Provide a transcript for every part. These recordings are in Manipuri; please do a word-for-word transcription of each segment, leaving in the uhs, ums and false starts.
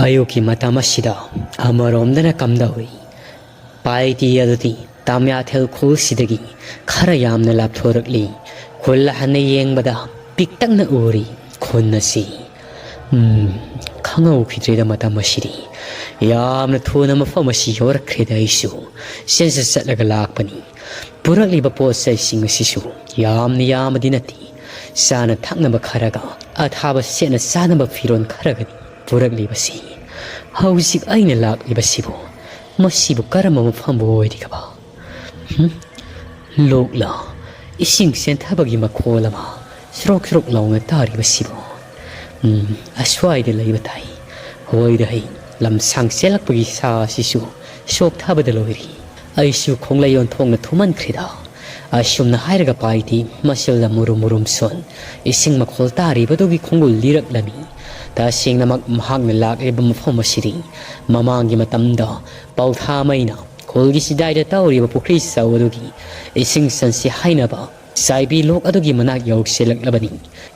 ꯑꯌꯨꯛꯀꯤ ꯃꯇꯝ ꯑꯁꯤꯗ ꯑꯃꯔꯣꯝꯗꯅ ꯀꯝꯗꯧꯏ? ꯄꯥꯏꯇꯤ ꯑꯗꯨꯗꯤ ꯇꯥꯃꯤꯌꯥꯊꯦꯜ ꯈꯨꯜꯁꯤꯗꯒꯤ ꯈꯔ ꯌꯥꯝꯅ ꯂꯥꯞꯊꯣꯔꯛꯂꯤ꯫ ꯈꯨꯜ ꯍꯟꯅ ꯌꯦꯡꯕꯗ ꯄꯤꯛꯇꯛꯅ ꯎꯔꯤ ꯈꯨꯟ ꯑꯁꯤ꯫ ꯎꯝ, ꯈꯪꯍꯧꯈꯤꯗ꯭ꯔꯦꯗ ꯃꯇꯝ ꯑꯁꯤꯗꯤ꯫ ꯌꯥꯝꯅ ꯊꯨꯅ ꯃꯐꯝ ꯑꯁꯤ ꯌꯧꯔꯛꯈ꯭ꯔꯦꯗ꯫ ꯑꯩꯁꯨ ꯆꯦꯟꯖ ꯆꯠꯂꯒ ꯂꯥꯛꯄꯅꯤ꯫ ꯄꯨꯔꯛꯂꯤꯕ ꯄꯣꯠ ꯆꯩꯁꯤꯡ ꯑꯁꯤꯁꯨ ꯌꯥꯝꯅ ꯌꯥꯝꯕꯗꯤ ꯅꯠꯇꯦ꯫ ꯆꯥꯅ ꯊꯛꯅꯕ ꯈꯔꯒ ꯑꯊꯥꯕ ꯁꯦꯠꯅ ꯆꯥꯅꯕ ꯐꯤꯔꯣꯜ ꯈꯔꯒꯅꯤ ꯄꯨꯔꯛꯂꯤꯕꯁꯤ꯫ ꯍꯧꯖꯤꯛ ꯑꯩꯅ ꯂꯥꯛꯂꯤꯕꯁꯤꯕꯨ, ꯃꯁꯤꯕꯨ ꯀꯔꯝꯕ ꯃꯐꯝꯕꯨ ꯑꯣꯏꯔꯤꯒꯕ? ꯍꯨꯝ? ꯂꯣꯛꯂ? ꯏꯁꯤꯡ ꯆꯦꯟꯊꯕꯒꯤ ꯃꯈꯣꯜ ꯑꯃ ꯁ꯭ꯔꯣꯛ ꯁ꯭ꯔꯣꯛ ꯂꯥꯎꯅ ꯇꯥꯔꯤꯕꯁꯤꯕꯨ? ꯎꯝ, ꯑꯁ꯭ꯋꯥꯏꯗ ꯂꯩꯕ ꯇꯥꯏ꯫ ꯍꯣꯏꯗ ꯍꯩ, ꯂꯝꯁꯥꯡ ꯆꯦꯜꯂꯛꯄꯒꯤ ꯁꯥ ꯑꯁꯤꯁꯨ ꯁꯣꯛ ꯊꯥꯕꯗ ꯂꯣꯏꯔꯤ꯫ ꯑꯩꯁꯨ ꯈꯣꯡꯂꯩ ꯑꯣꯟꯊꯣꯛꯅ ꯊꯨꯃꯟꯈ꯭ꯔꯦꯗ꯫ ꯑꯁꯨꯝꯅ ꯍꯥꯏꯔꯒ ꯄꯥꯏꯗꯤ ꯃꯁꯜꯗ ꯃꯨꯔꯨꯝ ꯃꯨꯔꯨꯝ ꯁꯣꯟ ꯏꯁꯤꯡ ꯃꯈꯣꯜ ꯇꯥꯔꯤꯕꯗꯨꯒꯤ ꯈꯣꯡꯒꯨꯜ ꯂꯤꯔꯛꯂꯝꯃꯤ꯫ ꯇꯁꯦꯡꯅꯃꯛ ꯃꯍꯥꯛꯅ ꯂꯥꯛꯂꯤꯕ ꯃꯐꯝ ꯑꯁꯤꯗꯤ ꯃꯃꯥꯡꯒꯤ ꯃꯇꯝꯗ ꯄꯥꯎꯊꯥ ꯃꯩꯅ ꯈꯨꯜꯒꯤ ꯆꯤꯗꯥꯏꯗ ꯇꯧꯔꯤꯕ ꯄꯨꯈ꯭ꯔꯤ ꯆꯧ ꯑꯗꯨꯒꯤ ꯏꯁꯤꯡ ꯆꯟꯁꯤ ꯍꯥꯏꯅꯕ ꯆꯥꯏꯕꯤ ꯂꯣꯛ ꯑꯗꯨꯒꯤ ꯃꯅꯥꯛ ꯌꯧꯁꯤꯜꯂꯛꯂꯕꯅꯤ꯫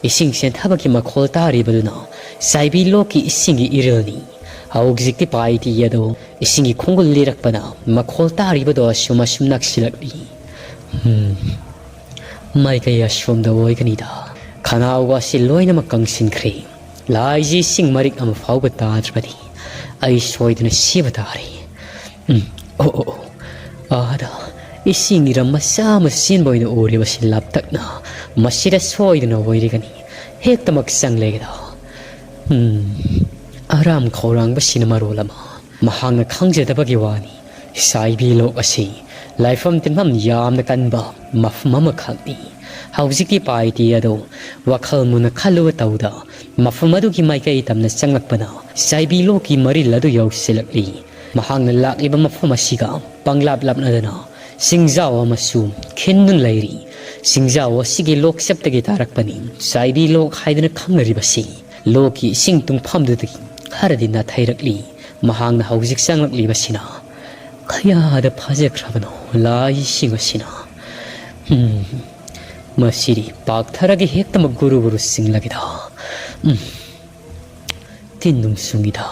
ꯏꯁꯤꯡ ꯆꯦꯟꯊꯕꯒꯤ ꯃꯈꯣꯜ ꯇꯥꯔꯤꯕꯗꯨꯅ ꯆꯥꯏꯕꯤ ꯂꯣꯛꯀꯤ ꯏꯁꯤꯡꯒꯤ ꯏꯔꯤꯜꯅꯤ꯫ ꯍꯧꯖꯤꯛꯇꯤ ꯄꯥꯏꯇꯤ ꯑꯗꯨ ꯏꯁꯤꯡꯒꯤ ꯈꯣꯡꯒꯨꯜ ꯂꯤꯔꯛꯄꯅ ꯃꯈꯣꯜ ꯇꯥꯔꯤꯕꯗꯣ ꯑꯁꯨꯝ ꯑꯁꯨꯝ ꯅꯛꯁꯤꯜꯂꯛꯂꯤ꯫ ꯍꯝ, ꯃꯥꯏꯀꯩ ꯑꯁꯣꯝꯗ ꯑꯣꯏꯒꯅꯤꯗ꯫ ꯈꯅꯥꯎ ꯑꯁꯤ ꯂꯣꯏꯅꯃꯛ ꯀꯪꯁꯤꯟꯈ꯭ꯔꯦ꯫ ꯂꯥꯏꯁꯤ ꯏꯁꯤꯡ ꯃꯔꯤꯛ ꯑꯃ ꯐꯥꯎꯕ ꯇꯥꯗ꯭ꯔꯕꯅꯤ꯫ ꯑꯩ ꯁꯣꯏꯗꯅ ꯁꯤꯕ ꯇꯥꯔꯦ꯫ ꯎꯝ, ꯑꯣ, ꯑꯣ, ꯑꯣ꯫ ꯑꯥꯗ ꯏꯁꯤꯡ ꯏꯔꯝ ꯃꯆꯥ ꯑꯃ ꯆꯦꯟꯕ ꯑꯣꯏꯅ ꯎꯔꯤꯕꯁꯤ ꯂꯥꯞꯇꯛꯅ꯫ ꯃꯁꯤꯗ ꯁꯣꯏꯗꯅ ꯑꯣꯏꯔꯤꯒꯅꯤ꯫ ꯍꯦꯛꯇꯃꯛ ꯆꯪꯂꯦꯒꯦꯗ꯫ ꯎꯝ, ꯑꯔꯥꯝ ꯈꯧꯔꯥꯡꯕꯁꯤꯅ ꯃꯔꯣꯜ ꯑꯃ꯫ ꯃꯍꯥꯛꯅ ꯈꯪꯖꯗꯕꯒꯤ ꯋꯥꯅꯤ꯫ ꯆꯥꯏꯕꯤ ꯂꯣꯛ ꯑꯁꯤ ꯂꯥꯏꯐꯝ ꯇꯤꯟꯐꯝ ꯌꯥꯝꯅ ꯀꯟꯕ ꯃꯐꯝ ꯑꯃꯈꯛꯅꯤ꯫ ꯍꯧꯖꯤꯛꯀꯤ ꯄꯥꯏꯇꯤ ꯑꯗꯨ ꯋꯥꯈꯜ ꯃꯨꯟꯅ ꯈꯜꯂꯨꯕ ꯇꯧꯗ ꯃꯐꯝ ꯑꯗꯨꯒꯤ ꯃꯥꯏꯀꯩ ꯇꯝꯅ ꯆꯪꯂꯛꯄꯅ ꯆꯥꯏꯕꯤ ꯂꯣꯛꯀꯤ ꯃꯔꯤꯜ ꯑꯗꯨ ꯌꯧꯁꯤꯜꯂꯛꯂꯤ꯫ ꯃꯍꯥꯛꯅ ꯂꯥꯛꯂꯤꯕ ꯃꯐꯝ ꯑꯁꯤꯒ ꯄꯪꯂꯥꯞ ꯂꯥꯞꯅꯗꯅ ꯆꯤꯡꯖꯥꯎ ꯑꯃꯁꯨ ꯈꯤꯟꯗꯨꯅ ꯂꯩꯔꯤ꯫ ꯆꯤꯡꯖꯥꯎ ꯑꯁꯤꯒꯤ ꯂꯣꯛꯆꯞꯇꯒꯤ ꯇꯥꯔꯛꯄꯅꯤ ꯆꯥꯏꯕꯤ ꯂꯣꯛ ꯍꯥꯏꯗꯨꯅ ꯈꯪꯅꯔꯤꯕꯁꯤ꯫ ꯂꯣꯛꯀꯤ ꯏꯁꯤꯡ ꯇꯨꯡꯐꯝꯗꯨꯗꯒꯤ ꯈꯔꯗꯤ ꯅꯥꯊꯩꯔꯛꯂꯤ꯫ ꯃꯍꯥꯛꯅ ꯍꯧꯖꯤꯛ ꯆꯪꯂꯛꯂꯤꯕꯁꯤꯅ ꯀꯌꯥꯗ ꯐꯖꯈ꯭ꯔꯕꯅꯣ ꯂꯥꯏꯁꯤꯡ ꯑꯁꯤꯅ꯫ ꯎꯝ, ꯃꯁꯤꯗꯤ ꯄꯥꯛꯊꯔꯒ ꯍꯦꯛꯇꯃꯛ ꯒꯨꯔꯨ ꯒꯨꯔꯨ ꯆꯤꯡꯂꯒꯦꯗ꯫ ꯎꯝ, ꯇꯤꯟ ꯅꯨꯡ ꯆꯨꯡꯉꯤꯗ꯫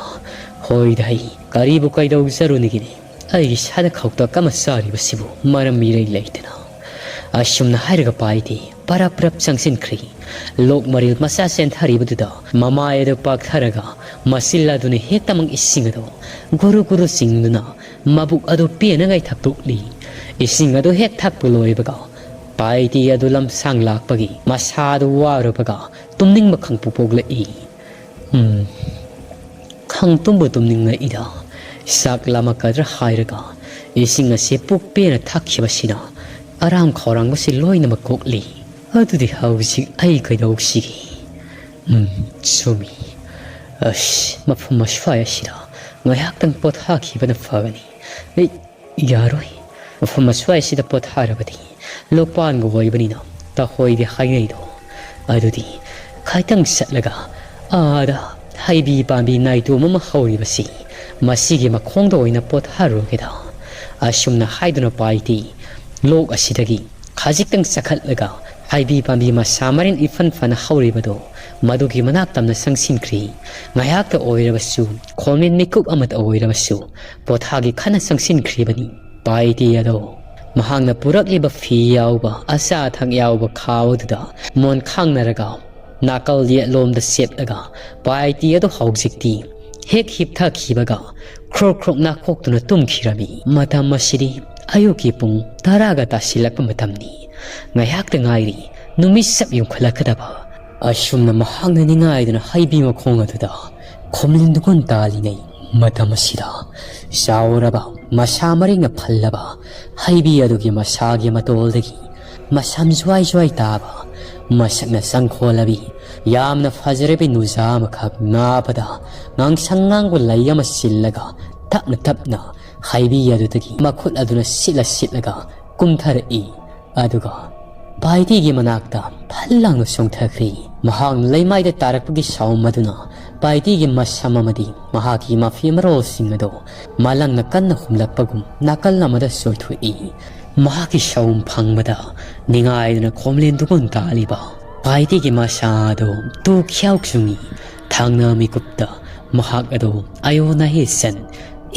"ꯍꯣꯏꯗ, ꯑꯩ ꯀꯔꯤꯕꯨ ꯀꯩꯗꯧꯖꯔꯨꯅꯤꯒꯤꯅꯤ? ꯑꯩꯒꯤ ꯏꯁꯥꯗ ꯈꯧꯇꯛ ꯑꯃ ꯆꯥꯔꯤꯕꯁꯤꯕꯨ ꯃꯔꯝ ꯏꯔꯩ ꯂꯩꯇꯅ"꯫ ꯑꯁꯨꯝꯅ ꯍꯥꯏꯔꯒ ꯄꯥꯏꯗꯤ ꯄꯔꯞ ꯄꯔꯞ ꯆꯪꯁꯤꯟꯈ꯭ꯔꯤ꯫ ꯂꯣꯛ ꯃꯔꯤꯜ ꯃꯆꯥ ꯆꯦꯟꯊꯔꯤꯕꯗꯨꯗ ꯃꯃꯥꯏ ꯑꯗꯨ ꯄꯥꯛꯊꯔꯒ ꯃꯆꯤꯜ ꯑꯗꯨꯅ ꯍꯦꯛꯇꯃꯛ ꯏꯁꯤꯡ ꯑꯗꯨ ꯒꯨꯔꯨ ꯒꯨꯔꯨ ꯆꯤꯡꯗꯨꯅ ꯃꯕꯨꯛ ꯑꯗꯨ ꯄꯦꯟꯅꯉꯥꯏ ꯊꯛꯇꯣꯛꯂꯤ꯫ ꯏꯁꯤꯡ ꯑꯗꯨ ꯍꯦꯛ ꯊꯛꯄ ꯂꯣꯏꯕꯒ ꯄꯥꯏꯗꯤ ꯑꯗꯨ ꯂꯝꯁꯥꯡ ꯂꯥꯛꯄꯒꯤ ꯃꯁꯥꯗꯨ ꯋꯥꯔꯨꯕꯒ ꯇꯨꯝꯅꯤꯡꯕ ꯈꯪꯄꯣꯛ ꯄꯣꯛꯂꯛꯏ꯫ ꯎꯝ, ꯈꯪꯇꯨꯝꯕꯨ ꯇꯨꯝꯅꯤꯡꯂꯛꯏꯗ꯫ ꯆꯥꯛ ꯂꯥꯝꯃꯛꯀꯗ꯭ꯔꯥ ꯍꯥꯏꯔꯒ ꯏꯁꯤꯡ ꯑꯁꯤ ꯄꯨꯛ ꯄꯦꯟꯅ ꯊꯛꯈꯤꯕꯁꯤꯅ ꯑꯔꯥꯝ ꯈꯧꯔꯥꯡꯕꯁꯤ ꯂꯣꯏꯅꯃꯛ ꯀꯣꯛꯂꯤ꯫ ꯑꯗꯨꯗꯤ ꯍꯧꯖꯤꯛ ꯑꯩ ꯀꯩꯗꯧꯁꯤꯒꯦ? ꯎꯝ, ꯆꯨꯝꯃꯤ꯫ ꯑꯁ, ꯃꯐꯝ ꯑꯁ꯭ꯋꯥꯏ ꯑꯁꯤꯗ ꯉꯥꯏꯍꯥꯛꯇꯪ ꯄꯣꯊꯥꯈꯤꯕꯅ ꯐꯒꯅꯤ꯫ ꯑꯩ ꯌꯥꯔꯣꯏ꯫ ꯃꯐꯝ ꯑꯁ꯭ꯋꯥꯏꯁꯤꯗ ꯄꯣꯊꯥꯔꯕꯗꯤ ꯂꯣꯛꯄꯥꯟꯒ ꯑꯣꯏꯕꯅꯤꯅ ꯇꯍꯣꯏꯗꯤ ꯍꯥꯏꯅꯩꯗꯣ꯫ ꯑꯗꯨꯗꯤ ꯈꯤꯇꯪ ꯆꯠꯂꯒ ꯑꯥꯗ ꯍꯩꯕꯤ ꯄꯥꯝꯕꯤ ꯅꯥꯏꯇꯣꯝ ꯑꯃ ꯍꯧꯔꯤꯕꯁꯤ, ꯃꯁꯤꯒꯤ ꯃꯈꯣꯡꯗ ꯑꯣꯏꯅ ꯄꯣꯊꯥꯔꯨꯔꯒꯦꯗ꯫ ꯑꯁꯨꯝꯅ ꯍꯥꯏꯗꯨꯅ ꯄꯥꯏꯗꯤ ꯂꯣꯛ ꯑꯁꯤꯗꯒꯤ ꯈꯖꯤꯛꯇꯪ ꯆꯈꯠꯂꯒ ꯍꯩꯕꯤ ꯄꯥꯝꯕꯤ ꯃꯁꯥ ꯃꯔꯦꯡ ꯏꯐꯟ ꯐꯅ ꯍꯧꯔꯤꯕꯗꯣ, ꯃꯗꯨꯒꯤ ꯃꯅꯥꯛ ꯇꯝꯅ ꯆꯪꯁꯤꯟꯈ꯭ꯔꯤ꯫ ꯉꯥꯏꯍꯥꯛꯇ ꯑꯣꯏꯔꯕꯁꯨ, ꯈꯣꯟꯃꯦꯟ ꯃꯤꯀꯨꯞ ꯑꯃꯇ ꯑꯣꯏꯔꯕꯁꯨ ꯄꯣꯊꯥꯒꯦ ꯈꯟꯅ ꯆꯪꯁꯤꯟꯈ꯭ꯔꯤꯕꯅꯤ꯫ ꯄꯥꯏꯗꯤ ꯑꯗꯣ ꯃꯍꯥꯛꯅ ꯄꯨꯔꯛꯂꯤꯕ ꯐꯤ ꯌꯥꯎꯕ, ꯑꯆꯥ ꯑꯊꯛ ꯌꯥꯎꯕ ꯈꯥꯎ ꯑꯗꯨꯗ ꯃꯣꯟ ꯈꯥꯡꯅꯔꯒ ꯅꯥꯀꯜ ꯌꯦꯠꯂꯣꯝꯗ ꯆꯦꯞꯂꯒ ꯄꯥꯏꯇꯤ ꯑꯗꯨ ꯍꯧꯖꯤꯛꯇꯤ ꯍꯦꯛ ꯍꯤꯞꯊꯈꯤꯕꯒ ꯈ꯭ꯔꯣꯛ ꯈ꯭ꯔꯣꯛ ꯅꯥꯈꯣꯛꯇꯨꯅ ꯇꯨꯝꯈꯤꯔꯝꯃꯤ꯫ ꯃꯇꯝ ꯑꯁꯤꯗꯤ ꯑꯌꯨꯛꯀꯤ ꯄꯨꯡ ꯇꯔꯥꯒ ꯇꯥꯁꯤꯜꯂꯛꯄ ꯃꯇꯝꯅꯤ꯫ ꯉꯥꯏꯍꯥꯛꯇ ꯉꯥꯏꯔꯤ ꯅꯨꯃꯤꯠ ꯆꯞ ꯌꯨꯡꯈꯠꯂꯛꯀꯗꯕ꯫ ꯑꯁꯨꯝꯅ ꯃꯍꯥꯛꯅ ꯅꯤꯡꯉꯥꯏꯗꯨꯅ ꯍꯩꯕꯤ ꯃꯈꯣꯡ ꯑꯗꯨꯗ ꯈꯣꯝꯂꯤꯟ ꯗꯨꯒꯨꯟ ꯇꯥꯜꯂꯤꯉꯩ ꯃꯇꯝ ꯑꯁꯤꯗ ꯆꯥꯎꯔꯕ, ꯃꯁꯥ ꯃꯔꯦꯡꯅ ꯐꯜꯂꯕ ꯍꯩꯕꯤ ꯑꯗꯨꯒꯤ ꯃꯁꯥꯒꯤ ꯃꯇꯣꯜꯗꯒꯤ ꯃꯁꯝ ꯖ꯭ꯋꯥꯏ ꯖ꯭ꯋꯥꯏ ꯇꯥꯕ, ꯃꯁꯛꯅ ꯆꯪꯈꯣꯜꯂꯕꯤ, ꯌꯥꯝꯅ ꯐꯖꯔꯕꯤ ꯅꯨꯖꯥ ꯑꯃꯈꯛ ꯅꯥꯕꯗ ꯉꯥꯡꯁꯪ ꯉꯥꯡꯕ ꯂꯩ ꯑꯃ ꯆꯤꯜꯂꯒ ꯇꯞꯅ ꯇꯞꯅ ꯍꯩꯕꯤ ꯑꯗꯨꯗꯒꯤ ꯃꯈꯨꯠ ꯑꯗꯨꯅ ꯁꯤꯠꯂ ꯁꯤꯠꯂꯒ ꯀꯨꯝꯊꯔꯛꯏ꯫ ꯑꯗꯨꯒ ꯄꯥꯏꯇꯤꯒꯤ ꯃꯅꯥꯛꯇ ꯐꯜ ꯂꯥꯡꯅ ꯆꯣꯡꯊꯈ꯭ꯔꯤ꯫ ꯃꯍꯥꯛꯅ ꯂꯩꯃꯥꯏꯗ ꯇꯥꯔꯛꯄꯒꯤ ꯁꯥꯎꯝ ꯑꯗꯨꯅ ꯄꯥꯏꯇꯤꯒꯤ ꯃꯁꯝ ꯑꯃꯗꯤ ꯃꯍꯥꯛꯀꯤ ꯃꯐꯤ ꯃꯔꯣꯜꯁꯤꯡ ꯑꯗꯨ ꯃꯂꯪꯅ ꯀꯟꯅ ꯍꯨꯝꯂꯛꯄꯒꯨꯝ ꯅꯥꯀꯜ ꯑꯃꯗ ꯆꯣꯏꯊꯣꯛꯏ꯫ ꯃꯍꯥꯛꯀꯤ ꯁꯥꯎꯝ ꯐꯪꯕꯗ ꯅꯤꯡꯉꯥꯏꯗꯨꯅ ꯈꯣꯝꯂꯦꯟ ꯗꯨꯒꯨꯟ ꯇꯥꯜꯂꯤꯕ ꯄꯥꯏꯇꯤꯒꯤ ꯃꯁꯥ ꯑꯗꯨ ꯇꯨ ꯈ꯭ꯌꯥꯎ ꯆꯨꯡꯏ꯫ ꯊꯪꯅ ꯃꯤꯀꯨꯞꯇ ꯃꯍꯥꯛ ꯑꯗꯨ "ꯑꯌꯣ ꯅꯍꯦ ꯁꯟ,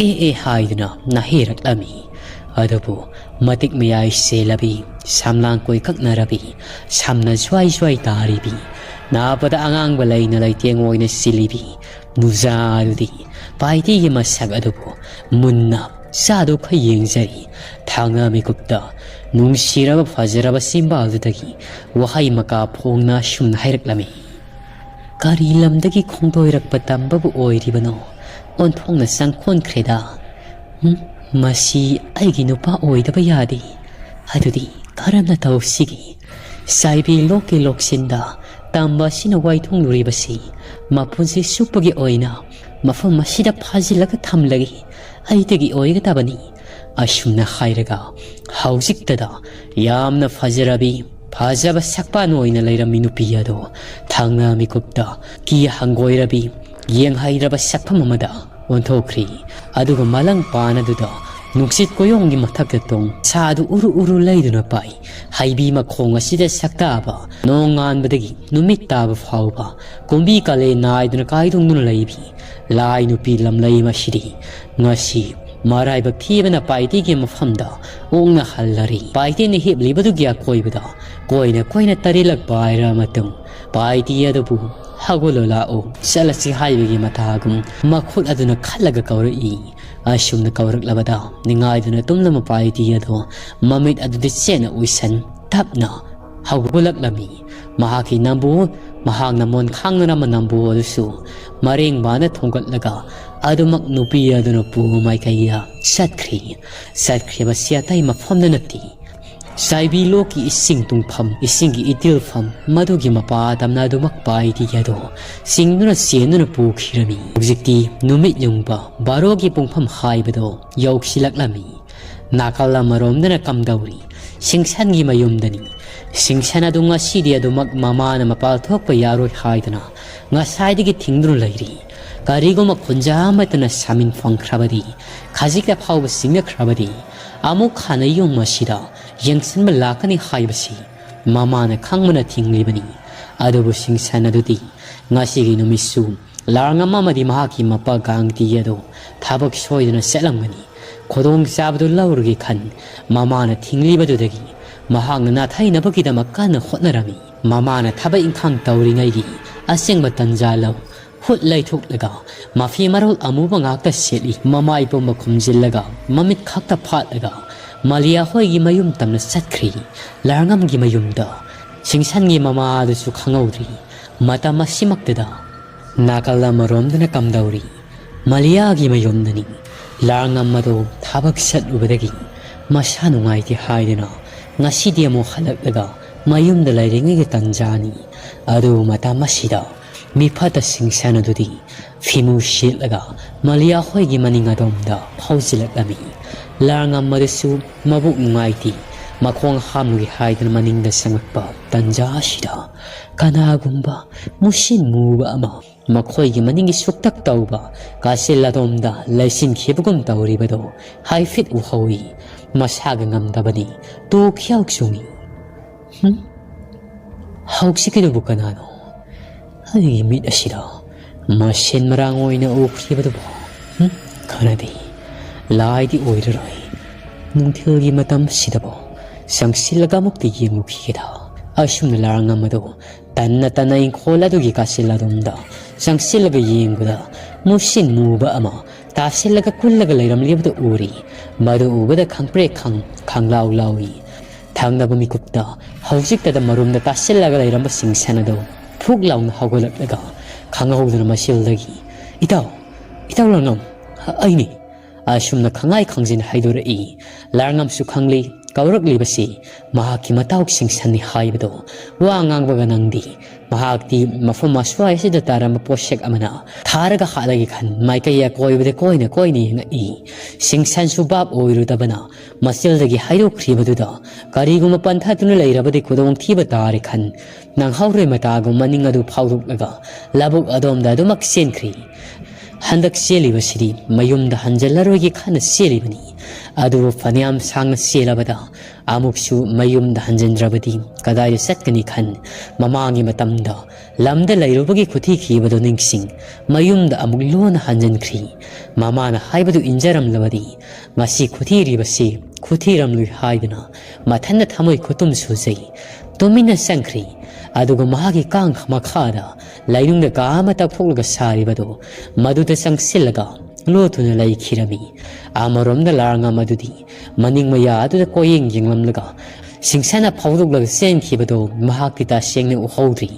ꯑꯦ ꯑꯦ" ꯍꯥꯏꯗꯨꯅ ꯅꯍꯦꯔꯛꯂꯝꯃꯤ꯫ ꯑꯗꯨꯕꯨ ꯃꯇꯤꯛ ꯃꯌꯥꯏ ꯆꯦꯜꯂꯕꯤ, ꯁꯝꯂꯥꯡ ꯀꯣꯏꯀꯛꯅꯔꯕꯤ, ꯁꯝꯅ ꯖ꯭ꯋꯥꯏ ꯖ꯭ꯋꯥꯏ ꯇꯥꯔꯤꯕꯤ, ꯅꯥꯕꯗ ꯑꯉꯥꯡꯕ ꯂꯩꯅ ꯂꯩꯇꯦꯡ ꯑꯣꯏꯅ ꯆꯤꯜꯂꯤꯕꯤ ꯅꯨꯖꯥ ꯑꯗꯨꯗꯤ ꯄꯥꯏꯇꯤꯒꯤ ꯃꯁꯛ ꯑꯗꯨꯕꯨ ꯃꯨꯟꯅ ꯆꯥꯗꯨ ꯈꯔ ꯌꯦꯡꯖꯔꯤ꯫ ꯊꯥꯡꯅ ꯃꯤꯀꯨꯞꯇ ꯅꯨꯡꯁꯤꯔꯕ ꯐꯖꯔꯕ ꯆꯤꯝꯕꯥꯜꯗꯨꯗꯒꯤ ꯋꯥꯍꯩ ꯃꯀꯥ ꯐꯣꯡꯅ ꯑꯁꯨꯝꯅ ꯍꯥꯏꯔꯛꯂꯝꯃꯤ: "ꯀꯔꯤ ꯂꯝꯗꯒꯤ ꯈꯣꯡꯗꯣꯏꯔꯛꯄ ꯇꯝꯕꯕꯨ ꯑꯣꯏꯔꯤꯕꯅꯣ? ꯑꯣꯟꯊꯣꯛꯅ ꯆꯪꯈꯣꯟꯈ꯭ꯔꯦꯗ꯫ ꯍꯨꯝ, ꯃꯁꯤ ꯑꯩꯒꯤ ꯅꯨꯄꯥ ꯑꯣꯏꯗꯕ ꯌꯥꯗꯦ꯫ ꯑꯗꯨꯗꯤ ꯀꯔꯝꯅ ꯇꯧꯁꯤꯒꯦ? ꯆꯥꯏꯕꯤ ꯂꯣꯛꯀꯤ ꯂꯣꯛꯁꯤꯟꯗ ꯇꯝꯕ ꯑꯁꯤꯅ ꯋꯥꯏꯊꯨꯡꯂꯨꯔꯤꯕꯁꯤ ꯃꯄꯨꯟꯁꯤ ꯆꯨꯞꯄꯒꯤ ꯑꯣꯏꯅ ꯃꯐꯝ ꯑꯁꯤꯗ ꯐꯥꯖꯤꯜꯂꯒ ꯊꯝꯂꯒꯦ꯫ ꯑꯩꯗꯒꯤ ꯑꯣꯏꯒꯗꯕꯅꯤ"꯫ ꯑꯁꯨꯝꯅ ꯍꯥꯏꯔꯒ ꯍꯧꯖꯤꯛꯇꯗ ꯌꯥꯝꯅ ꯐꯖꯔꯕꯤ, ꯐꯖꯕ ꯁꯛꯄꯥꯟ ꯑꯣꯏꯅ ꯂꯩꯔꯝꯃꯤ ꯅꯨꯄꯤ ꯑꯗꯣ ꯊꯥꯡꯅ ꯃꯤꯀꯨꯞꯇ ꯀꯤ ꯍꯪꯒꯣꯏꯔꯕꯤ, ꯌꯦꯡꯍꯩꯔꯕ ꯁꯛꯐꯝ ꯑꯃꯗ ꯑꯣꯟꯊꯣꯛꯈ꯭ꯔꯤ꯫ ꯑꯗꯨꯒ ꯃꯂꯪ ꯄꯥꯟ ꯑꯗꯨꯗ ꯅꯨꯡꯁꯤꯠ ꯀꯣꯌꯣꯡꯒꯤ ꯃꯊꯛꯇ ꯇꯣꯡ ꯁꯥꯗꯨ ꯎꯔꯨ ꯎꯔꯨ ꯂꯩꯗꯨꯅ ꯄꯥꯏ꯫ ꯍꯩꯕꯤ ꯃꯈꯣꯡ ꯑꯁꯤꯗ ꯁꯛꯇꯥꯕ ꯅꯣꯡ ꯉꯥꯟꯕꯗꯒꯤ ꯅꯨꯃꯤꯠ ꯇꯥꯕ ꯐꯥꯎꯕ ꯀꯨꯝꯕꯤ ꯀꯥꯂꯦꯟ ꯅꯥꯏꯗꯨꯅ ꯀꯥꯏꯗꯨꯡꯗꯨꯅ ꯂꯩꯕꯤ ꯂꯥꯏ ꯅꯨꯄꯤ ꯂꯝꯂꯩ ꯑꯁꯤꯗꯤ ꯉꯁꯤ ꯃꯔꯥꯏꯕꯛ ꯊꯤꯕꯅ ꯄꯥꯏꯇꯤꯒꯤ ꯃꯐꯝꯗ ꯑꯣꯛꯅ ꯍꯜꯂꯔꯤ꯫ ꯄꯥꯏꯇꯤꯅ ꯍꯤꯞꯂꯤꯕꯗꯨꯒꯤ ꯑꯀꯣꯏꯕꯗ ꯀꯣꯏꯅ ꯀꯣꯏꯅ ꯇꯔꯦꯠꯂꯛ ꯄꯥꯏꯔ ꯃꯇꯨꯡ ꯄꯥꯏꯇꯤ ꯑꯗꯨꯕꯨ "ꯍꯧꯒꯠꯂꯣ ꯂꯥꯛꯑꯣ, ꯆꯠꯂꯁꯤ" ꯍꯥꯏꯕꯒꯤ ꯃꯇꯥꯒꯨꯝ ꯃꯈꯨꯠ ꯑꯗꯨꯅ ꯈꯜꯂꯒ ꯀꯧꯔꯛꯏ꯫ ꯑꯁꯨꯝꯅ ꯀꯧꯔꯛꯂꯕꯗ ꯅꯤꯡꯉꯥꯏꯗꯨꯅ ꯇꯨꯝꯂꯝꯕ ꯄꯥꯏꯇꯤ ꯑꯗꯣ ꯃꯃꯤꯠ ꯑꯗꯨꯗ ꯆꯦꯠꯅ ꯎꯏꯁꯟ ꯇꯞꯅ ꯍꯧꯒꯠꯂꯛꯂꯝꯃꯤ꯫ ꯃꯍꯥꯛꯀꯤ ꯅꯝꯕꯨ, ꯃꯍꯥꯛꯅ ꯃꯣꯟ ꯈꯥꯡꯅꯔꯝꯕ ꯅꯝꯕꯨ ꯑꯗꯨꯁꯨ ꯃꯔꯦꯡꯕꯥꯅ ꯊꯣꯡꯒꯠꯂꯒ ꯑꯗꯨꯃꯛ ꯅꯨꯄꯤ ꯑꯗꯨꯅ ꯄꯨꯕ ꯃꯥꯏꯀꯩꯗ ꯆꯠꯈ꯭ꯔꯤ꯫ ꯆꯠꯈ꯭ꯔꯤꯕꯁꯤ ꯑꯇꯩ ꯃꯐꯝꯗ ꯅꯠꯇꯦ, ꯆꯥꯏꯕꯤ ꯂꯣꯛꯀꯤ ꯏꯁꯤꯡ ꯇꯨꯡꯐꯝ, ꯏꯁꯤꯡꯒꯤ ꯏꯇꯤꯜꯐꯝ, ꯃꯗꯨꯒꯤ ꯃꯄꯥ ꯇꯝꯅ ꯑꯗꯨꯃꯛ ꯄꯥꯏꯇꯤ ꯑꯗꯣ ꯆꯤꯡꯗꯨꯅ ꯆꯦꯟꯗꯨꯅ ꯄꯨꯈꯤꯔꯝꯃꯤ꯫ ꯍꯧꯖꯤꯛꯇꯤ ꯅꯨꯃꯤꯠ ꯌꯨꯡꯕ ꯕꯥꯔꯣꯒꯤ ꯄꯨꯡꯐꯝ ꯍꯥꯏꯕꯗꯣ ꯌꯧꯁꯤꯜꯂꯛꯂꯝꯃꯤ꯫ ꯅꯥꯀꯜ ꯑꯃꯔꯣꯝꯗꯅ ꯀꯝꯗꯧꯔꯤ? ꯁꯤꯡꯁꯟꯒꯤ ꯃꯌꯨꯝꯗꯅꯤ꯫ ꯁꯤꯡꯁꯟ ꯑꯗꯨ ꯉꯁꯤꯗꯤ ꯑꯗꯨꯃꯛ ꯃꯃꯥꯅ ꯃꯄꯥꯜ ꯊꯣꯛꯄ ꯌꯥꯔꯣꯏ ꯍꯥꯏꯗꯨꯅ ꯉꯁꯥꯏꯗꯒꯤ ꯊꯤꯡꯗꯨꯅ ꯂꯩꯔꯤ꯫ ꯀꯔꯤꯒꯨꯝꯕ ꯈꯨꯟꯖꯥ ꯑꯃꯠꯇꯅ ꯁꯥꯃꯤꯟ ꯐꯪꯈ꯭ꯔꯕꯗꯤ, ꯈꯖꯤꯛꯇ ꯐꯥꯎꯕ ꯁꯤꯡꯅꯈ꯭ꯔꯕꯗꯤ, ꯑꯃꯨꯛ ꯍꯟꯅ ꯌꯨꯝ ꯑꯁꯤꯗ ꯌꯦꯡꯁꯤꯟꯕ ꯂꯥꯛꯀꯅꯤ ꯍꯥꯏꯕꯁꯤ ꯃꯃꯥꯅ ꯈꯪꯕꯅ ꯊꯤꯡꯂꯤꯕꯅꯤ꯫ ꯑꯗꯨꯕꯨ ꯁꯤꯡꯁꯟ ꯑꯗꯨꯗꯤ ꯉꯁꯤꯒꯤ ꯅꯨꯃꯤꯠꯁꯨ ꯂꯥꯔꯉꯝ ꯑꯃꯗꯤ ꯃꯍꯥꯛꯀꯤ ꯃꯄꯥ ꯒꯥꯡꯇꯤ ꯑꯗꯨ ꯊꯕꯛ ꯁꯣꯏꯗꯅ ꯆꯠꯂꯝꯒꯅꯤ꯫ ꯈꯨꯗꯣꯡꯆꯥꯕꯗꯨ ꯂꯧꯔꯒꯦ ꯈꯟ ꯃꯃꯥꯅ ꯊꯤꯡꯂꯤꯕꯗꯨꯗꯒꯤ ꯃꯍꯥꯛꯅ ꯅꯥꯊꯩꯅꯕꯒꯤꯗꯃꯛ ꯀꯟꯅ ꯍꯣꯠꯅꯔꯝꯃꯤ꯫ ꯃꯃꯥꯅ ꯊꯕꯛ ꯏꯪꯈꯥꯡ ꯇꯧꯔꯤꯉꯩꯒꯤ ꯑꯁꯦꯡꯕ ꯇꯟꯖꯥ ꯂꯧ ꯍꯨꯠ ꯂꯩꯊꯣꯛꯂꯒ ꯃꯐꯤ ꯃꯔꯣꯜ ꯑꯃꯨꯕ ꯉꯥꯛꯇ ꯁꯦꯠꯂꯤ꯫ ꯃꯃꯥꯏ ꯄꯨꯝꯕ ꯈꯨꯝꯖꯤꯜꯂꯒ ꯃꯃꯤꯠ ꯈꯛꯇ ꯐꯥꯠꯂꯒ ꯃꯂꯤꯌꯥ ꯍꯣꯏꯒꯤ ꯃꯌꯨꯝ ꯇꯝꯅ ꯆꯠꯈ꯭ꯔꯤ꯫ ꯂꯥꯔꯉꯝꯒꯤ ꯃꯌꯨꯝꯗ ꯁꯤꯡꯁꯟꯒꯤ ꯃꯃꯥ ꯑꯗꯨꯁꯨ ꯈꯪꯍꯧꯗ꯭ꯔꯤ꯫ ꯃꯇꯝ ꯑꯁꯤꯃꯛꯇꯗ ꯅꯥꯀꯜ ꯑꯃꯔꯣꯝꯗꯅ ꯀꯝꯗꯧꯔꯤ? ꯃꯂꯤꯌꯥꯒꯤ ꯃꯌꯨꯝꯗꯅꯤ꯫ ꯂꯥꯔꯉꯝ ꯑꯗꯨ ꯊꯕꯛ ꯆꯠꯂꯨꯕꯗꯒꯤ ꯃꯁꯥ ꯅꯨꯡꯉꯥꯏꯇꯦ ꯍꯥꯏꯗꯨꯅ ꯉꯁꯤꯗꯤ ꯑꯃꯨꯛ ꯍꯜꯂꯛꯂꯒ ꯃꯌꯨꯝꯗ ꯂꯩꯔꯤꯉꯩꯒꯤ ꯇꯟꯖꯥꯅꯤ꯫ ꯑꯗꯨ ꯃꯇꯝ ꯑꯁꯤꯗ ꯃꯤꯐꯠꯇ ꯁꯤꯡꯁꯟ ꯑꯗꯨꯗꯤ ꯐꯤꯃꯨ ꯁꯦꯠꯂꯒ ꯃꯂꯤꯌꯥ ꯍꯣꯏꯒꯤ ꯃꯅꯤꯡ ꯑꯗꯣꯝꯗ ꯐꯥꯎꯖꯤꯜꯂꯛꯂꯝꯃꯤ꯫ ꯂꯥꯔꯉꯝ ꯑꯗꯨꯁꯨ ꯃꯕꯨꯛ ꯅꯨꯡꯉꯥꯏꯇꯦ꯫ ꯃꯈꯣꯡ ꯍꯥꯝꯂꯨꯒꯦ ꯍꯥꯏꯗꯨꯅ ꯃꯅꯤꯡꯗ ꯆꯪꯂꯛꯄ ꯇꯟꯖꯥ ꯑꯁꯤꯗ ꯀꯅꯥꯒꯨꯝꯕ ꯃꯨꯁꯤꯟ ꯃꯨꯕ ꯑꯃ ꯃꯈꯣꯏꯒꯤ ꯃꯅꯤꯡꯒꯤ ꯁꯨꯛꯇꯛ ꯇꯧꯕ ꯀꯥꯆꯤꯜ ꯑꯗꯣꯝꯗ ꯂꯩꯁꯤꯟꯈꯤꯕꯒꯨꯝ ꯇꯧꯔꯤꯕꯗꯨ ꯍꯥꯏꯐꯦꯠ ꯎꯍꯧꯏ꯫ ꯃꯁꯥꯒ ꯉꯝꯗꯕꯅꯤ꯫ ꯇꯨ ꯈꯤꯌꯥꯎ ꯆꯨꯡꯏ꯫ "ꯍꯨꯝ? ꯍꯧꯖꯤꯛꯀꯤꯗꯨꯕꯨ ꯀꯅꯥꯅꯣ? ꯑꯩꯒꯤ ꯃꯤꯠ ꯑꯁꯤꯗ ꯃꯁꯦꯟ ꯃꯔꯥꯡ ꯑꯣꯏꯅ ꯎꯈ꯭ꯔꯤꯕꯗꯨꯕꯨ? ꯍꯨꯝ? ꯀꯥꯟꯅꯗꯦ꯫ ꯂꯥꯏꯗꯤ ꯑꯣꯏꯔꯔꯣꯏ꯫ ꯅꯨꯡꯊꯤꯜꯒꯤ ꯃꯇꯝꯁꯤꯗꯕꯨ ꯆꯪꯁꯤꯜꯂꯒ ꯑꯃꯨꯛꯇ ꯌꯦꯡꯉꯨꯈꯤꯒꯦꯗ꯫" ꯑꯁꯨꯝꯅ ꯂꯥꯔꯉꯝ ꯑꯗꯨ ꯇꯟꯅ ꯇꯟꯅ ꯏꯪꯈꯣꯜ ꯑꯗꯨꯒꯤ ꯀꯥꯆꯤꯜ ꯑꯗꯣꯝꯗ ꯆꯪꯁꯤꯜꯂꯒ ꯌꯦꯡꯕꯗ ꯃꯨꯁꯤꯟ ꯃꯨꯕ ꯑꯃ ꯇꯥꯁꯤꯜꯂꯒ ꯀꯨꯜꯂꯒ ꯂꯩꯔꯝꯂꯤꯕꯗꯨ ꯎꯔꯤ꯫ ꯃꯗꯨ ꯎꯕꯗ ꯈꯪꯄ꯭ꯔꯦꯛ ꯈꯪ ꯈꯪꯂꯥꯎ ꯂꯥꯎꯏ꯫ ꯊꯪꯅꯕ ꯃꯤꯀꯨꯞꯇ ꯍꯧꯖꯤꯛꯇꯗ ꯃꯔꯨꯝꯗ ꯇꯥꯁꯤꯜꯂꯒ ꯂꯩꯔꯝꯕ ꯁꯤꯡꯁꯟ ꯑꯗꯨ ꯐꯨꯛ ꯂꯥꯎꯅ ꯍꯧꯒꯠꯂꯛꯂꯒ ꯈꯪꯍꯧꯗꯅ ꯃꯁꯤꯜꯗꯒꯤ, "ꯏꯇꯥꯎ, ꯏꯇꯥꯎ ꯂꯥꯔꯉꯝ, ꯑꯩꯅꯤ꯫" ꯑꯁꯨꯝꯅ ꯈꯪꯍꯥꯏ ꯈꯪꯖꯤꯟ ꯍꯥꯏꯗꯣꯔꯛꯏ꯫ ꯂꯥꯔꯉꯝꯁꯨ ꯈꯪꯂꯤ ꯀꯧꯔꯛꯂꯤꯕꯁꯤ ꯃꯍꯥꯛꯀꯤ ꯃꯇꯥꯎ ꯁꯤꯡꯁꯟꯅꯤ ꯍꯥꯏꯕꯗꯨ꯫ ꯋꯥ ꯉꯥꯡꯕꯒ ꯅꯪꯗꯦ꯫ ꯃꯍꯥꯛꯇꯤ ꯃꯐꯝ ꯑꯁ꯭ꯋꯥꯏ ꯑꯁꯤꯗ ꯇꯥꯔꯝꯕ ꯄꯣꯠꯁꯛ ꯑꯃꯅ ꯊꯥꯔꯒ ꯍꯥꯠꯂꯒꯦ ꯈꯟ ꯃꯥꯏꯀꯩ ꯑꯀꯣꯏꯕꯗ ꯀꯣꯏꯅ ꯀꯣꯏꯅ ꯌꯦꯡꯉꯛꯏ꯫ ꯁꯤꯡꯁꯟꯁꯨ ꯚꯥꯞ ꯑꯣꯏꯔꯨꯗꯕꯅ ꯃꯆꯤꯜꯗꯒꯤ ꯍꯥꯏꯗꯣꯛꯈ꯭ꯔꯤꯕꯗꯨꯗ ꯀꯔꯤꯒꯨꯝꯕ ꯄꯟꯊꯗꯨꯅ ꯂꯩꯔꯕꯗꯤ ꯈꯨꯗꯣꯡꯊꯤꯕ ꯇꯥꯔꯦ ꯈꯟ ꯅꯪꯍꯧꯔꯣꯏ ꯃꯇꯥꯒꯨꯝ ꯃꯅꯤꯡ ꯑꯗꯨ ꯐꯥꯎꯗꯣꯛꯂꯒ ꯂꯧꯕꯨꯛ ꯑꯗꯣꯝꯗ ꯑꯗꯨꯃꯛ ꯆꯦꯟꯈ꯭ꯔꯤ꯫ ꯍꯟꯗꯛ ꯆꯦꯜꯂꯤꯕꯁꯤꯗꯤ ꯃꯌꯨꯝꯗ ꯍꯟꯖꯜꯂꯔꯣꯏꯒꯦ ꯈꯟꯅ ꯆꯦꯜꯂꯤꯕꯅꯤ꯫ ꯑꯗꯨꯕꯨ ꯐꯅꯌꯥꯝ ꯁꯥꯡꯅ ꯆꯦꯜꯂꯕꯗ ꯑꯃꯨꯛꯁꯨ ꯃꯌꯨꯝꯗ ꯍꯟꯖꯤꯟꯗ꯭ꯔꯕꯗꯤ ꯀꯗꯥꯏꯗ ꯆꯠꯀꯅꯤ ꯈꯟ, ꯃꯃꯥꯡꯒꯤ ꯃꯇꯝꯗ ꯂꯝꯗ ꯂꯩꯔꯨꯕꯒꯤ ꯈꯨꯊꯤꯈꯤꯕꯗꯨ ꯅꯤꯡꯁꯤꯡ, ꯃꯌꯨꯝꯗ ꯑꯃꯨꯛ ꯂꯣꯟꯅ ꯍꯟꯖꯤꯟꯈ꯭ꯔꯤ꯫ ꯃꯃꯥꯅ ꯍꯥꯏꯕꯗꯨ ꯏꯟꯖꯔꯝꯂꯕꯗꯤ ꯉꯁꯤ ꯈꯨꯊꯤꯔꯤꯕꯁꯤ ꯈꯨꯊꯤꯔꯝꯂꯣꯏ ꯍꯥꯏꯗꯨꯅ ꯃꯊꯟꯗ ꯊꯃꯣꯏ ꯈꯨꯇꯨꯝ ꯁꯨꯖꯩ꯫ ꯇꯨꯃꯤꯟꯅ ꯆꯪꯈ꯭ꯔꯤ꯫ ꯑꯗꯨꯒ ꯃꯍꯥꯛꯀꯤ ꯀꯥꯡ ꯃꯈꯥꯗ ꯂꯩꯅꯨꯡꯗ ꯀꯥ ꯑꯃ ꯇꯧꯊꯣꯛꯂꯒ ꯁꯥꯔꯤꯕꯗꯨ ꯃꯗꯨꯗ ꯆꯪꯁꯤꯜꯂꯒ ꯂꯣꯠꯇꯨꯅ ꯂꯩꯈꯤꯔꯝꯃꯤ꯫ ꯑꯃꯔꯣꯝꯗ ꯂꯥꯔꯉꯝ ꯑꯗꯨꯗꯤ ꯃꯅꯤꯡ ꯃꯌꯥ ꯑꯗꯨꯗ ꯀꯣꯌꯦꯡ ꯌꯦꯡꯂꯝꯂꯒ ꯁꯤꯡꯁꯥꯅ ꯐꯥꯎꯗꯣꯛꯂꯒ ꯆꯦꯟꯈꯤꯕꯗꯨ ꯃꯍꯥꯛꯇꯤ ꯇꯁꯦꯡꯅ ꯎꯍꯧꯗ꯭ꯔꯤ꯫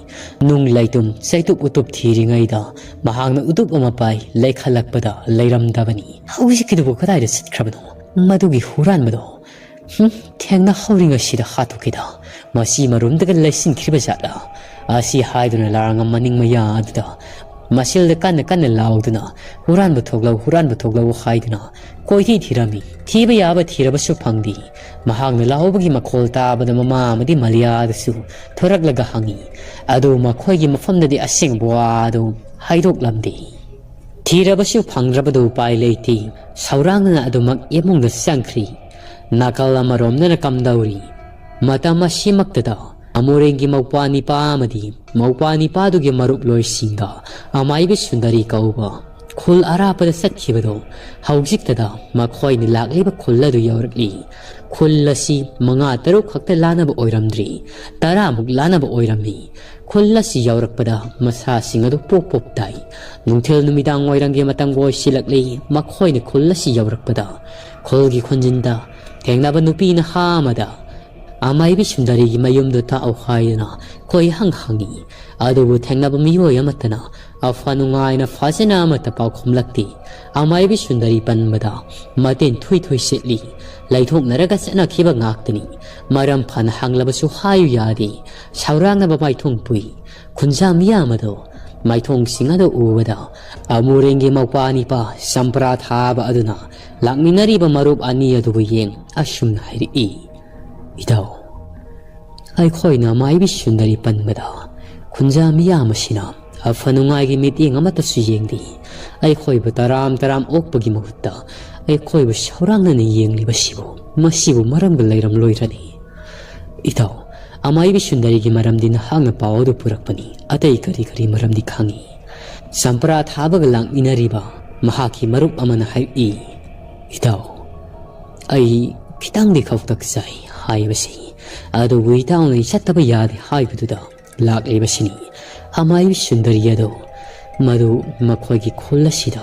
ꯅꯨꯡ ꯂꯩꯇꯨꯝ ꯆꯩꯇꯨꯞ ꯎꯇꯨꯞ ꯊꯤꯔꯤꯉꯩꯗ ꯃꯍꯥꯛꯅ ꯎꯇꯨꯞ ꯑꯃ ꯄꯥꯏ ꯂꯩꯈꯠꯂꯛꯄꯗ ꯂꯩꯔꯝꯗꯕꯅꯤ꯫ "ꯍꯧꯖꯤꯛꯀꯤꯗꯨꯕꯨ ꯀꯗꯥꯏꯗ ꯆꯠꯈ꯭ꯔꯕꯅꯣ? ꯃꯗꯨꯒꯤ ꯍꯨꯔꯥꯟꯕꯗꯣ? ꯍꯨꯝ, ꯊꯦꯡꯅꯍꯧꯔꯤꯉꯩꯁꯤꯗ ꯍꯥꯠꯇꯣꯛꯀꯦꯗ꯫ ꯃꯁꯤ ꯃꯔꯨꯝꯗꯒ ꯂꯩꯁꯤꯟꯈ꯭ꯔꯤꯕ ꯖꯥꯠꯂꯥ?" ꯑꯁꯤ ꯍꯥꯏꯗꯨꯅ ꯂꯥꯔꯉꯝ ꯃꯅꯤꯡ ꯃꯌꯥ ꯑꯗꯨꯗ ꯃꯁꯤꯜꯗ ꯀꯟꯅ ꯀꯟꯅ ꯂꯥꯎꯗꯨꯅ, "ꯍꯨꯔꯥꯟꯕ ꯊꯣꯛꯂꯧ, ꯍꯨꯔꯥꯟꯕ ꯊꯣꯛꯂꯧ" ꯍꯥꯏꯗꯨꯅ ꯀꯣꯏꯊꯤ ꯊꯤꯔꯝꯃꯤ꯫ ꯊꯤꯕ ꯌꯥꯕ ꯊꯤꯔꯕꯁꯨ ꯐꯪꯗꯦ꯫ ꯃꯍꯥꯛꯅ ꯂꯥꯎꯕꯒꯤ ꯃꯈꯣꯜ ꯇꯥꯕꯗ ꯃꯃꯥ ꯑꯃꯗꯤ ꯃꯂꯤꯌꯥꯗꯁꯨ ꯊꯣꯔꯛꯂꯒ ꯍꯪꯉꯤ꯫ ꯑꯗꯨ ꯃꯈꯣꯏꯒꯤ ꯃꯐꯝꯗꯗꯤ ꯑꯁꯦꯡꯕ ꯋꯥ ꯑꯗꯨ ꯍꯥꯏꯗꯣꯛꯂꯝꯗꯦ꯫ ꯊꯤꯔꯕꯁꯨ ꯐꯪꯗ꯭ꯔꯕꯗꯨ ꯎꯄꯥꯏ ꯂꯩꯇꯦ꯫ ꯁꯧꯔꯥꯡꯅꯅ ꯑꯗꯨꯃꯛ ꯏꯃꯨꯡꯗ ꯆꯪꯈ꯭ꯔꯤ꯫ ꯅꯥꯀꯜ ꯑꯃꯔꯣꯝꯗꯅ ꯀꯝꯗꯧꯔꯤ? ꯃꯇꯝ ꯑꯁꯤꯃꯛꯇꯗ ꯑꯃꯣꯔꯦꯡꯒꯤ ꯃꯧꯄ꯭ꯋꯥ ꯅꯤꯄꯥ ꯑꯃꯗꯤ ꯃꯧꯄ꯭ꯋꯥ ꯅꯤꯄꯥꯗꯨꯒꯤ ꯃꯔꯨꯞꯂꯣꯏꯁꯤꯡꯒ ꯑꯃꯥꯏꯕꯤ ꯁꯨꯟꯗꯔꯤ ꯀꯧꯕ ꯈꯨꯜ ꯑꯔꯥꯞꯄꯗ ꯆꯠꯈꯤꯕꯗꯣ ꯍꯧꯖꯤꯛꯇꯗ ꯃꯈꯣꯏꯅ ꯂꯥꯛꯂꯤꯕ ꯈꯨꯜ ꯑꯗꯨ ꯌꯧꯔꯛꯂꯤ꯫ ꯈꯨꯜ ꯑꯁꯤ ꯃꯉꯥ ꯇꯔꯨꯛ ꯈꯛꯇ ꯂꯥꯟꯅꯕ ꯑꯣꯏꯔꯝꯗ꯭ꯔꯤ, ꯇꯔꯥꯃꯨꯛ ꯂꯥꯟꯅꯕ ꯑꯣꯏꯔꯝꯃꯤ꯫ ꯈꯨꯜ ꯑꯁꯤ ꯌꯧꯔꯛꯄꯗ ꯃꯁꯥꯁꯤꯡ ꯑꯗꯨ ꯄꯣꯞ ꯄꯣꯞ ꯇꯥꯏ꯫ ꯅꯨꯡꯊꯤꯜ ꯅꯨꯃꯤꯗꯥꯡ ꯋꯥꯏꯔꯝꯒꯤ ꯃꯇꯝꯒ ꯑꯣꯏꯁꯤꯜꯂꯛꯂꯤ꯫ ꯃꯈꯣꯏꯅ ꯈꯨꯜ ꯑꯁꯤ ꯌꯧꯔꯛꯄꯗ ꯈꯨꯜꯒꯤ ꯈꯨꯟꯖꯤꯟꯗ ꯊꯦꯡꯅꯕ ꯅꯨꯄꯤ ꯅꯍꯥ ꯑꯃꯗ ꯑꯃꯥꯏꯕꯤ ꯁꯨꯟꯗꯔꯤꯒꯤ ꯃꯌꯨꯝꯗꯨ ꯇꯥꯛꯎ ꯍꯥꯏꯗꯨꯅ ꯈꯣꯏꯍꯪ ꯍꯪꯉꯤ꯫ ꯑꯗꯨꯕꯨ ꯊꯦꯡꯅꯕ ꯃꯤꯑꯣꯏ ꯑꯃꯠꯇꯅ ꯑꯐ ꯅꯨꯡꯉꯥꯏꯅ ꯐꯖꯅ ꯑꯃꯠꯇ ꯄꯥꯎ ꯈꯨꯝꯂꯛꯇꯦ꯫ ꯑꯃꯥꯏꯕꯤ ꯁꯨꯟꯗꯔꯤ ꯄꯟꯕꯗ ꯃꯇꯦꯟ ꯊꯨꯏ ꯊꯨꯏ ꯁꯤꯠꯂꯤ꯫ ꯂꯩꯊꯣꯛꯅꯔꯒ ꯆꯠꯅꯈꯤꯕ ꯉꯥꯛꯇꯅꯤ꯫ ꯃꯔꯝ ꯐꯅ ꯍꯪꯂꯕꯁꯨ ꯍꯥꯏꯌꯨ ꯌꯥꯗꯦ꯫ ꯁꯥꯎꯔꯥꯡꯅꯕ ꯃꯥꯏꯊꯣꯡ ꯄꯨꯏ꯫ ꯈꯨꯟꯖꯥ ꯃꯤꯌꯥꯝ ꯑꯗꯣ ꯃꯥꯏꯊꯣꯡꯁꯤꯡ ꯑꯗꯨ ꯎꯕꯗ ꯑꯃꯨꯔꯦꯡꯒꯤ ꯃꯧꯄ꯭ꯋꯥ ꯅꯤꯄꯥ ꯆꯝꯄ꯭ꯔꯥ ꯊꯥꯕ ꯑꯗꯨꯅ ꯂꯥꯛꯃꯤꯟꯅꯔꯤꯕ ꯃꯔꯨꯞ ꯑꯅꯤ ꯑꯗꯨꯕꯨ ꯌꯦꯡ ꯑꯁꯨꯝꯅ ꯍꯥꯏꯔꯛꯏ, "ꯏꯇꯥꯎ, ꯑꯩꯈꯣꯏꯅ ꯃꯥꯏꯕꯤ ꯁꯨꯟꯗꯔꯤ ꯄꯟꯕꯗ ꯈꯨꯟꯖꯥ ꯃꯤꯌꯥꯝ ꯑꯁꯤꯅ ꯑꯐ ꯅꯨꯡꯉꯥꯏꯒꯤ ꯃꯤꯠꯌꯦꯡ ꯑꯃꯠꯇꯁꯨ ꯌꯦꯡꯗꯦ꯫ ꯑꯩꯈꯣꯏꯕꯨ ꯇꯔꯥꯝ ꯇꯔꯥꯝ ꯑꯣꯛꯄꯒꯤ ꯃꯍꯨꯠꯇ ꯑꯩꯈꯣꯏꯕꯨ ꯁꯧꯔꯥꯡꯅꯅ ꯌꯦꯡꯂꯤꯕꯁꯤꯕꯨ, ꯃꯁꯤꯕꯨ ꯃꯔꯝꯒ ꯂꯩꯔꯝꯂꯣꯏꯔꯅꯤ꯫ ꯏꯇꯥꯎ, ꯑꯃꯥꯏꯕꯤ ꯁꯨꯟꯗꯔꯤꯒꯤ ꯃꯔꯝꯗꯤ ꯅꯍꯥꯛꯅ ꯄꯥꯎ ꯑꯗꯨ ꯄꯨꯔꯛꯄꯅꯤ, ꯑꯇꯩ ꯀꯔꯤ ꯀꯔꯤ ꯃꯔꯝꯗꯤ ꯈꯪꯏ? ꯆꯝꯄ꯭ꯔꯥ ꯊꯥꯕꯒ ꯂꯥꯛꯃꯤꯟꯅꯔꯤꯕ ꯃꯍꯥꯛꯀꯤ ꯃꯔꯨꯞ ꯑꯃꯅ ꯍꯥꯏꯔꯛꯏ, "ꯏꯇꯥꯎ, ꯑꯩ ꯈꯤꯇꯪꯗꯤ ꯈꯧꯇꯛ ꯆꯥꯏ" ꯍꯥꯏꯕꯁꯤ, ꯑꯗꯨꯕꯨ ꯏꯇꯥꯎꯅ "ꯑꯩ ꯆꯠꯇꯕ ꯌꯥꯗꯦ" ꯍꯥꯏꯕꯗꯨꯗ ꯂꯥꯛꯂꯤꯕꯁꯤꯅꯤ꯫ ꯑꯃꯥꯏꯕꯤ ꯁꯨꯟꯗꯔꯤ ꯑꯗꯣ, ꯃꯗꯨ ꯃꯈꯣꯏꯒꯤ ꯈꯨꯜ ꯑꯁꯤꯗ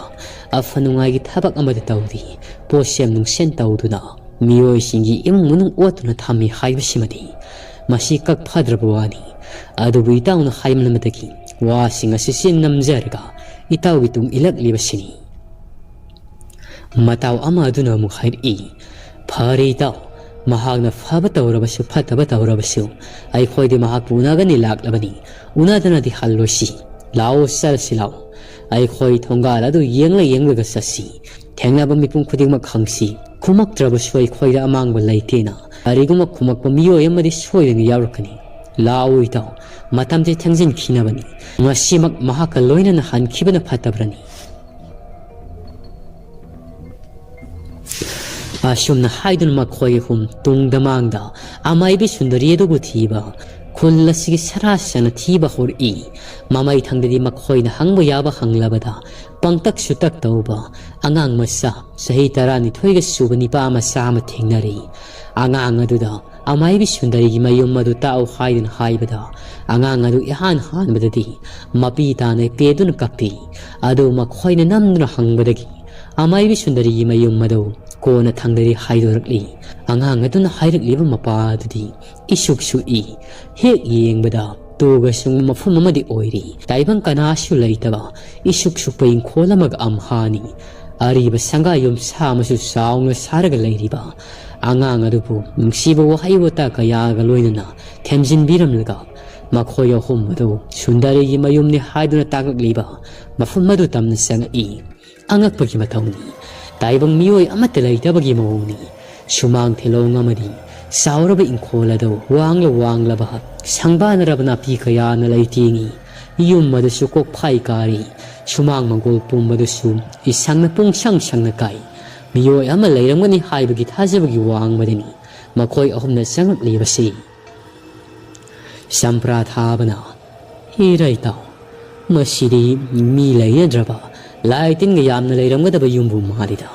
ꯑꯐ ꯅꯨꯡꯉꯥꯏꯒꯤ ꯊꯕꯛ ꯑꯃꯗꯤ ꯇꯧꯔꯤ, ꯄꯣꯠꯁꯦꯝ ꯅꯨꯡꯁꯦꯝ ꯇꯧꯗꯨꯅ ꯃꯤꯑꯣꯏꯁꯤꯡꯒꯤ ꯏꯃꯨꯡ ꯃꯅꯨꯡ ꯑꯣꯠꯇꯨꯅ ꯊꯝꯃꯤ ꯍꯥꯏꯕꯁꯤꯃꯗꯤ ꯃꯁꯤ ꯀꯛ ꯐꯗ꯭ꯔꯕ ꯋꯥꯅꯤ꯫ ꯑꯗꯨꯕꯨ ꯏꯇꯥꯎꯅ ꯍꯥꯏꯃꯟꯕꯗꯒꯤ ꯋꯥꯁꯤꯡ ꯑꯁꯤ ꯆꯤꯟ ꯅꯝꯖꯔꯒ ꯏꯇꯥꯎꯒꯤ ꯇꯨꯡ ꯏꯜꯂꯛꯂꯤꯕꯁꯤꯅꯤ꯫ ꯃꯇꯥꯎ ꯑꯃ ꯑꯗꯨꯅ ꯑꯃꯨꯛ ꯍꯥꯏꯔꯛꯏ, "ꯐꯔꯦ ꯏꯇꯥꯎ, ꯃꯍꯥꯛꯅ ꯐꯕ ꯇꯧꯔꯕꯁꯨ ꯐꯠꯇꯕ ꯇꯧꯔꯕꯁꯨ, ꯑꯩꯈꯣꯏꯗꯤ ꯃꯍꯥꯛꯄꯨ ꯎꯅꯒꯅꯤ ꯂꯥꯛꯂꯕꯅꯤ, ꯎꯅꯗꯅꯗꯤ ꯍꯜꯂꯣꯏꯁꯤ꯫ ꯂꯥꯛꯑꯣ, ꯆꯠꯂꯁꯤ ꯂꯥꯛꯑꯣ꯫ ꯑꯩꯈꯣꯏ ꯊꯣꯡꯒꯥꯜ ꯑꯗꯨ ꯌꯦꯡꯂ ꯌꯦꯡꯂꯒ ꯆꯠꯁꯤ꯫ ꯊꯦꯡꯅꯕ ꯃꯤꯄꯨꯝ ꯈꯨꯗꯤꯡꯃꯛ ꯍꯪꯁꯤ꯫ ꯈꯨꯝꯃꯛꯇ꯭ꯔꯕꯁꯨ ꯑꯩꯈꯣꯏꯗ ꯑꯃꯥꯡꯕ ꯂꯩꯇꯦꯅ꯫ ꯀꯔꯤꯒꯨꯝꯕ ꯈꯨꯝꯃꯛꯄ ꯃꯤꯑꯣꯏ ꯑꯃꯗꯤ ꯁꯣꯏꯗꯅ ꯌꯥꯎꯔꯛꯀꯅꯤ꯫ ꯂꯥꯛꯑꯣ ꯏꯇꯥꯎ, ꯃꯇꯝꯁꯦ ꯊꯦꯡꯖꯤꯟꯈꯤꯅꯕꯅꯤ꯫ ꯉꯁꯤꯃꯛ ꯃꯍꯥꯛꯀ ꯂꯣꯏꯅꯅ ꯍꯟꯈꯤꯕꯅ ꯐꯠꯇꯕ꯭ꯔꯅꯤ?" ꯑꯁꯨꯝꯅ ꯍꯥꯏꯗꯨꯅ ꯃꯈꯣꯏ ꯑꯍꯨꯝ ꯇꯨꯡꯗ ꯃꯥꯡꯗ ꯑꯃꯥꯏꯕꯤ ꯁꯨꯟꯗꯔꯤ ꯑꯗꯨꯕꯨ ꯊꯤꯕ, ꯈꯨꯜ ꯑꯁꯤꯒꯤ ꯁꯔꯥ ꯁꯅ ꯊꯤꯕ ꯍꯧꯔꯛꯏ꯫ ꯃꯃꯩ ꯊꯪꯗꯗꯤ ꯃꯈꯣꯏꯅ ꯍꯪꯕ ꯌꯥꯕ ꯍꯪꯂꯕꯗ ꯄꯪꯇꯛꯁꯨ ꯇꯛ ꯇꯧꯕ ꯑꯉꯥꯡ ꯃꯆꯥ ꯆꯍꯤ ꯇꯔꯥꯅꯤꯊꯣꯏꯒ ꯁꯨꯕ ꯅꯤꯄꯥ ꯃꯆꯥ ꯑꯃ ꯊꯦꯡꯅꯔꯤ꯫ ꯑꯉꯥꯡ ꯑꯗꯨꯗ ꯑꯃꯥꯏꯕꯤ ꯁꯨꯟꯗꯔꯤꯒꯤ ꯃꯌꯨꯝ ꯑꯗꯨ ꯇꯥꯛꯎ ꯍꯥꯏꯗꯨꯅ ꯍꯥꯏꯕꯗ, ꯑꯉꯥꯡ ꯑꯗꯨ ꯏꯍꯥꯟ ꯍꯥꯟꯕꯗꯗꯤ ꯃꯄꯤ ꯇꯥꯅ ꯄꯦꯗꯨꯅ ꯀꯞꯄꯤ꯫ ꯑꯗꯨ ꯃꯈꯣꯏꯅ ꯅꯝꯗꯨꯅ ꯍꯪꯕꯗꯒꯤ ꯑꯃꯥꯏꯕꯤ ꯁꯨꯟꯗꯔꯤꯒꯤ ꯃꯌꯨꯝ ꯑꯗꯨ ꯀꯣꯟꯅ ꯊꯪꯗꯗꯤ ꯍꯥꯏꯗꯣꯔꯛꯂꯤ꯫ ꯑꯉꯥꯡ ꯑꯗꯨꯅ ꯍꯥꯏꯔꯛꯂꯤꯕ ꯃꯄꯥ ꯑꯗꯨꯗꯤ ꯏꯁꯨꯛ ꯁꯨꯛꯏ꯫ ꯍꯦꯛ ꯌꯦꯡꯕꯗ ꯇꯨꯒ ꯁꯨꯡꯕ ꯃꯐꯝ ꯑꯃꯗꯤ ꯑꯣꯏꯔꯤ꯫ ꯇꯥꯏꯕꯪ ꯀꯅꯥꯁꯨ ꯂꯩꯇꯕ ꯏꯁꯨꯛ ꯁꯨꯛꯄ ꯏꯪꯈꯣꯜ ꯑꯃꯒ ꯑꯝꯍꯥꯅꯤ꯫ ꯑꯔꯤꯕ ꯁꯪꯒꯥ ꯌꯨꯝ ꯁꯥ ꯑꯃꯁꯨ ꯆꯥꯎꯅ ꯁꯥꯔꯒ ꯂꯩꯔꯤꯕ꯫ ꯑꯉꯥꯡ ꯑꯗꯨꯕꯨ ꯅꯨꯡꯁꯤꯕ ꯋꯥꯍꯩ ꯋꯥꯇꯥ ꯀꯌꯥꯒ ꯂꯣꯏꯅꯅ ꯊꯦꯝꯖꯤꯟꯕꯤꯔꯝꯂꯒ ꯃꯈꯣꯏ ꯑꯍꯨꯝ ꯑꯗꯨ ꯁꯨꯟꯗꯔꯤꯒꯤ ꯃꯌꯨꯝꯅꯤ ꯍꯥꯏꯗꯨꯅ ꯇꯥꯛꯂꯛꯂꯤꯕ ꯃꯐꯝ ꯑꯗꯨ ꯇꯝꯅ ꯆꯪꯉꯛꯏ꯫ ꯑꯉꯛꯄꯒꯤ ꯃꯇꯧꯅꯤ꯫ ꯇꯥꯏꯕꯪ ꯃꯤꯑꯣꯏ ꯑꯃꯠꯇ ꯂꯩꯇꯕꯒꯤ ꯃꯑꯣꯡꯅꯤ꯫ ꯁꯨꯃꯥꯡ ꯊꯦꯂꯣꯡ ꯑꯃꯗꯤ ꯆꯥꯎꯔꯕ ꯏꯪꯈꯣꯜ ꯑꯗꯨ ꯋꯥꯡꯂ ꯋꯥꯡꯂꯕ ꯁꯪꯕꯥꯅꯔꯕ ꯅꯥꯄꯤ ꯀꯌꯥꯅ ꯂꯩꯇꯦꯡꯉꯤ꯫ ꯌꯨꯝ ꯑꯗꯨꯁꯨ ꯀꯣꯛꯐꯥꯏ ꯀꯥꯔꯤ꯫ ꯁꯨꯃꯥꯡ ꯃꯪꯒꯣꯜ ꯄꯨꯝꯕꯗꯨꯁꯨ ꯏꯁꯪꯅ ꯄꯨꯡꯁꯪ ꯁꯪꯅ ꯀꯥꯏ꯫ ꯃꯤꯑꯣꯏ ꯑꯃ ꯂꯩꯔꯝꯒꯅꯤ ꯍꯥꯏꯕꯒꯤ ꯊꯥꯖꯕꯒꯤ ꯋꯥꯡꯃꯗꯅꯤ ꯃꯈꯣꯏ ꯑꯍꯨꯝꯅ ꯆꯪꯂꯛꯂꯤꯕꯁꯤ꯫ ꯆꯝꯄ꯭ꯔꯥ ꯊꯥꯕꯅ, "ꯍꯦ ꯔꯥꯏꯇꯥꯎ, ꯃꯁꯤꯗꯤ ꯃꯤ ꯂꯩꯅꯗ꯭ꯔꯕ ꯂꯥꯏ ꯇꯤꯟꯒ ꯌꯥꯝꯅ ꯂꯩꯔꯝꯒꯗꯕ ꯌꯨꯝꯕꯨ ꯃꯥꯜꯂꯤꯗ꯫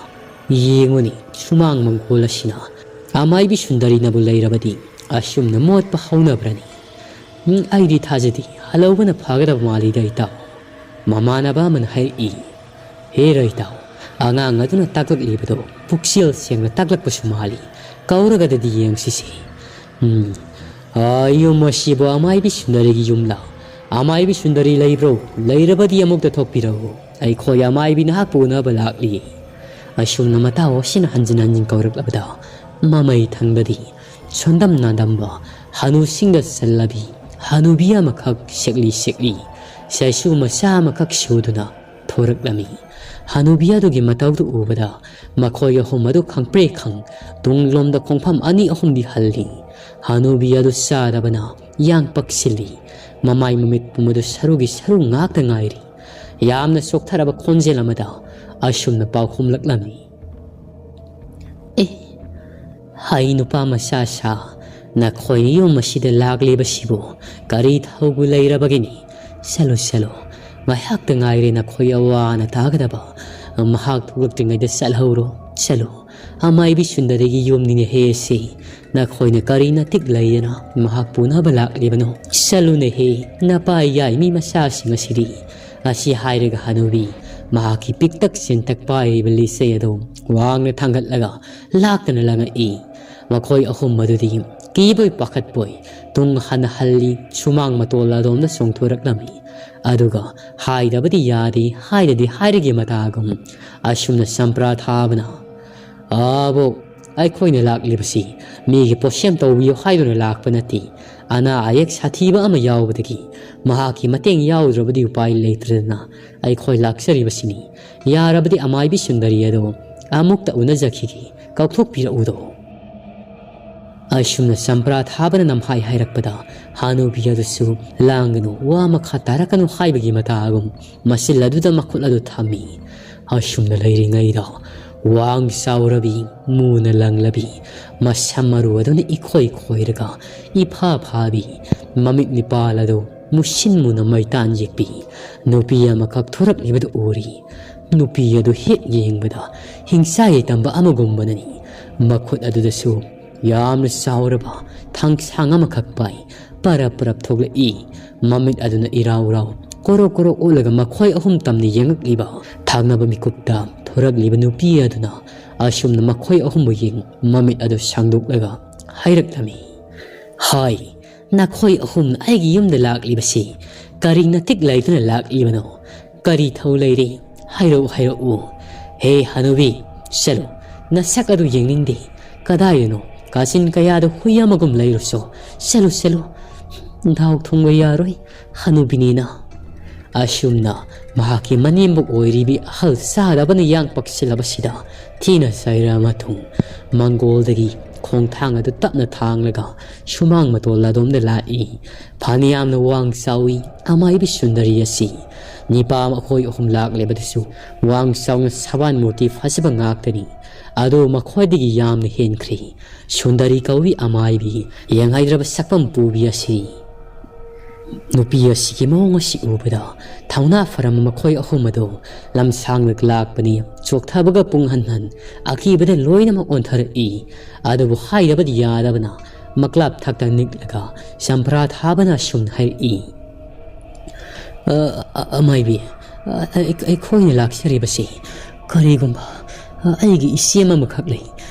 ꯌꯦꯡꯉꯨꯅꯤ, ꯁꯨꯃꯥꯡ ꯃꯪꯒꯣꯜ ꯑꯁꯤꯅ ꯑꯃꯥꯏꯕꯤ ꯁꯨꯟꯗꯔꯤꯅꯕꯨ ꯂꯩꯔꯕꯗꯤ ꯑꯁꯨꯝꯅ ꯃꯣꯠꯄ ꯍꯧꯅꯕ꯭ꯔꯅꯤ? ꯎꯝ, ꯑꯩꯗꯤ ꯊꯥꯖꯗꯦ, ꯍꯜꯍꯧꯕꯅ ꯐꯒꯗꯕ ꯃꯥꯜꯂꯤꯗ ꯏꯇꯥꯎ"꯫ ꯃꯃꯥꯟꯅꯕ ꯑꯃꯅ ꯍꯥꯏꯔꯛꯏ꯫ "ꯍꯦ ꯔꯥꯏꯇꯥꯎ, ꯑꯉꯥꯡ ꯑꯗꯨꯅ ꯇꯥꯛꯂꯛꯂꯤꯕꯗꯣ ꯄꯨꯛꯆꯦꯜ ꯁꯦꯡꯅ ꯇꯥꯛꯂꯛꯄꯁꯨ ꯃꯥꯜꯂꯤ꯫ ꯀꯧꯔꯒꯗꯗꯤ ꯌꯦꯡꯁꯤꯁꯦ꯫ ꯎꯝ, ꯑꯥ, ꯌꯨꯝ ꯑꯁꯤꯕꯨ ꯑꯃꯥꯏꯕꯤ ꯁꯨꯟꯗꯔꯤꯒꯤ ꯌꯨꯝꯂꯥ? ꯑꯃꯥꯏꯕꯤ ꯁꯨꯟꯗꯔꯤ ꯂꯩꯕ꯭ꯔꯣ? ꯂꯩꯔꯕꯗꯤ ꯑꯃꯨꯛꯇ ꯊꯣꯛꯄꯤꯔꯛꯎ꯫ ꯑꯩꯈꯣꯏ ꯑꯃꯥꯏꯕꯤ ꯅꯍꯥꯛꯄꯨ ꯎꯅꯕ ꯂꯥꯛꯂꯤ"꯫ ꯑꯁꯨꯝꯅ ꯃꯇꯥꯎ ꯑꯁꯤꯅ ꯍꯟꯖꯤꯟ ꯍꯟꯖꯤꯟ ꯀꯧꯔꯛꯂꯕꯗ ꯃꯃꯩ ꯊꯪꯕꯗꯤ ꯁꯣꯟꯗꯝ ꯅꯥꯟꯗꯝꯕ ꯍꯅꯨꯁꯤꯡꯗ ꯆꯜꯂꯕꯤ ꯍꯅꯨꯕꯤ ꯑꯃꯈꯛ ꯁꯦꯛꯂꯤ ꯁꯦꯛꯂꯤ ꯆꯩꯁꯨ ꯃꯆꯥ ꯑꯃꯈꯛ ꯁꯨꯗꯨꯅ ꯊꯣꯔꯛꯂꯝꯃꯤ꯫ ꯍꯅꯨꯕꯤ ꯑꯗꯨꯒꯤ ꯃꯇꯧꯗꯨ ꯎꯕꯗ ꯃꯈꯣꯏ ꯑꯍꯨꯝ ꯑꯗꯨ ꯈꯪꯄ꯭ꯔꯦꯛ ꯈꯪ ꯇꯨꯡꯂꯣꯝꯗ ꯈꯣꯡꯐꯝ ꯑꯅꯤ ꯑꯍꯨꯝꯗꯤ ꯍꯜꯂꯤ꯫ ꯍꯅꯨꯕꯤ ꯑꯗꯨ ꯆꯥꯗꯕꯅ ꯌꯥꯡ ꯄꯛꯁꯤꯜꯂꯤ꯫ ꯃꯃꯥꯏ ꯃꯃꯤꯠ ꯄꯨꯝꯕꯗꯨ ꯁꯔꯨꯒꯤ ꯁꯔꯨ ꯉꯥꯛꯇ ꯉꯥꯏꯔꯤ꯫ ꯌꯥꯝꯅ ꯆꯣꯛꯊꯔꯕ ꯈꯣꯟꯖꯦꯜ ꯑꯃꯗ ꯑꯁꯨꯝꯅ ꯄꯥꯎꯈꯨꯝꯂꯛꯂꯝꯃꯤ꯫ "ꯑꯦ, ꯍꯩ ꯅꯨꯄꯥ ꯃꯆꯥ ꯁꯥ, ꯅꯈꯣꯏ ꯌꯨꯝ ꯑꯁꯤꯗ ꯂꯥꯛꯂꯤꯕꯁꯤꯕꯨ ꯀꯔꯤ ꯊꯧꯕ ꯂꯩꯔꯕꯒꯤꯅꯤ? ꯆꯠꯂꯨ, ꯆꯠꯂꯨ, ꯉꯥꯏꯍꯥꯛꯇ ꯉꯥꯏꯔꯦ ꯅꯈꯣꯏ ꯑꯋꯥ ꯑꯅꯥ ꯇꯥꯒꯗꯕ꯫ ꯃꯍꯥꯛ ꯊꯣꯛꯂꯛꯇ꯭ꯔꯤꯉꯩꯗ ꯆꯠꯍꯧꯔꯣ, ꯆꯠꯂꯨ꯫ ꯑꯃꯥꯏꯕꯤ ꯁꯨꯟꯗꯔꯤꯒꯤ ꯌꯨꯝꯅꯤꯅꯦ ꯍꯦ ꯑꯁꯤ꯫ ꯅꯈꯣꯏꯅ ꯀꯔꯤ ꯅꯇꯤꯛ ꯂꯩꯗꯅ ꯃꯍꯥꯛꯄꯨ ꯎꯅꯕ ꯂꯥꯛꯂꯤꯕꯅꯣ? ꯆꯠꯂꯨꯅꯦꯍꯦ, ꯅꯄꯥ ꯌꯥꯏ ꯃꯤ ꯃꯆꯥꯁꯤꯡ ꯑꯁꯤꯗꯤ"꯫ ꯑꯁꯤ ꯍꯥꯏꯔꯒ ꯍꯅꯨꯕꯤ ꯃꯍꯥꯛꯀꯤ ꯄꯤꯛꯇꯛ ꯆꯦꯟꯇꯛ ꯄꯥꯏꯔꯤꯕ ꯂꯤꯆꯩ ꯑꯗꯨ ꯋꯥꯡꯅ ꯊꯥꯡꯒꯠꯂꯒ ꯂꯥꯛꯇꯅ ꯂꯪꯉꯛꯏ꯫ ꯃꯈꯣꯏ ꯑꯍꯨꯝ ꯑꯗꯨꯗꯤ ꯀꯤꯕꯣꯏ ꯄꯥꯈꯠꯄꯣꯏ ꯇꯨꯡ ꯍꯟꯅ ꯍꯜꯂꯤ, ꯁꯨꯃꯥꯡ ꯃꯇꯣꯜ ꯑꯗꯣꯝꯗ ꯆꯣꯡꯊꯣꯔꯛꯂꯝꯃꯤ꯫ ꯑꯗꯨꯒ ꯍꯥꯏꯗꯕꯗꯤ ꯌꯥꯗꯦ, ꯍꯥꯏꯗꯗꯤ ꯍꯥꯏꯔꯒꯦ ꯃꯇꯥꯒꯨꯝ ꯑꯁꯨꯝꯅ ꯆꯝꯄ꯭ꯔꯥ ꯊꯥꯕꯅ, "ꯑꯥꯕꯣꯛ, ꯑꯩꯈꯣꯏꯅ ꯂꯥꯛꯂꯤꯕꯁꯤ ꯃꯤꯒꯤ ꯄꯣꯠꯁꯦꯝ ꯇꯧꯕꯤꯌꯨ ꯍꯥꯏꯗꯨꯅ ꯂꯥꯛꯄ ꯅꯠꯇꯦ꯫ ꯑꯅꯥ ꯑꯌꯦꯛ ꯁꯥꯊꯤꯕ ꯑꯃ ꯌꯥꯎꯕꯗꯒꯤ ꯃꯍꯥꯛꯀꯤ ꯃꯇꯦꯡ ꯌꯥꯎꯗ꯭ꯔꯕꯗꯤ ꯎꯄꯥꯏ ꯂꯩꯇ꯭ꯔꯗꯅ ꯑꯩꯈꯣꯏ ꯂꯥꯛꯆꯔꯤꯕꯁꯤꯅꯤ꯫ ꯌꯥꯔꯕꯗꯤ ꯑꯃꯥꯏꯕꯤ ꯁꯨꯟꯗꯔꯤ ꯑꯗꯣ ꯑꯃꯨꯛꯇ ꯎꯅꯖꯈꯤꯒꯦ, ꯀꯧꯊꯣꯛꯄꯤꯔꯛꯎꯗꯣ"꯫ ꯑꯁꯨꯝꯅ ꯆꯝꯄ꯭ꯔꯥ ꯊꯥꯕꯅ ꯅꯝꯍꯥꯏ ꯍꯥꯏꯔꯛꯄꯗ ꯍꯅꯨꯕꯤ ꯑꯗꯨꯁꯨ "ꯂꯥꯡꯒꯅꯨ, ꯋꯥ ꯃꯈꯥ ꯇꯥꯔꯛꯀꯅꯨ" ꯍꯥꯏꯕꯒꯤ ꯃꯇꯥꯒꯨꯝ ꯃꯆꯤꯜ ꯑꯗꯨꯗ ꯃꯈꯨꯠ ꯑꯗꯨ ꯊꯝꯃꯤ꯫ ꯑꯁꯨꯝꯅ ꯂꯩꯔꯤꯉꯩꯗ ꯋꯥꯡ ꯆꯥꯎꯔꯕꯤ, ꯃꯨꯅ ꯂꯪꯂꯕꯤ, ꯃꯁꯝ ꯃꯔꯨ ꯑꯗꯨꯅ ꯏꯈꯣꯏ ꯈꯣꯏꯔꯒ ꯏꯐꯥ ꯐꯥꯕꯤ, ꯃꯃꯤꯠ ꯅꯤꯄꯥꯜ ꯑꯗꯨ ꯃꯨꯁꯤꯟ ꯃꯨꯅ ꯃꯩꯇꯥꯟ ꯌꯦꯛꯄꯤ ꯅꯨꯄꯤ ꯑꯃꯈꯛ ꯊꯣꯔꯛꯂꯤꯕꯗꯨ ꯎꯔꯤ꯫ ꯅꯨꯄꯤ ꯑꯗꯨ ꯍꯦꯛ ꯌꯦꯡꯕꯗ ꯍꯤꯡꯆꯥꯏ ꯇꯝꯕ ꯑꯃꯒꯨꯝꯕꯅꯅꯤ꯫ ꯃꯈꯨꯠ ꯑꯗꯨꯗꯁꯨ ꯌꯥꯝꯅ ꯆꯥꯎꯔꯕ ꯊꯥꯡꯁꯥꯡ ꯑꯃꯈꯛ ꯄꯥꯏ꯫ ꯄꯔꯞ ꯄꯔꯞ ꯊꯣꯛꯂꯛꯏ꯫ ꯃꯃꯤꯠ ꯑꯗꯨꯅ ꯏꯔꯥꯎ ꯏꯔꯥꯎ ꯀꯣꯔꯣ ꯀꯣꯔꯣ ꯑꯣꯜꯂꯒ ꯃꯈꯣꯏ ꯑꯍꯨꯝ ꯇꯝꯅ ꯌꯦꯡꯉꯛꯂꯤꯕ ꯊꯪꯅꯕ ꯃꯤꯀꯨꯞꯇ ꯊꯣꯔꯛꯂꯤꯕ ꯅꯨꯄꯤ ꯑꯗꯨꯅ ꯑꯁꯨꯝꯅ ꯃꯈꯣꯏ ꯑꯍꯨꯝꯕꯨ ꯌꯦꯡ ꯃꯃꯤꯠ ꯑꯗꯨ ꯁꯥꯡꯗꯣꯛꯂꯒ ꯍꯥꯏꯔꯛꯂꯝꯃꯤ, "ꯍꯥꯏ, ꯅꯈꯣꯏ ꯑꯍꯨꯝꯅ ꯑꯩꯒꯤ ꯌꯨꯝꯗ ꯂꯥꯛꯂꯤꯕꯁꯤ ꯀꯔꯤ ꯅꯇꯤꯛ ꯂꯩꯗꯨꯅ ꯂꯥꯛꯂꯤꯕꯅꯣ? ꯀꯔꯤ ꯊꯧ ꯂꯩꯔꯦ? ꯍꯥꯏꯔꯛꯎ, ꯍꯥꯏꯔꯛꯎ꯫ ꯍꯦ ꯍꯅꯨꯕꯤ, ꯆꯠꯂꯨ, ꯅꯁꯛ ꯑꯗꯨ ꯌꯦꯡꯅꯤꯡꯗꯦ꯫ ꯀꯗꯥꯏꯗꯅꯣ ꯀꯥꯆꯤꯟ ꯀꯌꯥꯗ ꯍꯨꯏ ꯑꯃꯒꯨꯝ ꯂꯩꯔꯨꯆꯣ꯫ ꯆꯠꯂꯨ, ꯆꯠꯂꯨ꯫ ꯗꯥꯎ ꯊꯨꯝꯒ ꯌꯥꯔꯣꯏ, ꯍꯅꯨꯕꯤꯅꯤꯅ"꯫ ꯑꯁꯨꯝꯅ ꯃꯍꯥꯛꯀꯤ ꯃꯅꯦꯝꯕꯣꯛ ꯑꯣꯏꯔꯤꯕꯤ ꯑꯍꯜ ꯆꯥꯗꯕꯅ ꯌꯥꯡ ꯄꯛꯁꯤꯜꯂꯕꯁꯤꯗ ꯊꯤꯅ ꯆꯩꯔ ꯃꯇꯨꯡ ꯃꯪꯒꯣꯜꯗꯒꯤ ꯈꯣꯡꯊꯥꯡ ꯑꯗꯨ ꯇꯞꯅ ꯊꯥꯡꯂꯒ ꯁꯨꯃꯥꯡ ꯃꯇꯣꯜ ꯑꯗꯣꯝꯗ ꯂꯥꯛꯏ꯫ ꯐꯅꯌꯥꯝꯅ ꯋꯥꯡ ꯆꯥꯎꯏ ꯑꯃꯥꯏꯕꯤ ꯁꯨꯟꯗꯔꯤ ꯑꯁꯤ꯫ ꯅꯤꯄꯥ ꯃꯈꯣꯏ ꯑꯍꯨꯝ ꯂꯥꯛꯂꯤꯕꯗꯨꯁꯨ ꯋꯥꯡ ꯆꯥꯎꯅ ꯁꯕꯥꯟ ꯃꯨꯔꯇꯤ ꯐꯖꯕ ꯉꯥꯛꯇꯅꯤ꯫ ꯑꯗꯨ ꯃꯈꯣꯏꯗꯒꯤ ꯌꯥꯝꯅ ꯍꯦꯟꯈ꯭ꯔꯦ꯫ ꯁꯨꯟꯗꯔꯤ ꯀꯧꯏ ꯑꯃꯥꯏꯕꯤ, ꯌꯦꯡꯍꯩꯗ꯭ꯔꯕ ꯁꯛꯐꯝ ꯄꯨꯕꯤ ꯑꯁꯤ꯫ ꯅꯨꯄꯤ ꯑꯁꯤꯒꯤ ꯃꯑꯣꯡ ꯑꯁꯤ ꯎꯕꯗ ꯊꯧꯅꯥ ꯐꯔꯝꯕ ꯃꯈꯣꯏ ꯑꯍꯨꯝ ꯑꯗꯨ ꯂꯝꯁꯥꯡꯅ ꯂꯥꯛꯄꯅꯤ꯫ ꯆꯣꯛꯊꯕꯒ ꯄꯨꯡ ꯍꯟ ꯍꯟ ꯑꯀꯤꯕꯗ ꯂꯣꯏꯅꯃꯛ ꯑꯣꯟꯊꯔꯛꯏ꯫ ꯑꯗꯨꯕꯨ ꯍꯥꯏꯗꯕꯗꯤ ꯌꯥꯗꯕꯅ ꯃꯀ꯭ꯂꯥꯞ ꯊꯛꯇ ꯅꯤꯛꯂꯒ ꯆꯝꯄ꯭ꯔꯥ ꯊꯥꯕꯅ ꯑꯁꯨꯝꯅ ꯍꯥꯏꯔꯛꯏ, "ꯑ, ꯑ, ꯑꯃꯥꯏꯕꯤ, ꯑ, ꯑꯩ-, ꯑꯩꯈꯣꯏꯅ ꯂꯥꯛꯆꯔꯤꯕꯁꯤ ꯀꯔꯤꯒꯨꯝꯕ, ꯑ, ꯑꯩꯒꯤ ꯏꯆꯦ ꯑꯃꯈꯛ ꯂꯩ꯫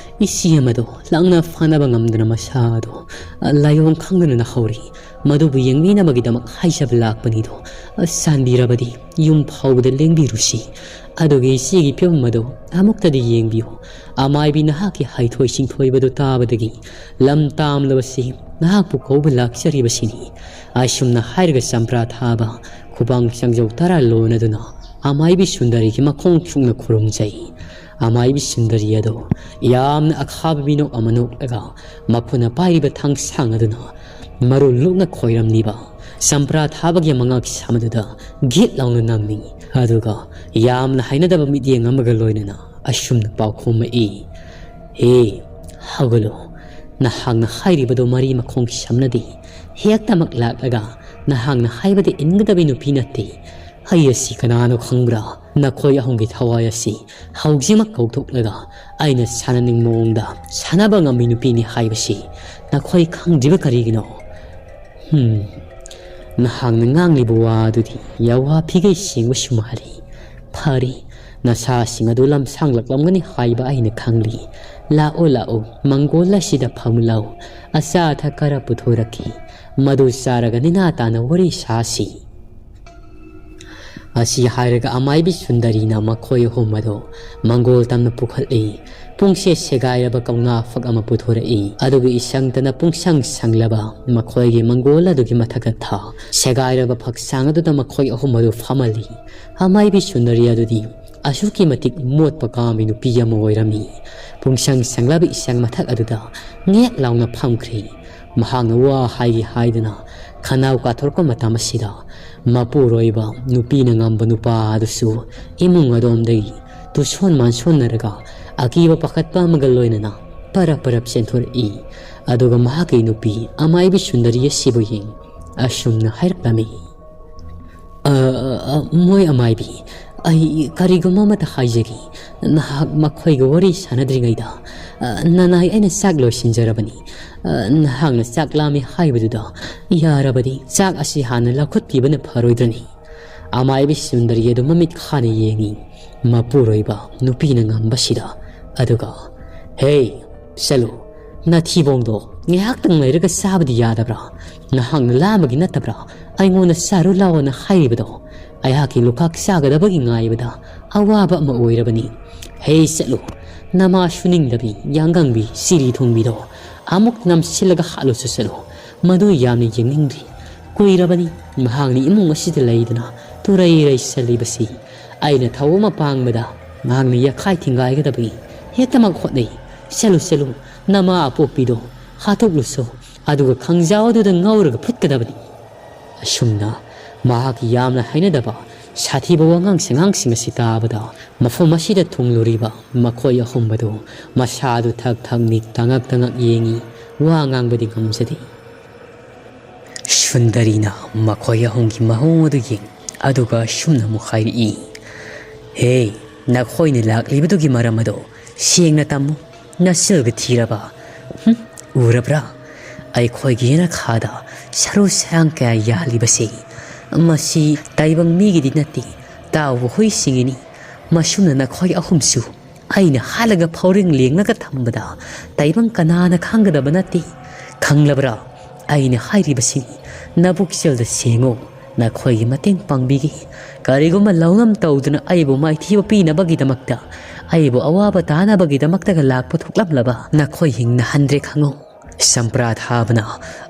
ꯏꯆꯦ ꯑꯃꯗꯣ ꯂꯥꯡꯅ ꯐꯥꯅꯕ ꯉꯝꯗꯅ ꯃꯁꯥꯗꯣ, ꯑ, ꯂꯥꯏꯑꯣꯡ ꯈꯪꯗꯅ ꯅꯥꯍꯧꯔꯤ꯫ ꯃꯗꯨꯕꯨ ꯌꯦꯡꯕꯤꯅꯕꯒꯤꯗꯃꯛ ꯍꯥꯏꯖꯕ ꯂꯥꯛꯄꯅꯤꯗꯣ꯫ ꯑ, ꯆꯥꯟꯕꯤꯔꯕꯗꯤ ꯌꯨꯝ ꯐꯥꯎꯕꯗ ꯂꯦꯡꯕꯤꯔꯨꯁꯤ꯫ ꯑꯗꯨꯒ ꯏꯆꯦꯒꯤ ꯐꯤꯕꯝ ꯑꯗꯨ ꯑꯃꯨꯛꯇꯗꯤ ꯌꯦꯡꯕꯤꯌꯨ꯫ ꯑꯃꯥꯏꯕꯤ, ꯅꯍꯥꯛꯀꯤ ꯍꯩꯊꯣꯏ ꯁꯤꯡꯊꯣꯏꯕꯗꯨ ꯇꯥꯕꯗꯒꯤ ꯂꯝ ꯇꯥꯝꯂꯕꯁꯤ ꯅꯍꯥꯛꯄꯨ ꯀꯧꯕ ꯂꯥꯛꯆꯔꯤꯕꯁꯤꯅꯤ"꯫ ꯑꯁꯨꯝꯅ ꯍꯥꯏꯔꯒ ꯆꯝꯄ꯭ꯔꯥ ꯊꯥꯕ ꯈꯨꯕꯥꯡ ꯆꯪꯖꯧ ꯇꯔꯥ ꯂꯣꯟꯅꯗꯨꯅ ꯑꯃꯥꯏꯕꯤ ꯁꯨꯟꯗꯔꯤꯒꯤ ꯃꯈꯣꯡ ꯆꯨꯡꯅ ꯈꯨꯔꯨꯝꯖꯩ꯫ ꯑꯃꯥꯏꯕꯤ ꯁꯨꯟꯗꯔꯤ ꯑꯗꯨ ꯌꯥꯝꯅ ꯑꯈꯥꯕ ꯃꯤꯅꯣꯛ ꯑꯃ ꯅꯣꯛꯂꯒ ꯃꯈꯨꯠꯅ ꯄꯥꯏꯔꯤꯕ ꯊꯥꯡꯁꯥꯡ ꯑꯗꯨꯅ ꯃꯔꯨ ꯂꯨꯛꯅ ꯈꯣꯏꯔꯝꯂꯤꯕ ꯆꯝꯄ꯭ꯔꯥ ꯊꯥꯕꯒꯤ ꯃꯉꯛ ꯁꯝ ꯑꯗꯨꯗ ꯒꯤꯠ ꯂꯥꯎꯅ ꯅꯝꯃꯤ꯫ ꯑꯗꯨꯒ ꯌꯥꯝꯅ ꯍꯩꯅꯗꯕ ꯃꯤꯠꯌꯦꯡ ꯑꯃꯒ ꯂꯣꯏꯅꯅ ꯑꯁꯨꯝꯅ ꯄꯥꯎꯈꯨꯝꯃꯛꯏ, "ꯍꯦ, ꯍꯧꯒꯠꯂꯣ꯫ ꯅꯍꯥꯛꯅ ꯍꯥꯏꯔꯤꯕꯗꯣ ꯃꯔꯤ ꯃꯈꯣꯡ ꯁꯝꯅꯗꯦ꯫ ꯍꯦꯛꯇꯃꯛ ꯂꯥꯛꯂꯒ ꯅꯍꯥꯛꯅ ꯍꯥꯏꯕꯗ ꯏꯟꯒꯗꯕꯤ ꯅꯨꯄꯤ ꯅꯠꯇꯦ꯫ ꯑꯩ ꯑꯁꯤ ꯀꯅꯥꯅꯣ ꯈꯪꯕ꯭ꯔꯥ? ꯅꯈꯣꯏ ꯑꯍꯨꯝꯒꯤ ꯊꯋꯥꯏ ꯑꯁꯤ ꯍꯧꯖꯤꯛꯃꯛ ꯀꯧꯊꯣꯛꯂꯒ ꯑꯩꯅ ꯁꯥꯟꯅꯅꯤꯡꯕ ꯃꯑꯣꯡꯗ ꯁꯥꯟꯅꯕ ꯉꯝꯃꯤ ꯅꯨꯄꯤꯅꯤ ꯍꯥꯏꯕꯁꯤ ꯅꯈꯣꯏ ꯈꯪꯗ꯭ꯔꯤꯕ ꯀꯔꯤꯒꯤꯅꯣ?" ꯍꯝ, ꯅꯍꯥꯛꯅ ꯉꯥꯡꯂꯤꯕ ꯋꯥ ꯑꯗꯨꯗꯤ ꯌꯥꯋꯥ ꯐꯤꯒꯩ ꯁꯦꯡꯕꯁꯨ ꯃꯥꯜꯂꯤ꯫ ꯐꯔꯦ, ꯅꯁꯥꯁꯤꯡ ꯑꯗꯨ ꯂꯝꯁꯥꯡꯂꯛꯂꯝꯒꯅꯤ ꯍꯥꯏꯕ ꯑꯩꯅ ꯈꯪꯂꯤ꯫ ꯂꯥꯛꯑꯣ, ꯂꯥꯛꯑꯣ, ꯃꯪꯒꯣꯜ ꯑꯁꯤꯗ ꯐꯝꯂꯥꯎ꯫ ꯑꯆꯥ ꯑꯊꯛ ꯈꯔ ꯄꯨꯊꯣꯔꯛꯈꯤ꯫ ꯃꯗꯨ ꯆꯥꯔꯒ ꯅꯦꯅꯥ ꯇꯥꯅ ꯋꯥꯔꯤ ꯁꯥꯁꯤ꯫ ꯑꯁꯤ ꯍꯥꯏꯔꯒ ꯑꯃꯥꯏꯕꯤ ꯁꯨꯟꯗꯔꯤꯅ ꯃꯈꯣꯏ ꯑꯍꯨꯝ ꯑꯗꯨ ꯃꯪꯒꯣꯜ ꯇꯝꯅ ꯄꯨꯈꯠꯂꯤ꯫ ꯄꯨꯡꯁꯦ ꯁꯦꯒꯥꯏꯔꯕ ꯀꯧꯅꯥ ꯐꯛ ꯑꯃ ꯄꯨꯊꯣꯔꯛꯏ꯫ ꯑꯗꯨꯒ ꯏꯁꯪꯇꯅ ꯄꯨꯡꯁꯪ ꯁꯪꯂꯕ ꯃꯈꯣꯏꯒꯤ ꯃꯪꯒꯣꯜ ꯑꯗꯨꯒꯤ ꯃꯊꯛꯇ ꯊꯥ ꯁꯦꯒꯥꯏꯔꯕ ꯐꯛꯁꯥꯡ ꯑꯗꯨꯗ ꯃꯈꯣꯏ ꯑꯍꯨꯝ ꯑꯗꯨ ꯐꯝꯍꯜꯂꯤ꯫ ꯑꯃꯥꯏꯕꯤ ꯁꯨꯟꯗꯔꯤ ꯑꯗꯨꯗꯤ ꯑꯁꯨꯛꯀꯤ ꯃꯇꯤꯛ ꯃꯣꯠꯄ ꯀꯥꯝꯕꯤ ꯅꯨꯄꯤ ꯑꯃ ꯑꯣꯏꯔꯝꯃꯤ꯫ ꯄꯨꯡꯁꯪ ꯁꯪꯂꯕ ꯏꯁꯪ ꯃꯊꯛ ꯑꯗꯨꯗ ꯉꯦꯛ ꯂꯥꯎꯅ ꯐꯝꯈ꯭ꯔꯤ꯫ ꯃꯍꯥꯛꯅ ꯋꯥ ꯍꯥꯏꯒꯦ ꯍꯥꯏꯗꯨꯅ ꯈꯅꯥꯎ ꯀꯥꯊꯣꯔꯛꯄ ꯃꯇꯝ ꯑꯁꯤꯗ ꯃꯄꯨꯔꯣꯏꯕ ꯅꯨꯄꯤꯅ ꯉꯝꯕ ꯅꯨꯄꯥ ꯑꯗꯨꯁꯨ ꯏꯃꯨꯡ ꯑꯗꯣꯝꯗꯒꯤ ꯇꯨꯁꯣꯟ ꯃꯥꯟꯁꯣꯟꯅꯔꯒ ꯑꯀꯤꯕ ꯄꯥꯈꯠꯄ ꯑꯃꯒ ꯂꯣꯏꯅꯅ ꯄꯔꯞ ꯄꯔꯞ ꯆꯦꯟꯊꯣꯔꯛꯏ꯫ ꯑꯗꯨꯒ ꯃꯍꯥꯛꯀꯤ ꯅꯨꯄꯤ ꯑꯃꯥꯏꯕꯤ ꯁꯨꯟꯗꯔꯤ ꯑꯁꯤꯕꯨ ꯌꯦꯡ ꯑꯁꯨꯝꯅ ꯍꯥꯏꯔꯛꯂꯝꯃꯤ, "ꯑ, ꯑ, ꯑ, ꯃꯣꯏ ꯑꯃꯥꯏꯕꯤ, ꯑꯩ ꯀꯔꯤꯒꯨꯝꯕ ꯑꯃꯇ ꯍꯥꯏꯖꯒꯦ꯫ ꯅꯍꯥꯛ ꯃꯈꯣꯏꯒ ꯋꯥꯔꯤ ꯁꯥꯟꯅꯗ꯭ꯔꯤꯉꯩꯗ, ꯑ, ꯅꯅꯥꯏ ꯑꯩꯅ ꯆꯥꯛ ꯂꯣꯏꯁꯤꯟꯖꯔꯕꯅꯤ꯫ ꯑ, ꯅꯍꯥꯛꯅ ꯆꯥꯛ ꯂꯥꯝꯃꯤ ꯍꯥꯏꯕꯗꯨꯗ ꯌꯥꯔꯕꯗꯤ ꯆꯥꯛ ꯑꯁꯤ ꯍꯥꯟꯅ ꯂꯧꯈꯠꯄꯤꯕꯅ ꯐꯔꯣꯏꯗ꯭ꯔꯅꯤ?" ꯑꯃꯥꯏꯕꯤ ꯁꯨꯟꯗꯔꯤ ꯑꯗꯨ ꯃꯃꯤꯠ ꯈꯥꯅ ꯌꯦꯡꯉꯤ ꯃꯄꯨꯔꯣꯏꯕ ꯅꯨꯄꯤꯅ ꯉꯝꯕꯁꯤꯗ꯫ ꯑꯗꯨꯒ, "ꯍꯦ, ꯆꯠꯂꯨ꯫ ꯅꯊꯤꯕꯣꯡꯗꯣ ꯉꯥꯏꯍꯥꯛꯇꯪ ꯂꯩꯔꯒ ꯆꯥꯕꯗꯤ ꯌꯥꯗꯕ꯭ꯔꯥ? ꯅꯍꯥꯛꯅ ꯂꯥꯝꯕꯒꯤ ꯅꯠꯇꯕ꯭ꯔꯥ ꯑꯩꯉꯣꯟꯗ ꯆꯥꯔꯨ ꯂꯥꯎꯑꯣꯅ ꯍꯥꯏꯔꯤꯕꯗꯣ? ꯑꯩꯍꯥꯛꯀꯤ ꯂꯨꯈꯥꯛ ꯆꯥꯒꯗꯕꯒꯤ ꯉꯥꯏꯕꯗ ꯑꯋꯥꯕ ꯑꯃ ꯑꯣꯏꯔꯕꯅꯤ꯫ ꯍꯦ, ꯆꯠꯂꯨ꯫ ꯅꯃꯥ ꯁꯨꯅꯤꯡꯗꯕꯤ ꯌꯥꯡꯒꯪꯕꯤ ꯆꯤꯔꯤ ꯊꯣꯡꯕꯤꯗꯣ ꯑꯃꯨꯛ ꯅꯝꯁꯤꯜꯂꯒ ꯍꯥꯠꯂꯨꯁꯨ ꯆꯠꯂꯨ꯫ ꯃꯗꯨ ꯌꯥꯝꯅ ꯌꯦꯡꯅꯤꯡꯗ꯭ꯔꯤ꯫ ꯀꯨꯏꯔꯕꯅꯤ ꯃꯍꯥꯛꯅ ꯏꯃꯨꯡ ꯑꯁꯤꯗ ꯂꯩꯗꯨꯅ ꯇꯨꯔꯩ ꯔꯩꯁꯜꯂꯤꯕꯁꯤ꯫ ꯑꯩꯅ ꯊꯧ ꯑꯃ ꯄꯥꯡꯕꯗ ꯃꯍꯥꯛꯅ ꯌꯥꯈꯥꯏ ꯊꯤꯡꯒꯥꯏꯒꯗꯕꯒꯤ ꯍꯦꯛꯇꯃꯛ ꯍꯣꯠꯅꯩ꯫ ꯆꯠꯂꯨ, ꯆꯠꯂꯨ, ꯅꯃꯥ ꯑꯄꯣꯛꯄꯤꯗꯣ ꯍꯥꯠꯇꯣꯛꯂꯨꯁꯨ, ꯑꯗꯨꯒ ꯈꯥꯡꯖꯥꯎ ꯑꯗꯨꯗ ꯉꯧꯔꯒ ꯐꯨꯠꯀꯗꯕꯅꯤ꯫" ꯑꯁꯨꯝꯅ ꯃꯍꯥꯛꯀꯤ ꯌꯥꯝꯅ ꯍꯩꯅꯗꯕ ꯁꯥꯊꯤꯕ ꯋꯥꯉꯥꯡ ꯁꯉꯥꯡꯁꯤꯡ ꯑꯁꯤ ꯇꯥꯕꯗ ꯃꯐꯝ ꯑꯁꯤꯗ ꯊꯨꯡꯂꯨꯔꯤꯕ ꯃꯈꯣꯏ ꯑꯍꯨꯝ ꯑꯗꯨ ꯃꯁꯥꯗꯨ ꯊꯛ ꯊꯛ ꯅꯤꯛ ꯇꯉꯛ ꯇꯉꯛ ꯌꯦꯡꯏ꯫ ꯋꯥ ꯉꯥꯡꯕꯗꯤ ꯉꯝꯖꯗꯦ꯫ ꯁꯨꯟꯗꯔꯤꯅ ꯃꯈꯣꯏ ꯑꯍꯨꯝꯒꯤ ꯃꯑꯣꯡ ꯑꯗꯨ ꯌꯦꯡ ꯑꯗꯨꯒ ꯑꯁꯨꯝꯅ ꯑꯃꯨꯛ ꯍꯥꯏꯔꯛꯏ, "ꯍꯦ, ꯅꯈꯣꯏꯅ ꯂꯥꯛꯂꯤꯕꯗꯨꯒꯤ ꯃꯔꯝ ꯑꯗꯣ ꯁꯦꯡꯅ ꯇꯝꯃꯨ꯫ ꯅꯆꯤꯜꯒ ꯊꯤꯔꯕ? ꯍꯨꯝ, ꯎꯔꯕ꯭ꯔꯥ? ꯑꯩꯈꯣꯏꯒꯤ ꯌꯦꯅꯈꯥꯗ ꯁꯔꯨ ꯁꯔꯥꯡ ꯀꯌꯥ ꯌꯥꯜꯂꯤꯕꯁꯤ꯫ ꯃꯁꯤ ꯇꯥꯏꯕꯪ ꯃꯤꯒꯤꯗꯤ ꯅꯠꯇꯦ, ꯇꯥꯎꯕ ꯍꯨꯏꯁꯤꯡꯒꯤꯅꯤ꯫ ꯃꯁꯨꯝꯅ ꯅꯈꯣꯏ ꯑꯍꯨꯝꯁꯨ ꯑꯩꯅ ꯍꯥꯠꯂꯒ ꯐꯧꯔꯦꯡ ꯂꯦꯡꯂꯒ ꯊꯝꯕꯗ ꯇꯥꯏꯕꯪ ꯀꯅꯥꯅ ꯈꯪꯒꯗꯕ ꯅꯠꯇꯦ꯫ ꯈꯪꯂꯕ꯭ꯔꯥ? ꯑꯩꯅ ꯍꯥꯏꯔꯤꯕꯁꯤꯅꯤ꯫ ꯅꯕꯨꯛꯆꯦꯜꯗ ꯁꯦꯡꯉꯨ꯫ ꯅꯈꯣꯏꯒꯤ ꯃꯇꯦꯡ ꯄꯥꯡꯕꯤꯒꯦ꯫ ꯀꯔꯤꯒꯨꯝꯕ ꯂꯧꯅꯝ ꯇꯧꯗꯨꯅ ꯑꯩꯕꯨ ꯃꯥꯏꯊꯤꯕ ꯄꯤꯅꯕꯒꯤꯗꯃꯛꯇ, ꯑꯩꯕꯨ ꯑꯋꯥꯕ ꯇꯥꯅꯕꯒꯤꯗꯃꯛꯇꯒ ꯂꯥꯛꯄ ꯊꯣꯛꯂꯝꯂꯕ ꯅꯈꯣꯏ ꯍꯤꯡꯅꯍꯟꯗ꯭ꯔꯦ ꯈꯪꯉꯨ꯫" ꯆꯝꯄ꯭ꯔꯥ ꯊꯥꯕꯅ,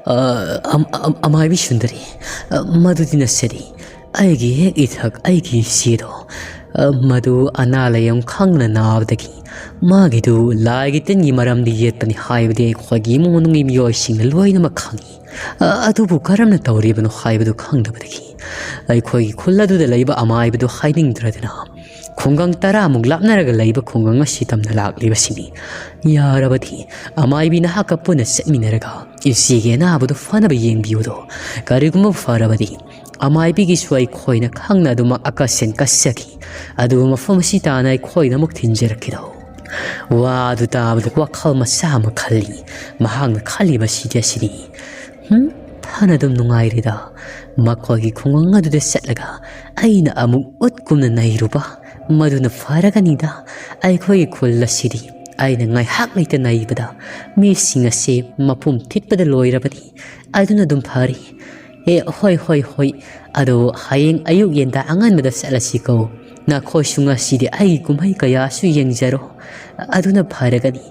"ꯑ, ꯑꯝ-, ꯑꯝ-, ꯑꯃꯥꯏꯕꯤ ꯁꯨꯟꯗꯔꯤ, ꯑ, ꯃꯗꯨꯗꯤ ꯅꯠꯆꯗꯦ꯫ ꯑꯩꯒꯤ ꯍꯦꯛ ꯏꯊꯛ ꯑꯩꯒꯤ ꯏꯆꯦꯗꯣ, ꯑ, ꯃꯗꯨ ꯑꯅꯥ ꯂꯥꯏꯌꯦꯡ ꯈꯪꯅ ꯅꯥꯕꯗꯒꯤ ꯃꯥꯒꯤꯗꯨ ꯂꯥꯏꯒꯤ ꯇꯤꯟꯒꯤ ꯃꯔꯝꯗ ꯌꯦꯠꯄꯅꯤ ꯍꯥꯏꯕꯗꯤ ꯑꯩꯈꯣꯏꯒꯤ ꯏꯃꯨꯡ ꯃꯅꯨꯡꯒꯤ ꯃꯤꯑꯣꯏꯁꯤꯡꯅ ꯂꯣꯏꯅꯃꯛ ꯈꯪꯏ꯫ ꯑ, ꯑꯗꯨꯕꯨ ꯀꯔꯝꯅ ꯇꯧꯔꯤꯕꯅꯣ ꯍꯥꯏꯕꯗꯨ ꯈꯪꯗꯕꯗꯒꯤ ꯑꯩꯈꯣꯏꯒꯤ ꯈꯨꯜ ꯑꯗꯨꯗ ꯂꯩꯕ ꯑꯃꯥꯏꯕꯗꯨ ꯍꯥꯏꯅꯤꯡꯗ꯭ꯔꯗꯅ ꯈꯨꯡꯒꯪ ꯇꯔꯥꯃꯨꯛ ꯂꯥꯞꯅꯔꯒ ꯂꯩꯕ ꯈꯨꯡꯒꯪ ꯑꯁꯤ ꯇꯝꯅ ꯂꯥꯛꯂꯤꯕꯁꯤꯅꯤ꯫ ꯌꯥꯔꯕꯗꯤ ꯑꯃꯥꯏꯕꯤ ꯅꯍꯥꯛꯀ ꯄꯨꯟꯅ ꯆꯠꯃꯤꯟꯅꯔꯒ ꯏꯆꯦꯒꯤ ꯑꯅꯥꯕꯗꯨ ꯐꯅꯕ ꯌꯦꯡꯕꯤꯌꯨꯗꯣ꯫ ꯀꯔꯤꯒꯨꯝꯕ ꯐꯔꯕꯗꯤ ꯑꯃꯥꯏꯕꯤꯒꯤꯁꯨ ꯑꯩꯈꯣꯏꯅ ꯈꯪꯅ ꯑꯗꯨꯃꯛ ꯑꯀꯁꯦꯟ ꯀꯠꯆꯈꯤ꯫ ꯑꯗꯨꯕꯨ ꯃꯐꯝ ꯑꯁꯤ ꯇꯥꯅ ꯑꯩꯈꯣꯏꯅ ꯑꯃꯨꯛ ꯊꯤꯟꯖꯔꯛꯀꯦꯗꯣ꯫" ꯋꯥ ꯑꯗꯨ ꯇꯥꯕꯗ ꯋꯥꯈꯜ ꯃꯆꯥ ꯑꯃ ꯈꯜꯂꯤ꯫ ꯃꯍꯥꯛꯅ ꯈꯜꯂꯤꯕꯁꯤꯗꯤ ꯑꯁꯤꯅꯤ, "ꯍꯨꯝ, ꯐꯅ ꯑꯗꯨꯝ ꯅꯨꯡꯉꯥꯏꯔꯦꯗ꯫ ꯃꯈꯣꯏꯒꯤ ꯈꯨꯡꯒꯪ ꯑꯗꯨꯗ ꯆꯠꯂꯒ ꯑꯩꯅ ꯑꯃꯨꯛ ꯎꯠꯀꯨꯝꯅ ꯅꯩꯔꯨꯕ, ꯃꯗꯨꯅ ꯐꯔꯒꯅꯤꯗ꯫ ꯑꯩꯈꯣꯏꯒꯤ ꯈꯨꯜ ꯑꯁꯤꯗꯤ ꯑꯩꯅ ꯉꯥꯏꯍꯥꯛ ꯂꯩꯇ ꯅꯩꯕꯗ ꯃꯤꯁꯤꯡ ꯑꯁꯤ ꯃꯄꯨꯝ ꯊꯤꯠꯄꯗ ꯂꯣꯏꯔꯕꯅꯤ꯫ ꯑꯗꯨꯅ ꯑꯗꯨꯝ ꯐꯔꯦ꯫ ꯑꯦ, ꯍꯣꯏ, ꯍꯣꯏ, ꯍꯣꯏ꯫ ꯑꯗꯣ ꯍꯌꯦꯡ ꯑꯌꯨꯛ ꯌꯦꯟꯗꯥ ꯑꯉꯟꯕꯗ ꯆꯠꯂꯁꯤꯀꯣ꯫ ꯅꯈꯣꯏꯁꯨ ꯉꯁꯤꯗꯤ ꯑꯩꯒꯤ ꯀꯨꯝꯍꯩ ꯀꯌꯥꯁꯨ ꯌꯦꯡꯖꯔꯣ꯫ ꯑꯗꯨꯅ ꯐꯔꯒꯅꯤ꯫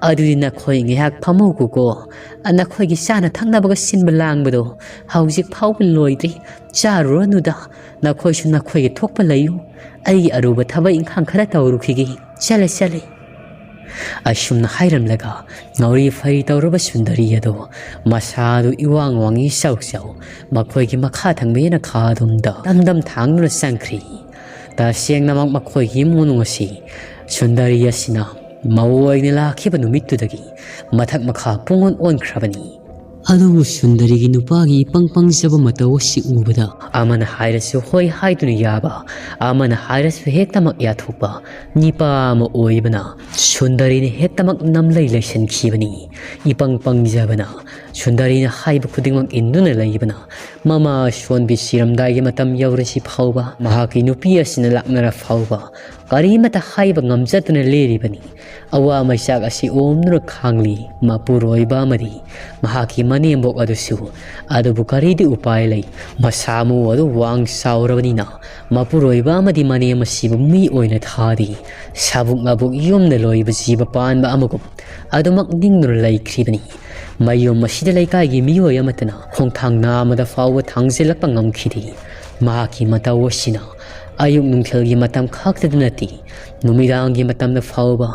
ꯑꯗꯨꯗꯤ ꯅꯈꯣꯏ ꯉꯥꯏꯍꯥꯛ ꯐꯝꯍꯧꯀꯣꯀꯣ꯫ ꯅꯈꯣꯏꯒꯤ ꯆꯥꯅ ꯊꯛꯅꯕꯒ ꯁꯤꯟꯕ ꯂꯥꯡꯕꯗꯣ ꯍꯧꯖꯤꯛ ꯐꯥꯎꯕ ꯂꯣꯏꯗ꯭ꯔꯤ꯫ ꯆꯥꯔꯨꯔꯅꯨꯗ꯫ ꯅꯈꯣꯏꯁꯨ ꯅꯈꯣꯏꯒꯤ ꯊꯣꯛꯄ ꯂꯩꯌꯨ꯫ ꯑꯩꯒꯤ ꯑꯔꯨꯕ ꯊꯕꯛ ꯏꯪꯈꯥꯡ ꯈꯔ ꯇꯧꯔꯨꯈꯤꯒꯦ꯫ ꯆꯠꯂꯦ, ꯆꯠꯂꯦ꯫ ꯑꯁꯨꯝꯅ ꯍꯥꯏꯔꯝꯂꯒ ꯉꯥꯎꯔꯤ ꯐꯩꯔꯤ ꯇꯧꯔꯕ ꯁꯨꯟꯗꯔꯤ ꯑꯗꯣ ꯃꯁꯥꯗꯨ ꯏꯋꯥꯡ ꯋꯥꯡꯏ ꯆꯥꯎ ꯆꯥꯎ ꯃꯈꯣꯏꯒꯤ ꯃꯈꯥ ꯊꯪꯕ ꯌꯦꯅꯈꯥ ꯑꯗꯣꯝꯗ ꯗꯝ ꯗꯝ ꯊꯥꯡꯗꯨꯅ ꯆꯪꯈ꯭ꯔꯤ꯫ ꯇꯁꯦꯡꯅꯃꯛ ꯃꯈꯣꯏꯒꯤ ꯏꯃꯨꯡ ꯃꯅꯨꯡ ꯑꯁꯤ ꯁꯨꯟꯗꯔꯤ ꯑꯁꯤꯅ ꯃꯧ ꯑꯣꯏꯅ ꯂꯥꯛꯈꯤꯕ ꯅꯨꯃꯤꯠꯇꯨꯗꯒꯤ ꯃꯊꯛ ꯃꯈꯥ ꯄꯨꯡꯑꯣꯟ ꯑꯣꯟꯈ꯭ꯔꯕꯅꯤ꯫ ꯑꯗꯨꯕꯨ ꯁꯨꯟꯗꯔꯤꯒꯤ ꯅꯨꯄꯥꯒꯤ ꯏꯄꯪ ꯄꯪꯖꯕ ꯃꯇꯧ ꯑꯁꯤ ꯎꯕꯗ ꯑꯃꯅ ꯍꯥꯏꯔꯁꯨ ꯍꯣꯏ ꯍꯥꯏꯗꯨꯅ ꯌꯥꯕ, ꯑꯃꯅ ꯍꯥꯏꯔꯁꯨ ꯍꯦꯛꯇꯃꯛ ꯌꯥꯊꯣꯛꯄ ꯅꯤꯄꯥ ꯑꯃ ꯑꯣꯏꯕꯅ ꯁꯨꯟꯗꯔꯤꯅ ꯍꯦꯛꯇꯃꯛ ꯅꯝꯂꯩ ꯂꯩꯁꯟꯈꯤꯕꯅꯤ꯫ ꯏꯄꯪ ꯄꯪꯖꯕꯅ ꯁꯨꯟꯗꯔꯤꯅ ꯍꯥꯏꯕ ꯈꯨꯗꯤꯡꯃꯛ ꯏꯟꯗꯨꯅ ꯂꯩꯕꯅ ꯃꯃꯥ ꯁꯣꯟꯕꯤ ꯁꯤꯔꯝꯗꯥꯏꯒꯤ ꯃꯇꯝ ꯌꯧꯔꯁꯤ ꯐꯥꯎꯕ ꯃꯍꯥꯛꯀꯤ ꯅꯨꯄꯤ ꯑꯁꯤꯅ ꯂꯥꯛꯅꯔ ꯐꯥꯎꯕ ꯀꯔꯤꯃꯠꯇ ꯍꯥꯏꯕ ꯉꯝꯖꯗꯨꯅ ꯂꯩꯔꯤꯕꯅꯤ꯫ ꯑꯋꯥ ꯃꯩꯆꯥꯛ ꯑꯁꯤ ꯑꯣꯝꯗꯨꯅ ꯈꯥꯡꯂꯤ ꯃꯄꯨꯔꯣꯏꯕ ꯑꯃꯗꯤ ꯃꯍꯥꯛꯀꯤ ꯃꯅꯦꯝꯕꯣꯛ ꯑꯗꯨꯁꯨ꯫ ꯑꯗꯨꯕꯨ ꯀꯔꯤꯗꯤ ꯎꯄꯥꯏ ꯂꯩ? ꯃꯁꯥ ꯃꯎ ꯑꯗꯨ ꯋꯥꯡ ꯆꯥꯎꯔꯕꯅꯤꯅ ꯃꯄꯨꯔꯣꯏꯕ ꯑꯃꯗꯤ ꯃꯅꯦꯝ ꯑꯁꯤꯕꯨ ꯃꯤ ꯑꯣꯏꯅ ꯊꯥꯗꯦ꯫ ꯁꯥꯕꯨꯛ ꯂꯕꯨꯛ ꯌꯨꯝꯗ ꯂꯣꯏꯕ ꯖꯤꯕ ꯄꯥꯟꯕ ꯑꯃꯒꯨꯝ ꯑꯗꯨꯃꯛ ꯅꯤꯡꯗꯨꯅ ꯂꯩꯈ꯭ꯔꯤꯕꯅꯤ꯫ ꯃꯌꯨꯝ ꯑꯁꯤꯗ ꯂꯩꯀꯥꯏꯒꯤ ꯃꯤꯑꯣꯏ ꯑꯃꯠꯇꯅ ꯈꯣꯡꯊꯥꯡ ꯅꯥꯝꯃꯗ ꯐꯥꯎꯕ ꯊꯥꯡꯖꯤꯜꯂꯛꯄ ꯉꯝꯈꯤꯗꯦ꯫ ꯃꯍꯥꯛꯀꯤ ꯃꯇꯧ ꯑꯁꯤꯅ ꯑꯌꯨꯛ ꯅꯨꯡꯊꯤꯜꯒꯤ ꯃꯇꯝ ꯈꯛꯇꯗ ꯅꯠꯇꯦ, ꯅꯨꯃꯤꯗꯥꯡꯒꯤ ꯃꯇꯝꯗ ꯐꯥꯎꯕ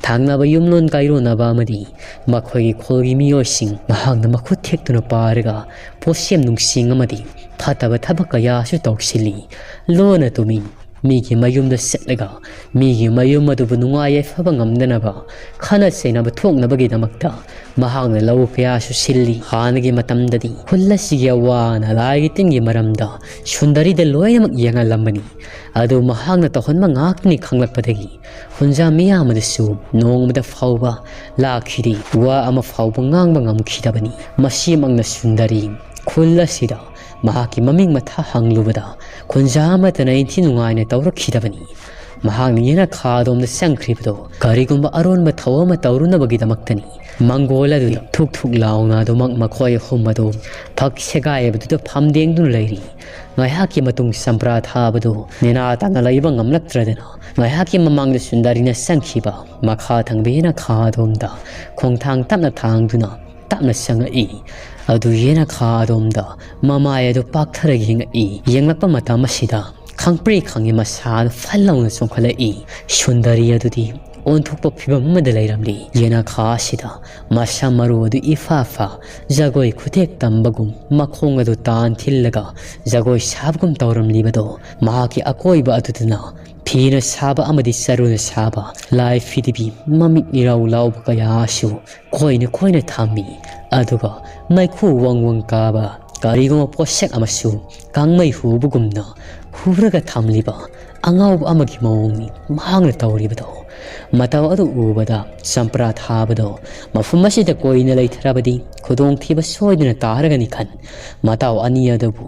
ꯊꯪꯅꯕ ꯌꯨꯝꯂꯣꯟ ꯀꯥꯏꯔꯣꯟꯅꯕ ꯑꯃꯗꯤ ꯃꯈꯣꯏꯒꯤ ꯈꯨꯜꯒꯤ ꯃꯤꯑꯣꯏꯁꯤꯡ ꯃꯍꯥꯛꯅ ꯃꯈꯨꯠ ꯊꯦꯛꯇꯨꯅ ꯄꯥꯏꯔꯒ ꯄꯣꯠꯁꯦꯝ ꯅꯨꯡꯁꯦꯝ ꯑꯃꯗꯤ ꯐꯠꯇꯕ ꯊꯕꯛ ꯀꯌꯥꯁꯨ ꯇꯧꯁꯤꯜꯂꯤ꯫ ꯂꯣꯟꯅ ꯇꯨꯃꯤꯟ ꯃꯤꯒꯤ ꯃꯌꯨꯝꯗ ꯆꯠꯂꯒ ꯃꯤꯒꯤ ꯃꯌꯨꯝ ꯑꯗꯨꯕꯨ ꯅꯨꯡꯉꯥꯏ ꯌꯥꯏꯐꯕ ꯉꯝꯗꯅꯕ, ꯈꯠꯅ ꯆꯩꯅꯕ ꯊꯣꯛꯅꯕꯒꯤꯗꯃꯛꯇ ꯃꯍꯥꯛꯅ ꯂꯧ ꯀꯌꯥꯁꯨ ꯁꯤꯜꯂꯤ꯫ ꯍꯥꯟꯅꯒꯤ ꯃꯇꯝꯗꯗꯤ ꯈꯨꯜ ꯑꯁꯤꯒꯤ ꯑꯋꯥ ꯑꯅꯥ ꯂꯥꯏꯒꯤ ꯇꯤꯟꯒꯤ ꯃꯔꯝꯗ ꯁꯨꯟꯗꯔꯤꯗ ꯂꯣꯏꯅꯃꯛ ꯌꯦꯡꯍꯜꯂꯝꯕꯅꯤ꯫ ꯑꯗꯨ ꯃꯍꯥꯛꯅ ꯇꯧꯍꯟꯕ ꯉꯥꯛꯇꯅꯤ ꯈꯪꯂꯛꯄꯗꯒꯤ ꯈꯨꯟꯖꯥ ꯃꯤꯌꯥꯝ ꯑꯗꯨꯁꯨ ꯅꯣꯡꯃꯗ ꯐꯥꯎꯕ ꯂꯥꯛꯈꯤꯗꯦ꯫ ꯋꯥ ꯑꯃ ꯐꯥꯎꯕ ꯉꯥꯡꯕ ꯉꯝꯈꯤꯗꯕꯅꯤ꯫ ꯃꯁꯤꯃꯛꯅ ꯁꯨꯟꯗꯔꯤ ꯈꯨꯜ ꯑꯁꯤꯗ ꯃꯍꯥꯛꯀꯤ ꯃꯃꯤꯡ ꯃꯊꯥ ꯍꯪꯂꯨꯕꯗ ꯈꯨꯟꯖꯥ ꯑꯃꯠꯇꯅ ꯏꯟꯊꯤ ꯅꯨꯡꯉꯥꯏꯅ ꯇꯧꯔꯛꯈꯤꯗꯕꯅꯤ꯫ ꯃꯍꯥꯛꯅ ꯌꯦꯅꯈꯥ ꯑꯗꯣꯝꯗ ꯆꯪꯈ꯭ꯔꯤꯕꯗꯨ ꯀꯔꯤꯒꯨꯝꯕ ꯑꯔꯣꯟꯕ ꯊꯧ ꯑꯃ ꯇꯧꯔꯨꯅꯕꯒꯤꯗꯃꯛꯇꯅꯤ꯫ ꯃꯪꯒꯣꯜ ꯑꯗꯨꯗ ꯊꯨꯛ ꯊꯨꯛ ꯂꯥꯎꯅ ꯑꯗꯨꯃꯛ ꯃꯈꯣꯏ ꯑꯍꯨꯝ ꯑꯗꯨ ꯐꯛ ꯁꯦꯒꯥꯏꯕꯗꯨꯗ ꯐꯝꯗꯦꯡꯗꯨꯅ ꯂꯩꯔꯤ꯫ ꯉꯥꯏꯍꯥꯛꯀꯤ ꯃꯇꯨꯡ ꯆꯝꯄ꯭ꯔꯥ ꯊꯥꯕꯗꯨ ꯅꯦꯅꯥ ꯇꯥꯅ ꯂꯩꯕ ꯉꯝꯂꯛꯇ꯭ꯔꯗꯅ ꯉꯥꯏꯍꯥꯛꯀꯤ ꯃꯃꯥꯡꯗ ꯁꯨꯟꯗꯔꯤꯅ ꯆꯪꯈꯤꯕ ꯃꯈꯥ ꯊꯪꯕ ꯌꯦꯅꯈꯥ ꯑꯗꯣꯝꯗ ꯈꯣꯡꯊꯥꯡ ꯇꯞꯅ ꯊꯥꯡꯗꯨꯅ ꯇꯞꯅ ꯆꯪꯉꯛꯏ꯫ ꯑꯗꯨ ꯌꯦꯅꯈꯥ ꯑꯗꯣꯝꯗ ꯃꯃꯥꯏ ꯑꯗꯨ ꯄꯥꯛꯊꯔ ꯌꯦꯡꯉꯛꯏ꯫ ꯌꯦꯡꯂꯛꯄ ꯃꯇꯝ ꯑꯁꯤꯗ ꯈꯪꯄ꯭ꯔꯦꯛ ꯈꯪꯉꯤ ꯃꯁꯥꯗꯨ ꯐꯜ ꯂꯥꯎꯅ ꯆꯣꯡꯈꯠꯂꯛꯏ꯫ ꯁꯨꯟꯗꯔꯤ ꯑꯗꯨꯗꯤ ꯑꯣꯟꯊꯣꯛꯄ ꯐꯤꯕꯝ ꯑꯃꯗ ꯂꯩꯔꯝꯂꯤ꯫ ꯌꯦꯅꯈꯥ ꯑꯁꯤꯗ ꯃꯁꯝ ꯃꯔꯨ ꯑꯗꯨ ꯏꯐꯥ ꯐꯥ, ꯖꯒꯣꯏ ꯈꯨꯊꯦꯛ ꯇꯝꯕꯒꯨꯝ, ꯃꯈꯣꯡ ꯑꯗꯨ ꯇꯥꯟ ꯊꯤꯜꯂꯒ ꯖꯒꯣꯏ ꯁꯥꯕꯒꯨꯝ ꯇꯧꯔꯝꯂꯤꯕꯗꯣ, ꯃꯍꯥꯛꯀꯤ ꯑꯀꯣꯏꯕ ꯑꯗꯨꯗꯅ ꯐꯤꯅ ꯁꯥꯕ ꯑꯃꯗꯤ ꯆꯔꯨꯅ ꯁꯥꯕ ꯂꯥꯏ ꯐꯤꯗꯤꯕꯤ ꯃꯃꯤꯠ ꯏꯔꯥꯎ ꯂꯥꯎꯕ ꯀꯌꯥꯁꯨ ꯀꯣꯏꯅ ꯀꯣꯏꯅ ꯊꯝꯃꯤ꯫ ꯑꯗꯨꯒ ꯃꯩꯈꯨ ꯋꯪ ꯋꯪ ꯀꯥꯕ ꯀꯔꯤꯒꯨꯝꯕ ꯄꯣꯠꯁꯛ ꯑꯃꯁꯨ ꯀꯥꯡꯃꯩ ꯍꯨꯕꯒꯨꯝꯅ ꯍꯨꯔꯒ ꯊꯝꯂꯤꯕ ꯑꯉꯥꯎꯕ ꯑꯃꯒꯤ ꯃꯑꯣꯡꯅꯤ ꯃꯍꯥꯛꯅ ꯇꯧꯔꯤꯕꯗꯣ꯫ ꯃꯇꯧ ꯑꯗꯨ ꯎꯕꯗ ꯆꯝꯄ꯭ꯔꯥ ꯊꯥꯕꯗꯣ ꯃꯐꯝ ꯑꯁꯤꯗ ꯀꯣꯏꯅ ꯂꯩꯊꯔꯕꯗꯤ ꯈꯨꯗꯣꯡꯊꯤꯕ ꯁꯣꯏꯗꯅ ꯇꯥꯔꯒꯅꯤ ꯈꯟ, ꯃꯇꯥꯎ ꯑꯅꯤ ꯑꯗꯨꯕꯨ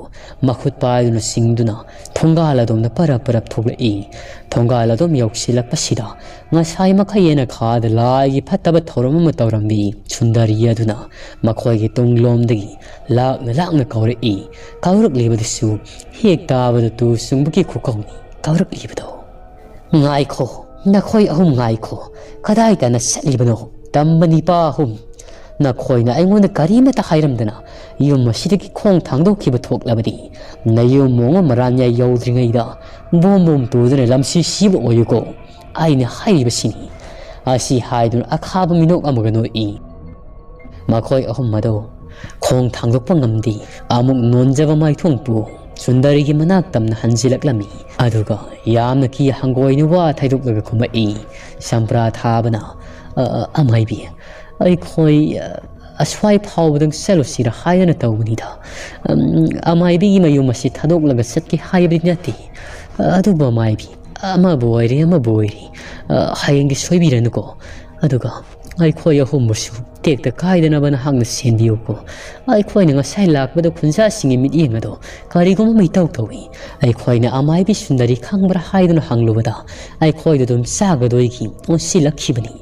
ꯃꯈꯨꯠ ꯄꯥꯏꯗꯨꯅ ꯆꯤꯡꯗꯨꯅ ꯊꯣꯡꯒꯥꯜ ꯑꯗꯣꯝꯗ ꯄꯔꯞ ꯄꯔꯞ ꯊꯣꯛꯂꯛꯏ꯫ ꯊꯣꯡꯒꯥꯜ ꯑꯗꯣꯝ ꯌꯧꯁꯤꯜꯂꯛꯄꯁꯤꯗ ꯉꯁꯥꯏ ꯃꯈꯩ ꯌꯦꯅꯈꯥꯗ ꯂꯥꯏꯒꯤ ꯐꯠꯇꯕ ꯊꯧꯔꯝ ꯑꯃ ꯇꯧꯔꯝꯃꯤ ꯁꯨꯟꯗꯔꯤ ꯑꯗꯨꯅ ꯃꯈꯣꯏꯒꯤ ꯇꯨꯡꯂꯣꯝꯗꯒꯤ ꯂꯥꯛꯅ ꯂꯥꯛꯅ ꯀꯧꯔꯛꯏ꯫ ꯀꯧꯔꯛꯂꯤꯕꯗꯨꯁꯨ ꯍꯦꯛ ꯇꯥꯕꯗ ꯇꯨ ꯆꯨꯡꯕꯒꯤ ꯈꯨꯀꯧꯅꯤ ꯀꯧꯔꯛꯂꯤꯕꯗꯣ꯫ "ꯉꯥꯏꯈꯣ, ꯅꯈꯣꯏ ꯑꯍꯨꯝ ꯉꯥꯏꯈꯣ꯫ ꯀꯗꯥꯏꯗꯅ ꯆꯠꯂꯤꯕꯅꯣ? ꯇꯝꯕ ꯅꯤꯄꯥ ꯑꯍꯨꯝ꯫ ꯅꯈꯣꯏꯅ ꯑꯩꯉꯣꯟꯗ ꯀꯔꯤꯃꯠꯇ ꯍꯥꯏꯔꯝꯗꯅ ꯌꯨꯝ ꯑꯁꯤꯗꯒꯤ ꯈꯣꯡ ꯊꯥꯡꯗꯣꯛꯈꯤꯕ ꯊꯣꯛꯂꯕꯗꯤ ꯅꯌꯨꯝ ꯃꯣꯡ ꯑꯃ ꯃꯔꯥꯟꯌꯥꯏ ꯌꯧꯗ꯭ꯔꯤꯉꯩꯗ ꯕꯣꯝ ꯕꯣꯝ ꯇꯨꯗꯨꯅ ꯂꯝꯁꯤ ꯁꯤꯕ ꯑꯣꯏꯌꯨꯀꯣ꯫ ꯑꯩꯅ ꯍꯥꯏꯔꯤꯕꯁꯤꯅꯤ"꯫ ꯑꯁꯤ ꯍꯥꯏꯗꯨꯅ ꯑꯈꯥꯕ ꯃꯤꯅꯣꯛ ꯑꯃꯒ ꯅꯣꯛꯏ꯫ ꯃꯈꯣꯏ ꯑꯍꯨꯝ ꯑꯗꯨ ꯈꯣꯡ ꯊꯥꯡꯗꯣꯛꯄ ꯉꯝꯗꯦ꯫ ꯑꯃꯨꯛ ꯅꯣꯟꯖꯕ ꯃꯥꯏꯊꯣꯡꯄꯨ ꯁꯨꯟꯗꯔꯤꯒꯤ ꯃꯅꯥꯛ ꯇꯝꯅ ꯍꯟꯖꯤꯜꯂꯛꯂꯝꯃꯤ꯫ ꯑꯗꯨꯒ ꯌꯥꯝꯅ ꯀꯤ ꯍꯪꯒꯣꯏꯅ ꯋꯥ ꯊꯩꯗꯣꯛꯂꯒ ꯈꯨꯝꯃꯛꯏ꯫ ꯆꯝꯄ꯭ꯔꯥ ꯊꯥꯕꯅ, "ꯑ, ꯑ, ꯑꯃꯥꯏꯕꯤ, ꯑꯩꯈꯣꯏ, ꯑ, ꯑꯁ꯭ꯋꯥꯏ ꯐꯥꯎꯕꯗꯪ ꯆꯠꯂꯨꯁꯤꯔ ꯍꯥꯏꯗꯅ ꯇꯧꯕꯅꯤꯗ꯫ ꯑꯝ, ꯑꯃꯥꯏꯕꯤꯒꯤ ꯃꯌꯨꯝ ꯑꯁꯤ ꯊꯥꯗꯣꯛꯂꯒ ꯆꯠꯀꯦ ꯍꯥꯏꯕꯗꯤ ꯅꯠꯇꯦ꯫ ꯑꯗꯨꯕꯨ ꯑꯃꯥꯏꯕꯤ, ꯑꯃꯕꯨ ꯑꯣꯏꯔꯦ, ꯑꯃꯕꯨ ꯑꯣꯏꯔꯦ, ꯑ, ꯍꯌꯦꯡꯗꯤ ꯁꯣꯏꯕꯤꯔꯅꯨꯀꯣ꯫ ꯑꯗꯨꯒ ꯑꯩꯈꯣꯏ ꯑꯍꯨꯝꯕꯨꯁꯨ ꯇꯦꯛꯇ ꯀꯥꯏꯗꯅꯕ ꯅꯍꯥꯛꯅ ꯁꯦꯟꯕꯤꯌꯨꯀꯣ꯫ ꯑꯩꯈꯣꯏꯅ ꯉꯁꯥꯏ ꯂꯥꯛꯄꯗ ꯈꯨꯟꯖꯥꯁꯤꯡꯒꯤ ꯃꯤꯠꯌꯦꯡ ꯑꯗꯣ ꯀꯔꯤꯒꯨꯝꯕ ꯃꯩꯇꯧ ꯇꯧꯏ꯫ ꯑꯩꯈꯣꯏꯅ ꯑꯃꯥꯏꯕꯤ ꯁꯨꯟꯗꯔꯤ ꯈꯪꯕ꯭ꯔꯥ ꯍꯥꯏꯗꯨꯅ ꯍꯪꯂꯨꯕꯗ ꯑꯩꯈꯣꯏꯗ ꯑꯗꯨꯝ ꯆꯥꯒꯗꯣꯏꯒꯤ ꯑꯣꯟꯁꯤꯜꯂꯛꯈꯤꯕꯅꯤ꯫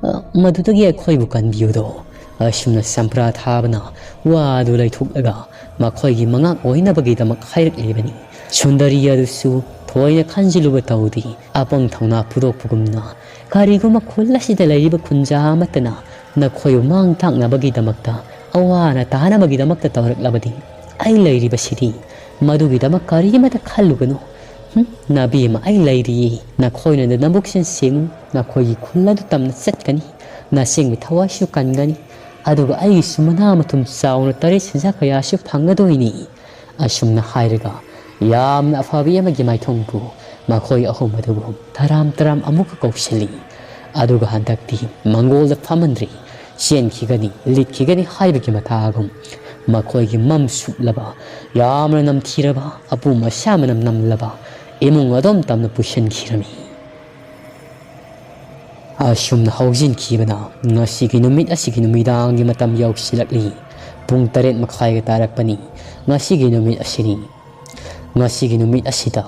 ꯑ, ꯃꯗꯨꯗꯒꯤ ꯑꯩꯈꯣꯏꯕꯨ ꯀꯟꯕꯤꯌꯨꯗꯣ"꯫ ꯑꯁꯨꯝꯅ ꯆꯝꯄ꯭ꯔꯥ ꯊꯥꯕꯅ ꯋꯥ ꯑꯗꯨ ꯂꯩꯊꯣꯛꯂꯒ ꯃꯈꯣꯏꯒꯤ ꯃꯉꯥꯛ ꯑꯣꯏꯅꯕꯒꯤꯗꯃꯛ ꯍꯥꯏꯔꯛꯂꯤꯕꯅꯤ꯫ ꯁꯨꯟꯗꯔꯤ ꯑꯗꯨꯁꯨ ꯊꯣꯏꯅ ꯈꯟꯖꯤꯜꯂꯨꯕ ꯇꯧꯗꯦ꯫ ꯑꯄꯪ ꯊꯧꯅꯥ ꯐꯨꯗꯣꯛꯄꯒꯨꯝꯅ, "ꯀꯔꯤꯒꯨꯝꯕ ꯈꯨꯜ ꯑꯁꯤꯗ ꯂꯩꯔꯤꯕ ꯈꯨꯟꯖꯥ ꯑꯃꯠꯇꯅ ꯅꯈꯣꯏꯕꯨ ꯃꯥꯡ ꯇꯥꯛꯅꯕꯒꯤꯗꯃꯛꯇ ꯑꯋꯥ ꯑꯅꯥ ꯇꯥꯅꯕꯒꯤꯗꯃꯛꯇ ꯇꯧꯔꯛꯂꯕꯗꯤ ꯑꯩ ꯂꯩꯔꯤꯕꯁꯤꯗꯤ꯫ ꯃꯗꯨꯒꯤꯗꯃꯛ ꯀꯔꯤꯃꯠꯇ ꯈꯜꯂꯨꯒꯅꯨ꯫ ꯍꯨꯝ, ꯅꯥꯕꯤ ꯑꯃ ꯑꯩ ꯂꯩꯔꯤꯌꯦ꯫ ꯅꯈꯣꯏꯅ ꯅꯕꯨꯛꯁꯤꯡ ꯁꯦꯡꯉꯨ, ꯅꯈꯣꯏꯒꯤ ꯈꯨꯜ ꯑꯗꯨ ꯇꯝꯅ ꯆꯠꯀꯅꯤ, ꯅꯆꯦꯡꯒꯤ ꯊꯋꯥꯏꯁꯨ ꯀꯟꯒꯅꯤ, ꯑꯗꯨꯒ ꯑꯩꯒꯤꯁꯨ ꯃꯅꯥ ꯃꯊꯨꯝ ꯆꯥꯎꯅ ꯇꯔꯦꯠ ꯁꯦꯟꯖꯥ ꯀꯌꯥꯁꯨ ꯐꯪꯒꯗꯣꯏꯅꯤ꯫ ꯑꯁꯨꯝꯅ ꯍꯥꯏꯔꯒ ꯌꯥꯝꯅ ꯑꯐꯕꯤ ꯑꯃꯒꯤ ꯃꯥꯏꯊꯣꯡꯕꯨ ꯃꯈꯣꯏ ꯑꯍꯨꯝ ꯑꯗꯨꯕꯨ ꯇꯔꯥꯝ ꯇꯔꯥꯝ ꯑꯃꯨꯛꯀ ꯀꯧꯁꯤꯜꯂꯤ꯫ ꯑꯗꯨꯒ ꯍꯟꯗꯛꯇꯤ ꯃꯪꯒꯣꯜꯗ ꯐꯝꯍꯟꯗ꯭ꯔꯤ, ꯆꯦꯟꯈꯤꯒꯅꯤ, ꯂꯤꯠꯈꯤꯒꯅꯤ ꯍꯥꯏꯕꯒꯤ ꯃꯇꯥꯒꯨꯝ ꯃꯈꯣꯏꯒꯤ ꯃꯝ ꯁꯨꯞꯂꯕ, ꯌꯥꯝꯅ ꯅꯝꯊꯤꯔꯕ, ꯑꯄꯨꯝ ꯑꯁꯥ ꯃꯅꯝ ꯅꯝꯂꯕ ꯏꯃꯨꯡ ꯑꯗꯣꯝ ꯇꯝꯅ ꯄꯨꯁꯤꯟꯈꯤꯔꯝꯃꯤ꯫ ꯑꯁꯨꯝꯅ ꯍꯧꯖꯤꯟꯈꯤꯕꯅ ꯉꯁꯤꯒꯤ ꯅꯨꯃꯤꯠ ꯑꯁꯤꯒꯤ ꯅꯨꯃꯤꯗꯥꯡꯒꯤ ꯃꯇꯝ ꯌꯧꯁꯤꯜꯂꯛꯂꯤ꯫ ꯄꯨꯡ ꯇꯔꯦꯠ ꯃꯈꯥꯏꯒ ꯇꯥꯔꯛꯄꯅꯤ꯫ ꯉꯁꯤꯒꯤ ꯅꯨꯃꯤꯠ ꯑꯁꯤꯅꯤ꯫ ꯉꯁꯤꯒꯤ ꯅꯨꯃꯤꯠ ꯑꯁꯤꯗ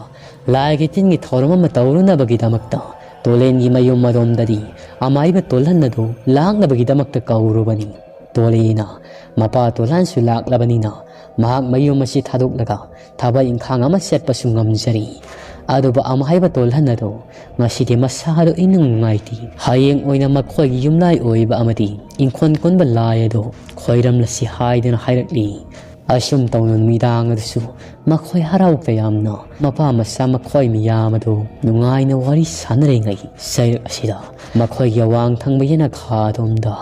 ꯂꯥꯏꯒꯤ ꯇꯤꯟꯒꯤ ꯊꯧꯔꯝ ꯑꯃ ꯇꯧꯔꯨꯅꯕꯒꯤꯗꯃꯛꯇ ꯇꯣꯂꯦꯟꯒꯤ ꯃꯌꯨꯝ ꯑꯗꯣꯝꯗꯗꯤ ꯑꯃꯥꯏꯕ ꯇꯣꯜꯍꯟ ꯑꯗꯨ ꯂꯥꯛꯅꯕꯒꯤꯗꯃꯛꯇ ꯀꯧꯔꯨꯕꯅꯤ꯫ ꯇꯣꯂꯦꯅ ꯃꯄꯥ ꯇꯣꯜꯍꯟꯁꯨ ꯂꯥꯛꯂꯕꯅꯤꯅ ꯃꯍꯥꯛ ꯃꯌꯨꯝ ꯑꯁꯤ ꯊꯥꯗꯣꯛꯂꯒ ꯊꯕꯛ ꯏꯪꯈꯥꯡ ꯑꯃ ꯆꯠꯄꯁꯨ ꯉꯝꯖꯔꯤ꯫ ꯑꯗꯨꯕꯨ ꯑꯃꯥꯏꯕ ꯇꯣꯜꯍꯟ ꯑꯗꯨ ꯉꯁꯤꯗꯤ ꯃꯁꯥꯗꯨ ꯏꯅꯨꯡ ꯅꯨꯡꯉꯥꯏꯇꯦ꯫ ꯍꯌꯦꯡ ꯑꯣꯏꯅ ꯃꯈꯣꯏꯒꯤ ꯌꯨꯝꯂꯥꯏ ꯑꯣꯏꯕ ꯑꯃꯗꯤ ꯏꯪꯈꯣꯜ ꯀꯣꯟꯕ ꯂꯥꯏ ꯑꯗꯨ ꯈꯣꯏꯔꯝꯂꯁꯤ ꯍꯥꯏꯗꯨꯅ ꯍꯥꯏꯔꯛꯂꯤ꯫ ꯑꯁꯨꯝ ꯇꯧꯅ ꯅꯨꯃꯤꯗꯥꯡ ꯑꯗꯨꯁꯨ ꯃꯈꯣꯏ ꯍꯔꯥꯎ ꯇꯌꯥꯝꯅ ꯃꯄꯥ ꯃꯆꯥ ꯃꯈꯣꯏ ꯃꯤꯌꯥꯝ ꯑꯗꯨ ꯅꯨꯡꯉꯥꯏꯅ ꯋꯥꯔꯤ ꯁꯥꯟꯅꯔꯤꯉꯩ ꯆꯩꯔꯛ ꯑꯁꯤꯗ ꯃꯈꯣꯏꯒꯤ ꯑꯋꯥꯡ ꯊꯪꯕ ꯌꯦꯅꯈꯥ ꯑꯗꯣꯝꯗ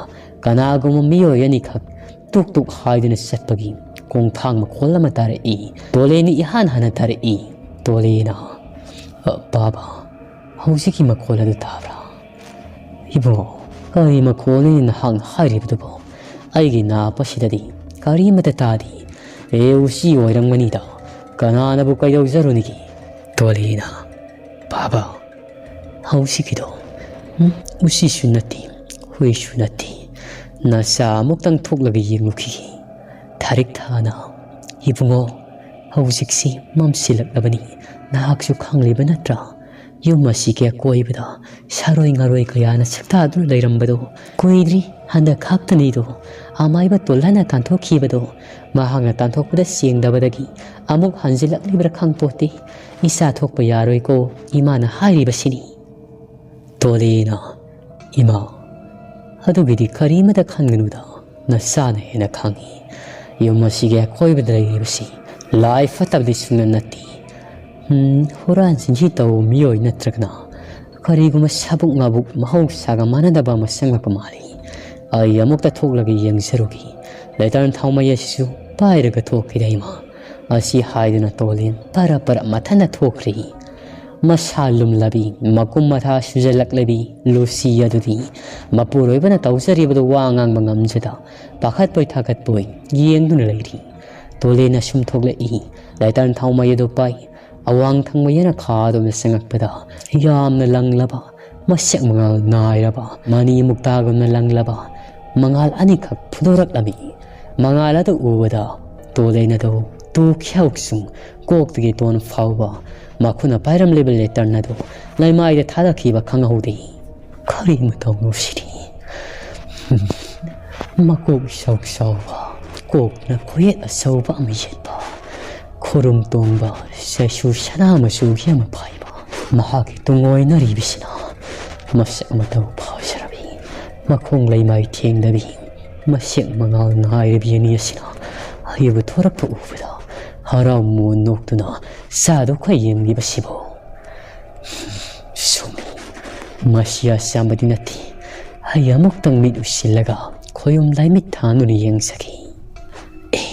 ꯀꯅꯥꯒꯨꯝꯕ ꯃꯤꯑꯣꯏ ꯑꯅꯤꯈꯛ ꯇꯨꯛ ꯇꯨꯛ ꯍꯥꯏꯗꯨꯅ ꯆꯠꯄꯒꯤ ꯈꯣꯡꯊꯥꯡ ꯃꯈꯣꯜ ꯑꯃ ꯇꯥꯔꯛꯏ꯫ ꯇꯣꯂꯦꯅ ꯏꯍꯥꯟ ꯍꯥꯟꯅ ꯇꯥꯔꯛꯏ꯫ ꯇꯣꯂꯦꯅ, "ꯑ, ꯕꯥꯕꯥ, ꯍꯧꯖꯤꯛꯀꯤ ꯃꯈꯣꯜ ꯑꯗꯨ ꯇꯥꯕ꯭ꯔꯥ?" "ꯏꯕꯨꯡꯉꯣ, ꯀꯔꯤ ꯃꯈꯣꯜꯅꯤ ꯅꯍꯥꯛꯅ ꯍꯥꯏꯔꯤꯕꯗꯨꯕꯣ? ꯑꯩꯒꯤ ꯅꯥꯄ ꯑꯁꯤꯗꯗꯤ ꯀꯔꯤꯃꯠꯇ ꯇꯥꯗꯦ꯫ ꯑꯦ, ꯎꯆꯤ ꯑꯣꯏꯔꯝꯒꯅꯤꯗ꯫ ꯀꯅꯥꯅꯕꯨ ꯀꯩꯗꯧꯖꯔꯨꯅꯤꯒꯦ?" ꯇꯣꯂꯦꯅ, "ꯕꯥꯕꯥ, ꯍꯧꯖꯤꯛꯀꯤꯗꯣ, ꯎꯝ, ꯎꯆꯤꯁꯨ ꯅꯠꯇꯦ, ꯍꯨꯏꯁꯨ ꯅꯠꯇꯦ꯫ ꯅꯆꯥ ꯑꯃꯨꯛꯇꯪ ꯊꯣꯛꯂꯒ ꯌꯦꯡꯉꯨꯈꯤꯒꯦ꯫ ꯊꯥꯔꯤꯛ ꯊꯥꯅ, ꯏꯕꯨꯡꯉꯣ, ꯍꯧꯖꯤꯛꯁꯤ ꯃꯝꯁꯤꯜꯂꯛꯂꯕꯅꯤ꯫ ꯅꯍꯥꯛꯁꯨ ꯈꯪꯂꯤꯕ ꯅꯠꯇ꯭ꯔꯥ? ꯌꯨꯝ ꯑꯁꯤꯒꯤ ꯑꯀꯣꯏꯕꯗ ꯁꯥꯔꯣꯏ ꯉꯥꯔꯣꯏ ꯀꯌꯥꯅ ꯁꯛꯇꯥꯗꯨꯅ ꯂꯩꯔꯝꯕꯗꯣ ꯀꯨꯏꯗ꯭ꯔꯤ, ꯍꯟꯗꯛ ꯈꯛꯇꯅꯤꯗꯣ ꯑꯃꯥꯏꯕ ꯇꯣꯜꯍꯟꯅ ꯇꯥꯟꯊꯣꯛꯈꯤꯕꯗꯣ꯫ ꯃꯍꯥꯛꯅ ꯇꯥꯟꯊꯣꯛꯄꯗ ꯁꯦꯡꯗꯕꯗꯒꯤ ꯑꯃꯨꯛ ꯍꯟꯖꯤꯜꯂꯛꯂꯤꯕ꯭ꯔꯥ ꯈꯪꯄꯣꯠꯇꯦ꯫ ꯏꯆꯥ ꯊꯣꯛꯄ ꯌꯥꯔꯣꯏꯀꯣ, ꯏꯃꯥꯅ ꯍꯥꯏꯔꯤꯕꯁꯤꯅꯤ꯫" ꯇꯣꯂꯦꯅ, "ꯏꯃꯥ, ꯑꯗꯨꯒꯤꯗꯤ ꯀꯔꯤꯃꯇ ꯈꯟꯒꯅꯨꯗ, ꯅꯆꯥꯅ ꯍꯦꯟꯅ ꯈꯪꯏ꯫ ꯌꯨꯝ ꯑꯁꯤꯒꯤ ꯑꯀꯣꯏꯕꯗ ꯂꯩꯔꯤꯕꯁꯤ ꯂꯥꯏ ꯐꯠꯇꯕꯗꯤ ꯁꯨꯡꯅ ꯅꯠꯇꯦ꯫ ꯎꯝ, ꯍꯨꯔꯥꯟ ꯆꯤꯟꯊꯤ ꯇꯧꯕ ꯃꯤꯑꯣꯏ ꯅꯠꯇ꯭ꯔꯒꯅ ꯀꯔꯤꯒꯨꯝꯕ ꯁꯥꯕꯨꯛ ꯉꯥꯕꯨꯛ ꯃꯍꯧꯁꯥꯒ ꯃꯥꯟꯅꯗꯕ ꯑꯃ ꯆꯪꯂꯛꯄ ꯃꯥꯜꯂꯤ꯫ ꯑꯩ ꯑꯃꯨꯛꯇ ꯊꯣꯛꯂꯒ ꯌꯦꯡꯖꯔꯨꯒꯦ꯫ ꯂꯩꯇꯔꯟ ꯊꯥꯎꯃꯩ ꯑꯁꯤꯁꯨ ꯄꯥꯏꯔꯒ ꯊꯣꯛꯈꯤꯗꯦ ꯏꯃꯥ꯫ ꯑꯁꯤ ꯍꯥꯏꯗꯨꯅ ꯇꯣꯂꯦꯟ ꯄꯔꯞ ꯄꯔꯞ ꯃꯊꯟꯇ ꯊꯣꯛꯈ꯭ꯔꯦ꯫ ꯃꯁꯥ ꯂꯨꯝꯂꯕꯤ, ꯃꯀꯨꯝ ꯃꯊꯥ ꯁꯨꯖꯜꯂꯛꯂꯕꯤ ꯂꯨꯁꯤ ꯑꯗꯨꯗꯤ ꯃꯄꯨꯔꯣꯏꯕꯅ ꯇꯧꯖꯔꯤꯕꯗꯨ ꯋꯥ ꯉꯥꯡꯕ ꯉꯝꯖꯗ ꯄꯥꯈꯠꯄꯣꯏ ꯊꯥꯒꯠꯄꯣꯏ ꯌꯦꯡꯗꯨꯅ ꯂꯩꯔꯤ꯫ ꯇꯣꯂꯦꯟ ꯑꯁꯨꯝ ꯊꯣꯛꯂꯛꯏ꯫ ꯂꯩꯇꯔꯟ ꯊꯥꯎꯃꯩ ꯑꯗꯨ ꯄꯥꯏ꯫ ꯑꯋꯥꯡ ꯊꯪꯕ ꯌꯦꯅꯈꯥ ꯑꯗꯣꯝꯗ ꯆꯪꯉꯛꯄꯗ ꯌꯥꯝꯅ ꯂꯪꯂꯕ, ꯃꯁꯦꯛ ꯃꯉꯥꯜ ꯅꯥꯏꯔꯕ, ꯃꯅꯤ ꯃꯨꯛꯇꯥꯒꯨꯝꯅ ꯂꯪꯂꯕ ꯃꯉꯥꯜ ꯑꯅꯤꯈꯛ ꯐꯨꯗꯣꯔꯛꯂꯝꯃꯤ꯫ ꯃꯉꯥꯜ ꯑꯗꯨ ꯎꯕꯗ ꯇꯣꯂꯦꯟ ꯑꯗꯨ ꯇꯨ ꯈ꯭ꯌꯥꯎꯁꯨꯡ ꯀꯣꯛꯇꯒꯤ ꯇꯣꯟ ꯐꯥꯎꯕ ꯃꯈꯨꯠꯅ ꯄꯥꯏꯔꯝꯂꯤꯕ ꯂꯦꯇꯔꯟ ꯑꯗꯨ ꯂꯩꯃꯥꯏꯗ ꯊꯥꯗꯈꯤꯕ ꯈꯪꯍꯧꯗꯦ꯫ ꯀꯔꯤ ꯃꯇꯧꯅꯣ ꯁꯤꯗꯤ? ꯃꯀꯣꯛ ꯏꯆꯥꯎ ꯆꯥꯎꯕ, ꯀꯣꯛꯅ ꯈꯨꯌꯦꯠ ꯑꯆꯧꯕ ꯑꯃ ꯌꯦꯠꯄ, ꯈꯨꯔꯨꯝ ꯇꯣꯡꯕ ꯆꯩꯁꯨ ꯁꯅꯥ ꯃꯆꯨꯒꯤ ꯑꯃ ꯄꯥꯏꯕ, ꯃꯍꯥꯛꯀꯤ ꯇꯨꯡꯑꯣꯏꯅꯔꯤꯕꯁꯤꯅ ꯃꯁꯛ ꯃꯇꯧ ꯐꯖꯔꯕꯤ, ꯃꯈꯣꯡ ꯂꯩꯃꯥꯏ ꯊꯦꯡꯗꯕꯤ, ꯃꯁꯦꯛ ꯃꯉꯥꯜ ꯅꯥꯏꯔꯕꯤ ꯑꯅꯤ ꯑꯁꯤꯅ ꯑꯩꯕꯨ ꯊꯣꯔꯛꯄ ꯎꯕꯗ ꯍꯔꯥꯎ ꯃꯣꯟ ꯅꯣꯛꯇꯨꯅ ꯆꯥꯗꯨ ꯈꯔ ꯌꯦꯡꯂꯤꯕꯁꯤꯕꯨ꯫ ꯆꯨꯝꯃꯤ꯫ ꯃꯁꯤ ꯑꯆꯝꯕꯗꯤ ꯅꯠꯇꯦ꯫ ꯑꯩ ꯑꯃꯨꯛꯇꯪ ꯃꯤꯠ ꯎꯏꯁꯤꯜꯂꯒ ꯈꯣꯌꯨꯝ ꯂꯥꯏꯃꯤꯠ ꯊꯥꯡꯗꯨꯅ ꯌꯦꯡꯖꯒꯦ꯫ ꯑꯦ,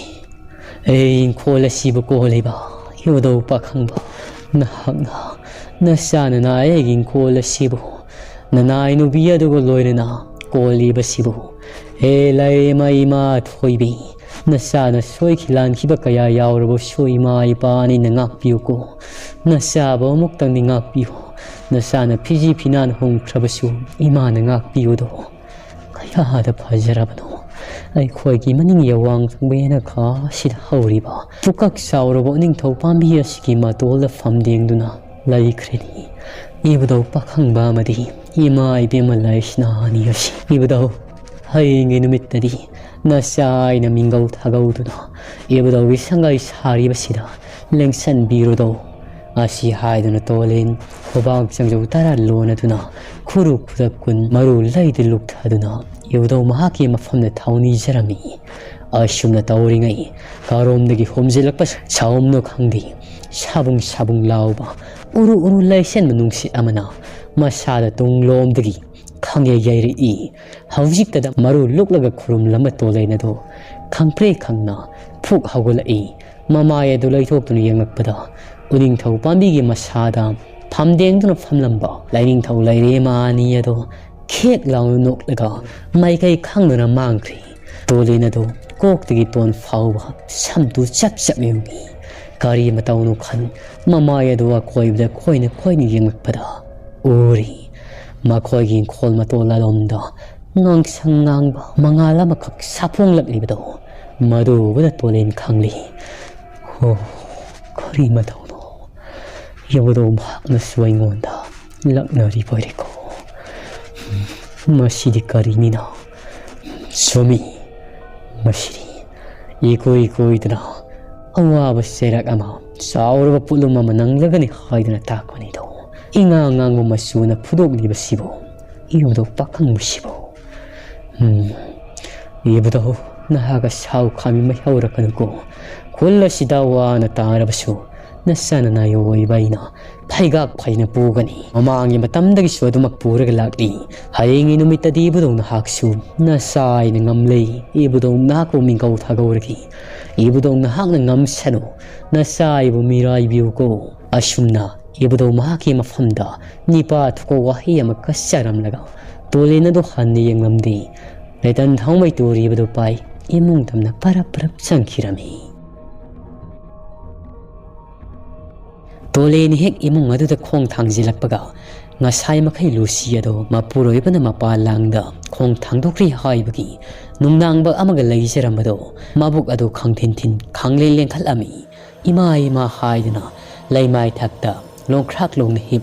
ꯑꯩ ꯏꯪꯈꯣꯜ ꯑꯁꯤꯕꯨ ꯀꯣꯜꯂꯤꯕ ꯏꯕꯨꯙꯧ ꯄꯥꯈꯪꯕ, ꯅꯍꯥꯛꯅ ꯅꯆꯥ ꯅꯅꯥꯏ ꯑꯩꯒꯤ ꯏꯪꯈꯣꯜ ꯑꯁꯤꯕꯨ ꯅꯅꯥꯏ ꯅꯨꯄꯤ ꯑꯗꯨꯒ ꯂꯣꯏꯅꯅ ꯀꯣꯜꯂꯤꯕꯁꯤꯕꯨ, ꯍꯦ ꯂꯥꯏꯔꯦꯝꯃ ꯏꯃꯥ ꯊꯣꯏꯕꯤ, ꯅꯆꯥꯅ ꯁꯣꯏꯈꯤ ꯂꯥꯟꯈꯤꯕ ꯀꯌꯥ ꯌꯥꯎꯔꯕꯁꯨ ꯏꯃꯥ ꯏꯄꯥ ꯑꯅꯤꯅ ꯉꯥꯛꯄꯤꯌꯨꯀꯣ꯫ ꯅꯆꯥꯕꯨ ꯑꯃꯨꯛꯇꯪꯗꯤ ꯉꯥꯛꯄꯤꯌꯨ꯫ ꯅꯆꯥꯅ ꯐꯤꯖꯤ ꯐꯤꯅꯥꯟ ꯍꯣꯡꯈ꯭ꯔꯕꯁꯨ ꯏꯃꯥꯅ ꯉꯥꯛꯄꯤꯌꯨꯗꯣ꯫ ꯀꯌꯥꯗ ꯐꯖꯔꯕꯅꯣ꯫ ꯑꯩꯈꯣꯏꯒꯤ ꯃꯅꯤꯡꯒꯤ ꯑꯋꯥꯡ ꯊꯪꯕ ꯌꯦꯅꯈꯥ ꯑꯁꯤꯗ ꯍꯧꯔꯤꯕ ꯄꯨꯀꯛ ꯆꯥꯎꯔꯕ ꯎꯅꯤꯡꯊꯧ ꯄꯥꯝꯕꯤ ꯑꯁꯤꯒꯤ ꯃꯇꯣꯜꯗ ꯐꯝꯗꯦꯡꯗꯨꯅ ꯂꯩꯈ꯭ꯔꯦꯅꯤ꯫ ꯏꯕꯨꯙꯧ ꯄꯥꯈꯪꯕ ꯑꯃꯗꯤ ꯏꯃꯥ ꯏꯕꯦꯝꯃ ꯂꯥꯏꯁꯅꯥ ꯑꯅꯤ ꯑꯁꯤ꯫ ꯏꯕꯨꯙꯧ, ꯍꯌꯦꯡꯒꯤ ꯅꯨꯃꯤꯠꯇꯗꯤ ꯅꯆꯥ ꯑꯩꯅ ꯃꯤꯡꯒꯧ ꯊꯥꯒꯧꯗꯨꯅ ꯏꯕꯨꯙꯧꯒꯤ ꯁꯪꯒꯥꯏ ꯁꯥꯔꯤꯕꯁꯤꯗ ꯂꯦꯡꯁꯟꯕꯤꯔꯨꯗꯧ꯫ ꯑꯁꯤ ꯍꯥꯏꯗꯨꯅ ꯇꯣꯂꯦꯟ ꯈꯨꯕꯥꯛ ꯆꯪꯖꯧ ꯇꯔꯥ ꯂꯣꯟꯅꯗꯨꯅ ꯈꯨꯔꯨ ꯈꯨꯗꯛ ꯀꯨꯟ ꯃꯔꯨ ꯂꯩꯗ ꯂꯨꯞꯊꯗꯨꯅ ꯏꯕꯨꯙꯧ ꯃꯍꯥꯛꯀꯤ ꯃꯐꯝꯗ ꯊꯧꯅꯤꯖꯔꯝꯃꯤ꯫ ꯑꯁꯨꯝꯅ ꯇꯧꯔꯤꯉꯩ, ꯀꯔꯣꯝꯗꯒꯤ ꯍꯣꯝꯖꯤꯜꯂꯛꯄ ꯁꯥꯎꯝꯅꯣ ꯈꯪꯗꯦ, ꯁꯥꯕꯨꯡ ꯁꯥꯕꯨꯡ ꯂꯥꯎꯕ, ꯎꯔꯨ ꯎꯔꯨ ꯂꯩꯁꯟꯕ ꯅꯨꯡꯁꯤꯠ ꯑꯃꯅ ꯃꯁꯥꯗ ꯇꯨꯡꯂꯣꯝꯗꯒꯤ ꯈꯪꯌꯩ ꯌꯩꯔꯛꯏ꯫ ꯍꯧꯖꯤꯛꯇꯗ ꯃꯔꯨ ꯂꯨꯛꯂꯒ ꯈꯨꯔꯨꯝꯂꯝꯕ ꯇꯣꯂꯦꯟ ꯑꯗꯨ ꯈꯪꯄ꯭ꯔꯦ ꯈꯪꯅ ꯐꯨꯛ ꯍꯧꯒꯠꯂꯛꯏ꯫ ꯃꯃꯥꯏ ꯑꯗꯨ ꯂꯩꯊꯣꯛꯇꯨꯅ ꯌꯦꯡꯂꯛꯄꯗ ꯎꯅꯤꯡꯊꯧ ꯄꯥꯝꯕꯤꯒꯤ ꯃꯁꯥꯗ ꯐꯝꯗꯦꯡꯗꯨꯅ ꯐꯝꯂꯝꯕ ꯂꯥꯏꯅꯤꯡꯊꯧ ꯂꯩꯔꯦ ꯃꯥꯅꯤ ꯑꯗꯣ ꯈꯦꯛ ꯂꯥꯎꯅ ꯅꯣꯛꯂꯒ ꯃꯥꯏꯀꯩ ꯈꯪꯗꯅ ꯃꯥꯡꯈ꯭ꯔꯦ꯫ ꯇꯣꯂꯦꯟ ꯑꯗꯨ ꯀꯣꯛꯇꯒꯤ ꯇꯣꯟ ꯐꯥꯎꯕ ꯁꯝꯗꯨ ꯆꯞ ꯆꯞ ꯌꯨꯡꯏ꯫ ꯀꯔꯤ ꯃꯇꯧꯅꯣ ꯈꯟ ꯃꯃꯥꯏ ꯑꯗꯨ ꯑꯀꯣꯏꯕꯗ ꯈꯣꯏꯅ ꯈꯣꯏꯅ ꯌꯦꯡꯂꯛꯄꯗ ꯎꯔꯤ꯫ ꯃꯈꯣꯏꯒꯤ ꯏꯪꯈꯣꯜ ꯃꯇꯣꯜ ꯑꯗꯣꯝꯗ ꯉꯥꯡꯁꯪ ꯉꯥꯡꯕ ꯃꯉꯥꯜ ꯑꯃꯈꯛ ꯁꯥꯐꯣꯡꯂꯛꯂꯤꯕꯗꯣ ꯃꯗꯨ ꯎꯕꯗ ꯇꯣꯂꯦꯟ ꯈꯪꯂꯤ꯫ ꯍꯣ, ꯀꯔꯤ ꯃꯇꯧꯅꯣ? ꯌꯧꯗꯧ ꯃꯍꯥꯛꯅꯁꯨ ꯑꯩꯉꯣꯟꯗ ꯂꯛꯅꯔꯤꯕ ꯑꯣꯏꯔꯦꯀꯣ꯫ ꯃꯁꯤꯗꯤ ꯀꯔꯤꯅꯤꯅ? ꯆꯨꯝꯃꯤ, ꯃꯁꯤꯗꯤ ꯏꯀꯣꯏ ꯀꯣꯏꯗꯅ ꯑꯋꯥꯕ ꯆꯩꯔꯥꯛ ꯑꯃ, ꯆꯥꯎꯔꯕ ꯄꯣꯠꯂꯨꯝ ꯑꯃ ꯅꯪꯂꯒꯅꯤ ꯍꯥꯏꯗꯨꯅ ꯇꯥꯛꯄꯅꯤꯗꯣ꯫ ꯏꯉꯥꯡ ꯉꯥꯡꯕ ꯃꯆꯨꯅ ꯐꯨꯗꯣꯛꯂꯤꯕꯁꯤꯕꯨ ꯏꯕꯨꯗꯧ ꯄꯥꯈꯪꯕꯁꯤꯕꯨ꯫ ꯎꯝ, ꯏꯕꯨꯗꯧ, ꯅꯍꯥꯛ ꯑꯁꯥꯎ ꯈꯥꯃꯤ ꯃꯩ ꯍꯧꯔꯛꯀꯅꯨꯀꯣ꯫ ꯈꯨꯜ ꯑꯁꯤꯗ ꯋꯥꯅ ꯇꯥꯔꯕꯁꯨ ꯅꯆꯥꯅ ꯅꯥꯌꯣ ꯑꯣꯏꯕ ꯑꯩꯅ ꯐꯩꯒꯥꯛ ꯐꯩꯅ ꯄꯨꯒꯅꯤ꯫ ꯃꯃꯥꯡꯒꯤ ꯃꯇꯝꯗꯒꯤꯁꯨ ꯑꯗꯨꯃꯛ ꯄꯨꯔꯒ ꯂꯥꯛꯂꯤ꯫ ꯍꯌꯦꯡꯒꯤ ꯅꯨꯃꯤꯠꯇꯗꯤ ꯏꯕꯨꯗꯧ ꯅꯍꯥꯛꯁꯨ ꯅꯆꯥ ꯑꯩꯅ ꯉꯝꯂꯦ꯫ ꯏꯕꯨꯗꯧ ꯅꯍꯥꯛꯄꯨ ꯃꯤꯡꯒꯧ ꯊꯥꯒꯧꯔꯒꯦ꯫ ꯏꯕꯨꯗꯧ ꯅꯍꯥꯛꯅ ꯉꯝꯁꯅꯨ꯫ ꯅꯆꯥ ꯑꯩꯕꯨ ꯃꯤꯔꯥꯏꯕꯤꯌꯨꯀꯣ꯫ ꯑꯁꯨꯝꯅ ꯏꯕꯨꯗꯧ ꯃꯍꯥꯛꯀꯤ ꯃꯐꯝꯗ ꯅꯤꯄꯥ ꯊꯣꯛꯄ ꯋꯥꯍꯩ ꯑꯃ ꯀꯠꯆꯔꯝꯂꯒ ꯇꯣꯂꯦꯟ ꯑꯗꯨ ꯍꯟꯅ ꯌꯦꯡꯂꯝꯗꯦ꯫ ꯂꯩꯇꯟ ꯊꯥꯎꯃꯩ ꯇꯨꯔꯤꯕꯗꯨ ꯄꯥꯏ ꯏꯃꯨꯡ ꯇꯝꯅ ꯄꯔꯞ ꯄꯔꯞ ꯆꯪꯈꯤꯔꯝꯃꯤ꯫ ꯇꯣꯂꯦꯟ ꯍꯦꯛ ꯏꯃꯨꯡ ꯑꯗꯨꯗ ꯈꯣꯡ ꯊꯥꯡꯖꯤꯜꯂꯛꯄꯒ ꯉꯁꯥꯏ ꯃꯈꯩ ꯂꯨꯁꯤ ꯑꯗꯣ ꯃꯄꯨꯔꯣꯏꯕꯅ ꯃꯄꯥꯟ ꯂꯥꯡꯗ ꯈꯣꯡ ꯊꯥꯡꯗꯣꯛꯈ꯭ꯔꯤ ꯍꯥꯏꯕꯒꯤ ꯅꯨꯡꯅꯥꯡꯕ ꯑꯃꯒ ꯂꯩꯖꯔꯝꯕꯗꯣ ꯃꯕꯨꯛ ꯑꯗꯨ ꯈꯪꯊꯤꯟ ꯊꯤꯟ ꯈꯪꯂꯦꯟ ꯂꯦꯟꯈꯠꯂꯝꯃꯤ꯫ ꯏꯃꯥ ꯏꯃꯥ ꯍꯥꯏꯗꯨꯅ ꯂꯩꯃꯥꯏ ꯊꯛꯇ ꯂꯣꯡꯈ꯭ꯔꯥꯛ ꯂꯣꯡꯅ ꯍꯤꯞ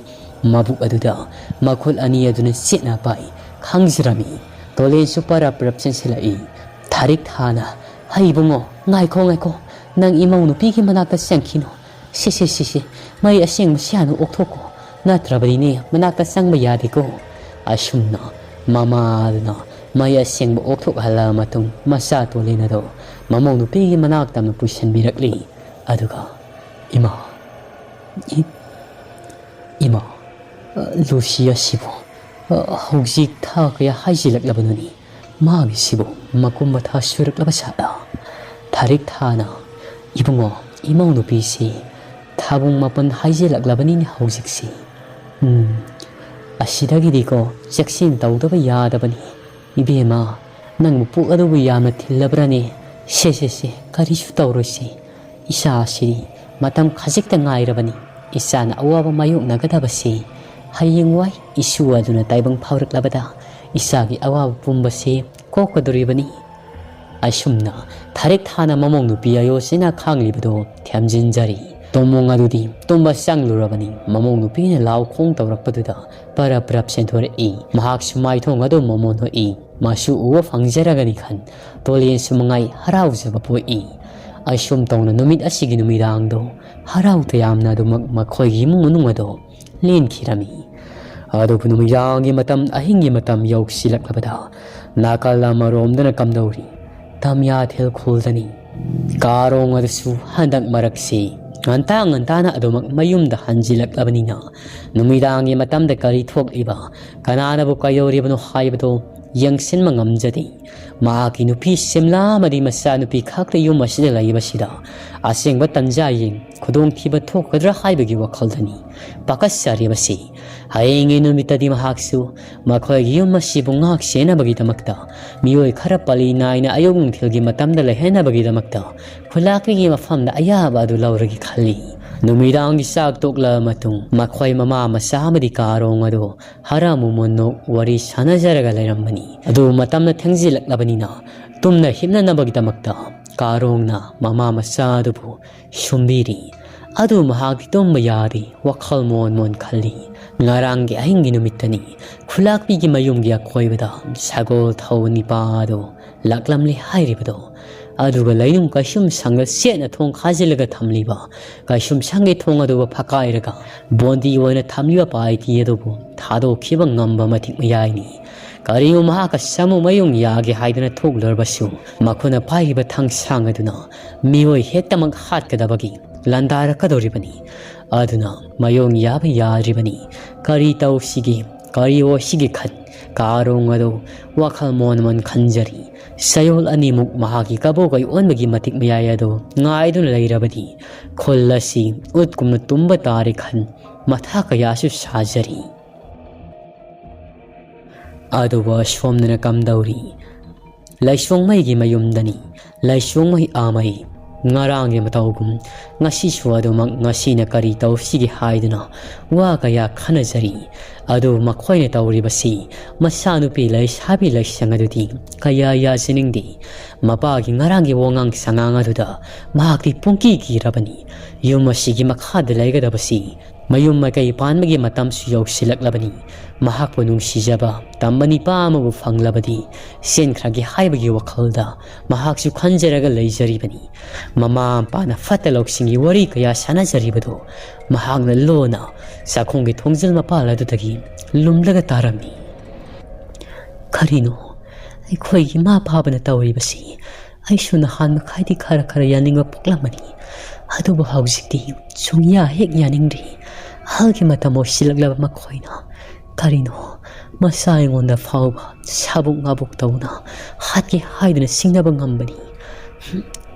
ꯃꯕꯨꯛ ꯑꯗꯨꯗ ꯃꯈꯨꯠ ꯑꯅꯤ ꯑꯗꯨꯅ ꯆꯦꯠꯅ ꯄꯥꯏ ꯈꯪꯖꯔꯝꯃꯤ꯫ ꯇꯣꯂꯦꯟꯁꯨ ꯄꯔꯞ ꯄꯔꯞ ꯆꯦꯟꯁꯤꯜꯂꯛꯏ꯫ ꯊꯥꯔꯤꯛ ꯊꯥꯅ, "ꯍꯩ ꯏꯕꯨꯡꯉꯣ, ꯉꯥꯏꯈꯣ ꯉꯥꯏꯈꯣ, ꯅꯪ ꯏꯃꯧ ꯅꯨꯄꯤꯒꯤ ꯃꯅꯥꯛꯇ ꯆꯪꯈꯤꯅꯨ꯫ ꯁꯤꯁꯦ ꯁꯤꯁꯦ, ꯃꯩ ꯑꯁꯦꯡꯕꯁꯤ ꯍꯥꯟꯅ ꯑꯣꯛꯊꯣꯛꯀꯣ, ꯅꯠꯇ꯭ꯔꯕꯗꯤꯅꯦ ꯃꯅꯥꯛꯇ ꯆꯪꯕ ꯌꯥꯗꯦꯀꯣ"꯫ ꯑꯁꯨꯝꯅ ꯃꯃꯥꯗꯨꯅ ꯃꯩ ꯑꯁꯦꯡꯕ ꯑꯣꯛꯊꯣꯛꯍꯜꯂꯕ ꯃꯇꯨꯡ ꯃꯆꯥ ꯇꯣꯂꯦꯟ ꯑꯗꯨ ꯃꯃꯧ ꯅꯨꯄꯤꯒꯤ ꯃꯅꯥꯛ ꯇꯝꯅ ꯄꯨꯁꯤꯟꯕꯤꯔꯛꯂꯤ꯫ ꯑꯗꯨꯒ, "ꯏꯃꯥ, ꯏ-, ꯏꯃꯥ, ꯂꯨꯁꯤ ꯑꯁꯤꯕꯨ ꯍꯧꯖꯤꯛ ꯊꯥ ꯀꯌꯥ ꯍꯥꯏꯖꯤꯜꯂꯛꯂꯕꯅꯣꯅꯤ? ꯃꯥꯒꯤꯁꯤꯕꯨ ꯃꯀꯨꯝ ꯃꯊꯥ ꯁꯨꯔꯛꯂꯕ ꯖꯥꯠꯂꯥ?" ꯊꯥꯔꯤꯛ ꯊꯥꯅ, "ꯏꯕꯨꯡꯉꯣ, ꯏꯃꯧ ꯅꯨꯄꯤꯁꯤ ꯊꯥꯕꯨꯡ ꯃꯥꯄꯟ ꯍꯥꯏꯖꯤꯜꯂꯛꯂꯕꯅꯤꯅꯦ ꯍꯧꯖꯤꯛꯁꯤ꯫ ꯎꯝ, ꯑꯁꯤꯗꯒꯤꯗꯤꯀꯣ ꯆꯦꯛꯁꯤꯟ ꯇꯧꯗꯕ ꯌꯥꯗꯕꯅꯤ꯫ ꯏꯕꯦꯝꯃ, ꯅꯪꯕꯨ ꯄꯨꯛ ꯑꯗꯨꯕꯨ ꯌꯥꯝꯅ ꯊꯤꯜꯂꯕ꯭ꯔꯅꯦ? ꯁꯦ, ꯁꯦ, ꯁꯦ, ꯀꯔꯤꯁꯨ ꯇꯧꯔꯣꯏꯁꯦ꯫ ꯏꯆꯥꯁꯤꯗꯤ ꯃꯇꯝ ꯈꯖꯤꯛꯇ ꯉꯥꯏꯔꯕꯅꯤ꯫ ꯏꯆꯥꯅ ꯑꯋꯥꯕ ꯃꯥꯌꯣꯛꯅꯒꯗꯕꯁꯤ ꯍꯌꯦꯡꯋꯥꯏ ꯏꯁꯨ ꯑꯗꯨꯅ ꯇꯥꯏꯕꯪ ꯐꯥꯎꯔꯛꯂꯕꯗ ꯏꯆꯥꯒꯤ ꯑꯋꯥꯕ ꯄꯨꯝꯕꯁꯤ ꯀꯣꯛꯀꯗꯣꯔꯤꯕꯅꯤ"꯫ ꯑꯁꯨꯝꯅ ꯊꯥꯔꯤꯛ ꯊꯥꯅ ꯃꯃꯧ ꯅꯨꯄꯤ ꯑꯌꯣꯁꯤꯅ ꯈꯥꯡꯂꯤꯕꯗꯨ ꯊꯦꯝꯖꯤꯟꯖꯔꯤ꯫ ꯇꯣꯃꯣꯡ ꯑꯗꯨꯗꯤ ꯇꯨꯝꯕ ꯆꯪꯂꯨꯔꯕꯅꯤ꯫ ꯃꯃꯧ ꯅꯨꯄꯤꯅ ꯂꯥꯎ ꯈꯣꯡ ꯇꯧꯔꯛꯄꯗꯨꯗ ꯄꯔꯞ ꯄꯔꯞ ꯆꯦꯟꯊꯣꯔꯛꯏ꯫ ꯃꯍꯥꯛꯁꯨ ꯃꯥꯏꯊꯣꯡ ꯑꯗꯨ ꯃꯣꯃꯣꯟ ꯍꯣꯛꯏ꯫ ꯃꯁꯨ ꯎꯕ ꯐꯪꯖꯔꯒꯅꯤ ꯈꯟ ꯇꯣꯂꯦꯟꯁꯨ ꯃꯉꯥꯏ ꯍꯔꯥꯎꯖꯕ ꯄꯣꯛꯏ꯫ ꯑꯁꯨꯝ ꯇꯧꯅ ꯅꯨꯃꯤꯠ ꯑꯁꯤꯒꯤ ꯅꯨꯃꯤꯗꯥꯡꯗꯣ ꯍꯔꯥꯎ ꯇꯌꯥꯝꯅ ꯑꯗꯨꯃꯛ ꯃꯈꯣꯏꯒꯤ ꯏꯃꯨꯡ ꯃꯅꯨꯡ ꯑꯗꯣ ꯂꯦꯟꯈꯤꯔꯝꯃꯤ꯫ ꯑꯗꯨꯕꯨ ꯅꯨꯃꯤꯗꯥꯡꯒꯤ ꯃꯇꯝ, ꯑꯍꯤꯡꯒꯤ ꯃꯇꯝ ꯌꯧꯁꯤꯜꯂꯛꯂꯕꯗ ꯅꯥꯀꯜ ꯑꯃꯔꯣꯝꯗꯅ ꯀꯝꯗꯧꯔꯤ? ꯇꯝꯌꯥꯊꯦꯜ ꯈꯨꯜꯗꯅꯤ꯫ ꯀꯥꯔꯣꯡ ꯑꯗꯨꯁꯨ ꯍꯟꯗꯛ ꯃꯔꯛꯁꯤ ꯉꯟꯇꯥ ꯉꯟꯇꯥꯅ ꯑꯗꯨꯃꯛ ꯃꯌꯨꯝꯗ ꯍꯟꯖꯤꯜꯂꯛꯂꯕꯅꯤꯅ ꯅꯨꯃꯤꯗꯥꯡꯒꯤ ꯃꯇꯝꯗ ꯀꯔꯤ ꯊꯣꯛꯂꯤꯕ, ꯀꯅꯥꯅꯕꯨ ꯀꯩꯗꯧꯔꯤꯕꯅꯣ ꯍꯥꯏꯕꯗꯨ ꯌꯦꯡꯁꯤꯟꯕ ꯉꯝꯖꯗꯦ꯫ ꯃꯍꯥꯛꯀꯤ ꯅꯨꯄꯤ ꯁꯤꯝꯂꯥ ꯑꯃꯗꯤ ꯃꯆꯥꯅꯨꯄꯤ ꯈꯛꯇ ꯌꯨꯝ ꯑꯁꯤꯗ ꯂꯩꯕꯁꯤꯗ ꯑꯁꯦꯡꯕ ꯇꯟꯖꯥ ꯌꯦꯡ ꯈꯨꯗꯣꯡꯊꯤꯕ ꯊꯣꯛꯀꯗ꯭ꯔꯥ ꯍꯥꯏꯕꯒꯤ ꯋꯥꯈꯜꯗꯅꯤ ꯄꯥꯈꯠꯆꯔꯤꯕꯁꯤ꯫ ꯍꯌꯦꯡꯒꯤ ꯅꯨꯃꯤꯠꯇꯗꯤ ꯃꯍꯥꯛꯁꯨ ꯃꯈꯣꯏꯒꯤ ꯌꯨꯝ ꯑꯁꯤꯕꯨ ꯉꯥꯛ ꯁꯦꯟꯅꯕꯒꯤꯗꯃꯛꯇ ꯃꯤꯑꯣꯏ ꯈꯔ ꯄꯜꯂꯤ ꯅꯥꯏꯅ ꯑꯌꯨꯛ ꯅꯨꯡꯊꯤꯜꯒꯤ ꯃꯇꯝꯗ ꯂꯩꯍꯟꯅꯕꯒꯤꯗꯃꯛꯇ ꯈꯨꯂꯥꯛꯄꯤꯒꯤ ꯃꯐꯝꯗ ꯑꯌꯥꯕ ꯑꯗꯨ ꯂꯧꯔꯒꯦ ꯈꯜꯂꯤ꯫ ꯅꯨꯃꯤꯗꯥꯡꯒꯤ ꯆꯥꯛ ꯇꯣꯛꯂꯕ ꯃꯇꯨꯡ ꯃꯈꯣꯏ ꯃꯃꯥ ꯃꯆꯥ ꯑꯃꯗꯤ ꯀꯥꯔꯣꯡ ꯑꯗꯨ ꯍꯔꯥꯎ ꯃꯃꯣꯟ ꯅꯣꯛ ꯋꯥꯔꯤ ꯁꯥꯟꯅꯖꯔꯒ ꯂꯩꯔꯝꯕꯅꯤ꯫ ꯑꯗꯨ ꯃꯇꯝꯅ ꯊꯦꯡꯖꯤꯜꯂꯛꯂꯕꯅꯤꯅ ꯇꯨꯝꯅ ꯍꯤꯞꯅꯅꯕꯒꯤꯗꯃꯛꯇ ꯀꯥꯔꯣꯡꯅ ꯃꯃꯥ ꯃꯆꯥ ꯑꯗꯨꯕꯨ ꯁꯨꯝꯕꯤꯔꯤ꯫ ꯑꯗꯨ ꯃꯍꯥꯛꯇꯤ ꯇꯨꯝꯕ ꯌꯥꯗꯦ, ꯋꯥꯈꯜ ꯃꯣꯟ ꯃꯣꯟ ꯈꯜꯂꯤ꯫ ꯉꯔꯥꯡꯒꯤ ꯑꯍꯤꯡꯒꯤ ꯅꯨꯃꯤꯠꯇꯅꯤ ꯈꯨꯂꯥꯛꯄꯤꯒꯤ ꯃꯌꯨꯝꯒꯤ ꯑꯀꯣꯏꯕꯗ ꯁꯒꯣꯜ ꯊꯧꯕ ꯅꯤꯄꯥ ꯑꯗꯨ ꯂꯥꯛꯂꯝꯂꯦ ꯍꯥꯏꯔꯤꯕꯗꯣ꯫ ꯑꯗꯨꯒ ꯂꯩꯅꯨꯡ ꯀꯩꯁꯨꯝ ꯁꯪꯒ ꯆꯦꯠꯅ ꯊꯣꯡ ꯈꯥꯖꯤꯜꯂꯒ ꯊꯝꯂꯤꯕ ꯀꯩꯁꯨꯝ ꯁꯪꯒꯤ ꯊꯣꯡ ꯑꯗꯨꯕꯨ ꯐꯛꯀꯥꯏꯔꯒ ꯕꯣꯟꯗꯤ ꯑꯣꯏꯅ ꯊꯝꯂꯤꯕ ꯄꯥꯏꯇꯤ ꯑꯗꯨꯕꯨ ꯊꯥꯗꯣꯛꯈꯤꯕ ꯉꯝꯕ ꯃꯇꯤꯛ ꯃꯌꯥꯏꯅꯤ꯫ ꯀꯔꯤꯒꯨꯝꯕ ꯃꯍꯥꯛꯀ ꯁꯥꯃꯨ ꯃꯌꯨꯡ ꯌꯥꯒꯦ ꯍꯥꯏꯗꯨꯅ ꯊꯣꯛꯂꯨꯔꯕꯁꯨ, ꯃꯈꯣꯏꯅ ꯄꯥꯏꯔꯤꯕ ꯊꯥꯡꯁꯥꯡ ꯑꯗꯨꯅ ꯃꯤꯑꯣꯏ ꯍꯦꯛꯇꯃꯛ ꯍꯥꯠꯀꯗꯕꯒꯤ ꯂꯥꯟꯗꯥꯔꯛꯀꯗꯧꯔꯤꯕꯅꯤ꯫ ꯑꯗꯨꯅ ꯃꯌꯣꯡ ꯌꯥꯕ ꯌꯥꯗ꯭ꯔꯤꯕꯅꯤ꯫ ꯀꯔꯤ ꯇꯧꯁꯤꯒꯦ, ꯀꯔꯤ ꯑꯣꯏꯁꯤꯒꯦ ꯈꯟ ꯀꯥꯔꯣꯡ ꯑꯗꯨ ꯋꯥꯈꯜ ꯃꯣꯟ ꯃꯣꯟ ꯈꯟꯖꯔꯤ꯫ ꯆꯌꯣꯜ ꯑꯅꯤꯃꯨꯛ ꯃꯍꯥꯛꯀꯤ ꯀꯕꯣꯀꯩ ꯑꯣꯟꯕꯒꯤ ꯃꯇꯤꯛ ꯃꯌꯥꯏ ꯑꯗꯨ ꯉꯥꯏꯗꯨꯅ ꯂꯩꯔꯕꯗꯤ ꯈꯨꯜ ꯑꯁꯤ ꯎꯠꯀꯨꯝꯅ ꯇꯨꯝꯕ ꯇꯥꯔꯦ ꯈꯟ ꯃꯊꯥ ꯀꯌꯥꯁꯨ ꯁꯥꯖꯔꯤ꯫ ꯑꯗꯨꯕꯨ ꯑꯁꯣꯝꯗꯅ ꯀꯝꯗꯧꯔꯤ? ꯂꯩꯁꯣꯡꯃꯩꯒꯤ ꯃꯌꯨꯝꯗꯅꯤ꯫ ꯂꯩꯁꯣꯡꯃꯩ ꯑꯥꯃꯩ ꯉꯔꯥꯡꯒꯤ ꯃꯇꯧꯒꯨꯝ ꯉꯁꯤꯁꯨ ꯑꯗꯨꯃꯛ ꯉꯁꯤꯅ ꯀꯔꯤ ꯇꯧꯁꯤꯒꯦ ꯍꯥꯏꯗꯨꯅ ꯋꯥ ꯀꯌꯥ ꯈꯟꯅꯖꯔꯤ꯫ ꯑꯗꯨ ꯃꯈꯣꯏꯅ ꯇꯧꯔꯤꯕꯁꯤ ꯃꯆꯥꯅꯨꯄꯤ ꯂꯩꯁꯥꯕꯤ ꯂꯩꯁꯪ ꯑꯗꯨꯗꯤ ꯀꯌꯥ ꯌꯥꯖꯅꯤꯡꯗꯦ꯫ ꯃꯄꯥꯒꯤ ꯉꯔꯥꯡꯒꯤ ꯋꯥꯉꯥꯡ ꯁꯉꯥꯡ ꯑꯗꯨꯗ ꯃꯍꯥꯛꯇꯤ ꯄꯨꯡꯀꯤ ꯀꯤꯔꯕꯅꯤ꯫ ꯌꯨꯝ ꯑꯁꯤꯒꯤ ꯃꯈꯥꯗ ꯂꯩꯒꯗꯕꯁꯤ ꯃꯌꯨꯝ ꯃꯀꯩ ꯄꯥꯟꯕꯒꯤ ꯃꯇꯝꯁꯨ ꯌꯧꯁꯤꯜꯂꯛꯂꯕꯅꯤ꯫ ꯃꯍꯥꯛꯄꯨ ꯅꯨꯡꯁꯤꯖꯕ ꯇꯝꯕ ꯅꯤꯄꯥ ꯑꯃꯕꯨ ꯐꯪꯂꯕꯗꯤ ꯆꯦꯟꯈ꯭ꯔꯒꯦ ꯍꯥꯏꯕꯒꯤ ꯋꯥꯈꯜꯗ ꯃꯍꯥꯛꯁꯨ ꯈꯟꯖꯔꯒ ꯂꯩꯖꯔꯤꯕꯅꯤ꯫ ꯃꯃꯥ ꯃꯄꯥꯅ ꯐꯠꯇ ꯂꯧꯁꯤꯡꯒꯤ ꯋꯥꯔꯤ ꯀꯌꯥ ꯁꯥꯟꯅꯖꯔꯤꯕꯗꯨ ꯃꯍꯥꯛꯅ ꯂꯣꯟꯅ ꯆꯥꯛꯈꯨꯝꯒꯤ ꯊꯣꯡꯖꯤꯜ ꯃꯄꯥꯜ ꯑꯗꯨꯗꯒꯤ ꯂꯨꯝꯂꯒ ꯇꯥꯔꯝꯃꯤ꯫ "ꯀꯔꯤꯅꯣ ꯑꯩꯈꯣꯏꯒꯤ ꯏꯃꯥ ꯐꯥꯕꯅ ꯇꯧꯔꯤꯕꯁꯤ? ꯑꯩꯁꯨ ꯅꯍꯥꯟ ꯃꯈꯥꯏꯗꯤ ꯈꯔ ꯈꯔ ꯌꯥꯅꯤꯡꯕ ꯄꯣꯛꯂꯝꯕꯅꯤ, ꯑꯗꯨꯕꯨ ꯍꯧꯖꯤꯛꯇꯤ ꯁꯨꯡꯌꯥ ꯍꯦꯛ ꯌꯥꯅꯤꯡꯗ꯭ꯔꯤ꯫ ꯑꯍꯜꯒꯤ ꯃꯇꯝ ꯑꯣꯏꯁꯤꯜꯂꯛꯂꯕ ꯃꯈꯣꯏꯅ ꯀꯔꯤꯅꯣ ꯃꯁꯥ ꯑꯩꯉꯣꯟꯗ ꯐꯥꯎꯕ ꯁꯥꯕꯨꯛ ꯉꯥꯕꯨꯛ ꯇꯧꯅ ꯍꯥꯠꯀꯦ ꯍꯥꯏꯗꯨꯅ ꯆꯤꯡꯅꯕ ꯉꯝꯕꯅꯤ꯫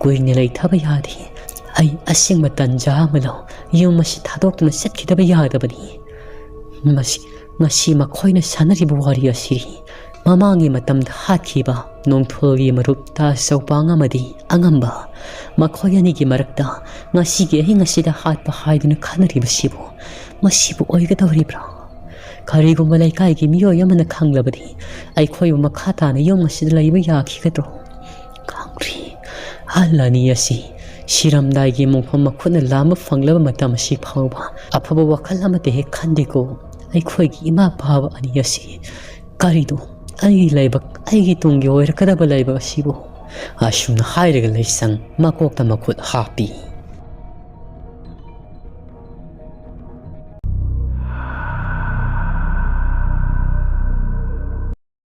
ꯀꯨꯏꯅ ꯂꯩꯊꯕ ꯌꯥꯗꯦ꯫ ꯑꯩ ꯑꯁꯦꯡꯕ ꯇꯟꯖꯥ ꯑꯃ ꯂꯧ, ꯌꯨꯝ ꯑꯁꯤ ꯊꯥꯗꯣꯛꯇꯨꯅ ꯆꯠꯈꯤꯗꯕ ꯌꯥꯗꯕꯅꯤ꯫ ꯃꯁꯤ, ꯉꯁꯤ ꯃꯈꯣꯏꯅ ꯁꯥꯟꯅꯔꯤꯕ ꯋꯥꯔꯤ ꯑꯁꯤꯗꯤ ꯃꯃꯥꯡꯒꯤ ꯃꯇꯝꯗ ꯍꯥꯠꯈꯤꯕ ꯅꯣꯡꯊꯣꯜꯒꯤ ꯃꯔꯨꯞ ꯇꯥ ꯆꯧꯄꯥꯡ ꯑꯃꯗꯤ ꯑꯉꯝꯕ, ꯃꯈꯣꯏ ꯑꯅꯤꯒꯤ ꯃꯔꯛꯇ ꯉꯁꯤꯒꯤ ꯑꯍꯤꯡ ꯑꯁꯤꯗ ꯍꯥꯠꯄ ꯍꯥꯏꯗꯨꯅ ꯈꯟꯅꯔꯤꯕꯁꯤꯕꯨ, ꯃꯁꯤꯕꯨ ꯑꯣꯏꯒꯗꯧꯔꯤꯕ꯭ꯔꯥ? ꯀꯔꯤꯒꯨꯝꯕ ꯂꯩꯀꯥꯏꯒꯤ ꯃꯤꯑꯣꯏ ꯑꯃꯅ ꯈꯪꯂꯕꯗꯤ ꯑꯩꯈꯣꯏꯕꯨ ꯃꯈꯥ ꯇꯥꯅ ꯌꯨꯝ ꯑꯁꯤꯗ ꯂꯩꯕ ꯌꯥꯈꯤꯒꯗ꯭ꯔꯣ?" ꯈꯪꯗ꯭ꯔꯤ꯫ ꯑꯍꯜ ꯑꯅꯤ ꯑꯁꯤ ꯁꯤꯔꯝꯗꯥꯏꯒꯤ ꯃꯣꯡꯐꯝ ꯃꯈꯨꯠꯅ ꯂꯥꯝꯕ ꯐꯪꯂꯕ ꯃꯇꯝ ꯑꯁꯤ ꯐꯥꯎꯕ ꯑꯐꯕ ꯋꯥꯈꯜ ꯑꯃꯠꯇ ꯍꯦꯛ ꯈꯟꯗꯦꯀꯣ꯫ ꯑꯩꯈꯣꯏꯒꯤ ꯏꯃꯥ ꯐꯥꯕ ꯑꯅꯤ ꯑꯁꯤ ꯀꯔꯤꯅꯣ? ꯑꯩꯒꯤ ꯂꯥꯏꯕꯛ, ꯑꯩꯒꯤ ꯇꯨꯡꯒꯤ ꯑꯣꯏꯔꯛꯀꯗꯕ ꯂꯥꯏꯕꯛ ꯑꯁꯤꯕꯨ꯫ ꯑꯁꯨꯝꯅ ꯍꯥꯏꯔꯒ ꯂꯩꯁꯪ ꯃꯀꯣꯛꯇ ꯃꯈꯨꯠ ꯍꯥꯞꯄꯤ꯫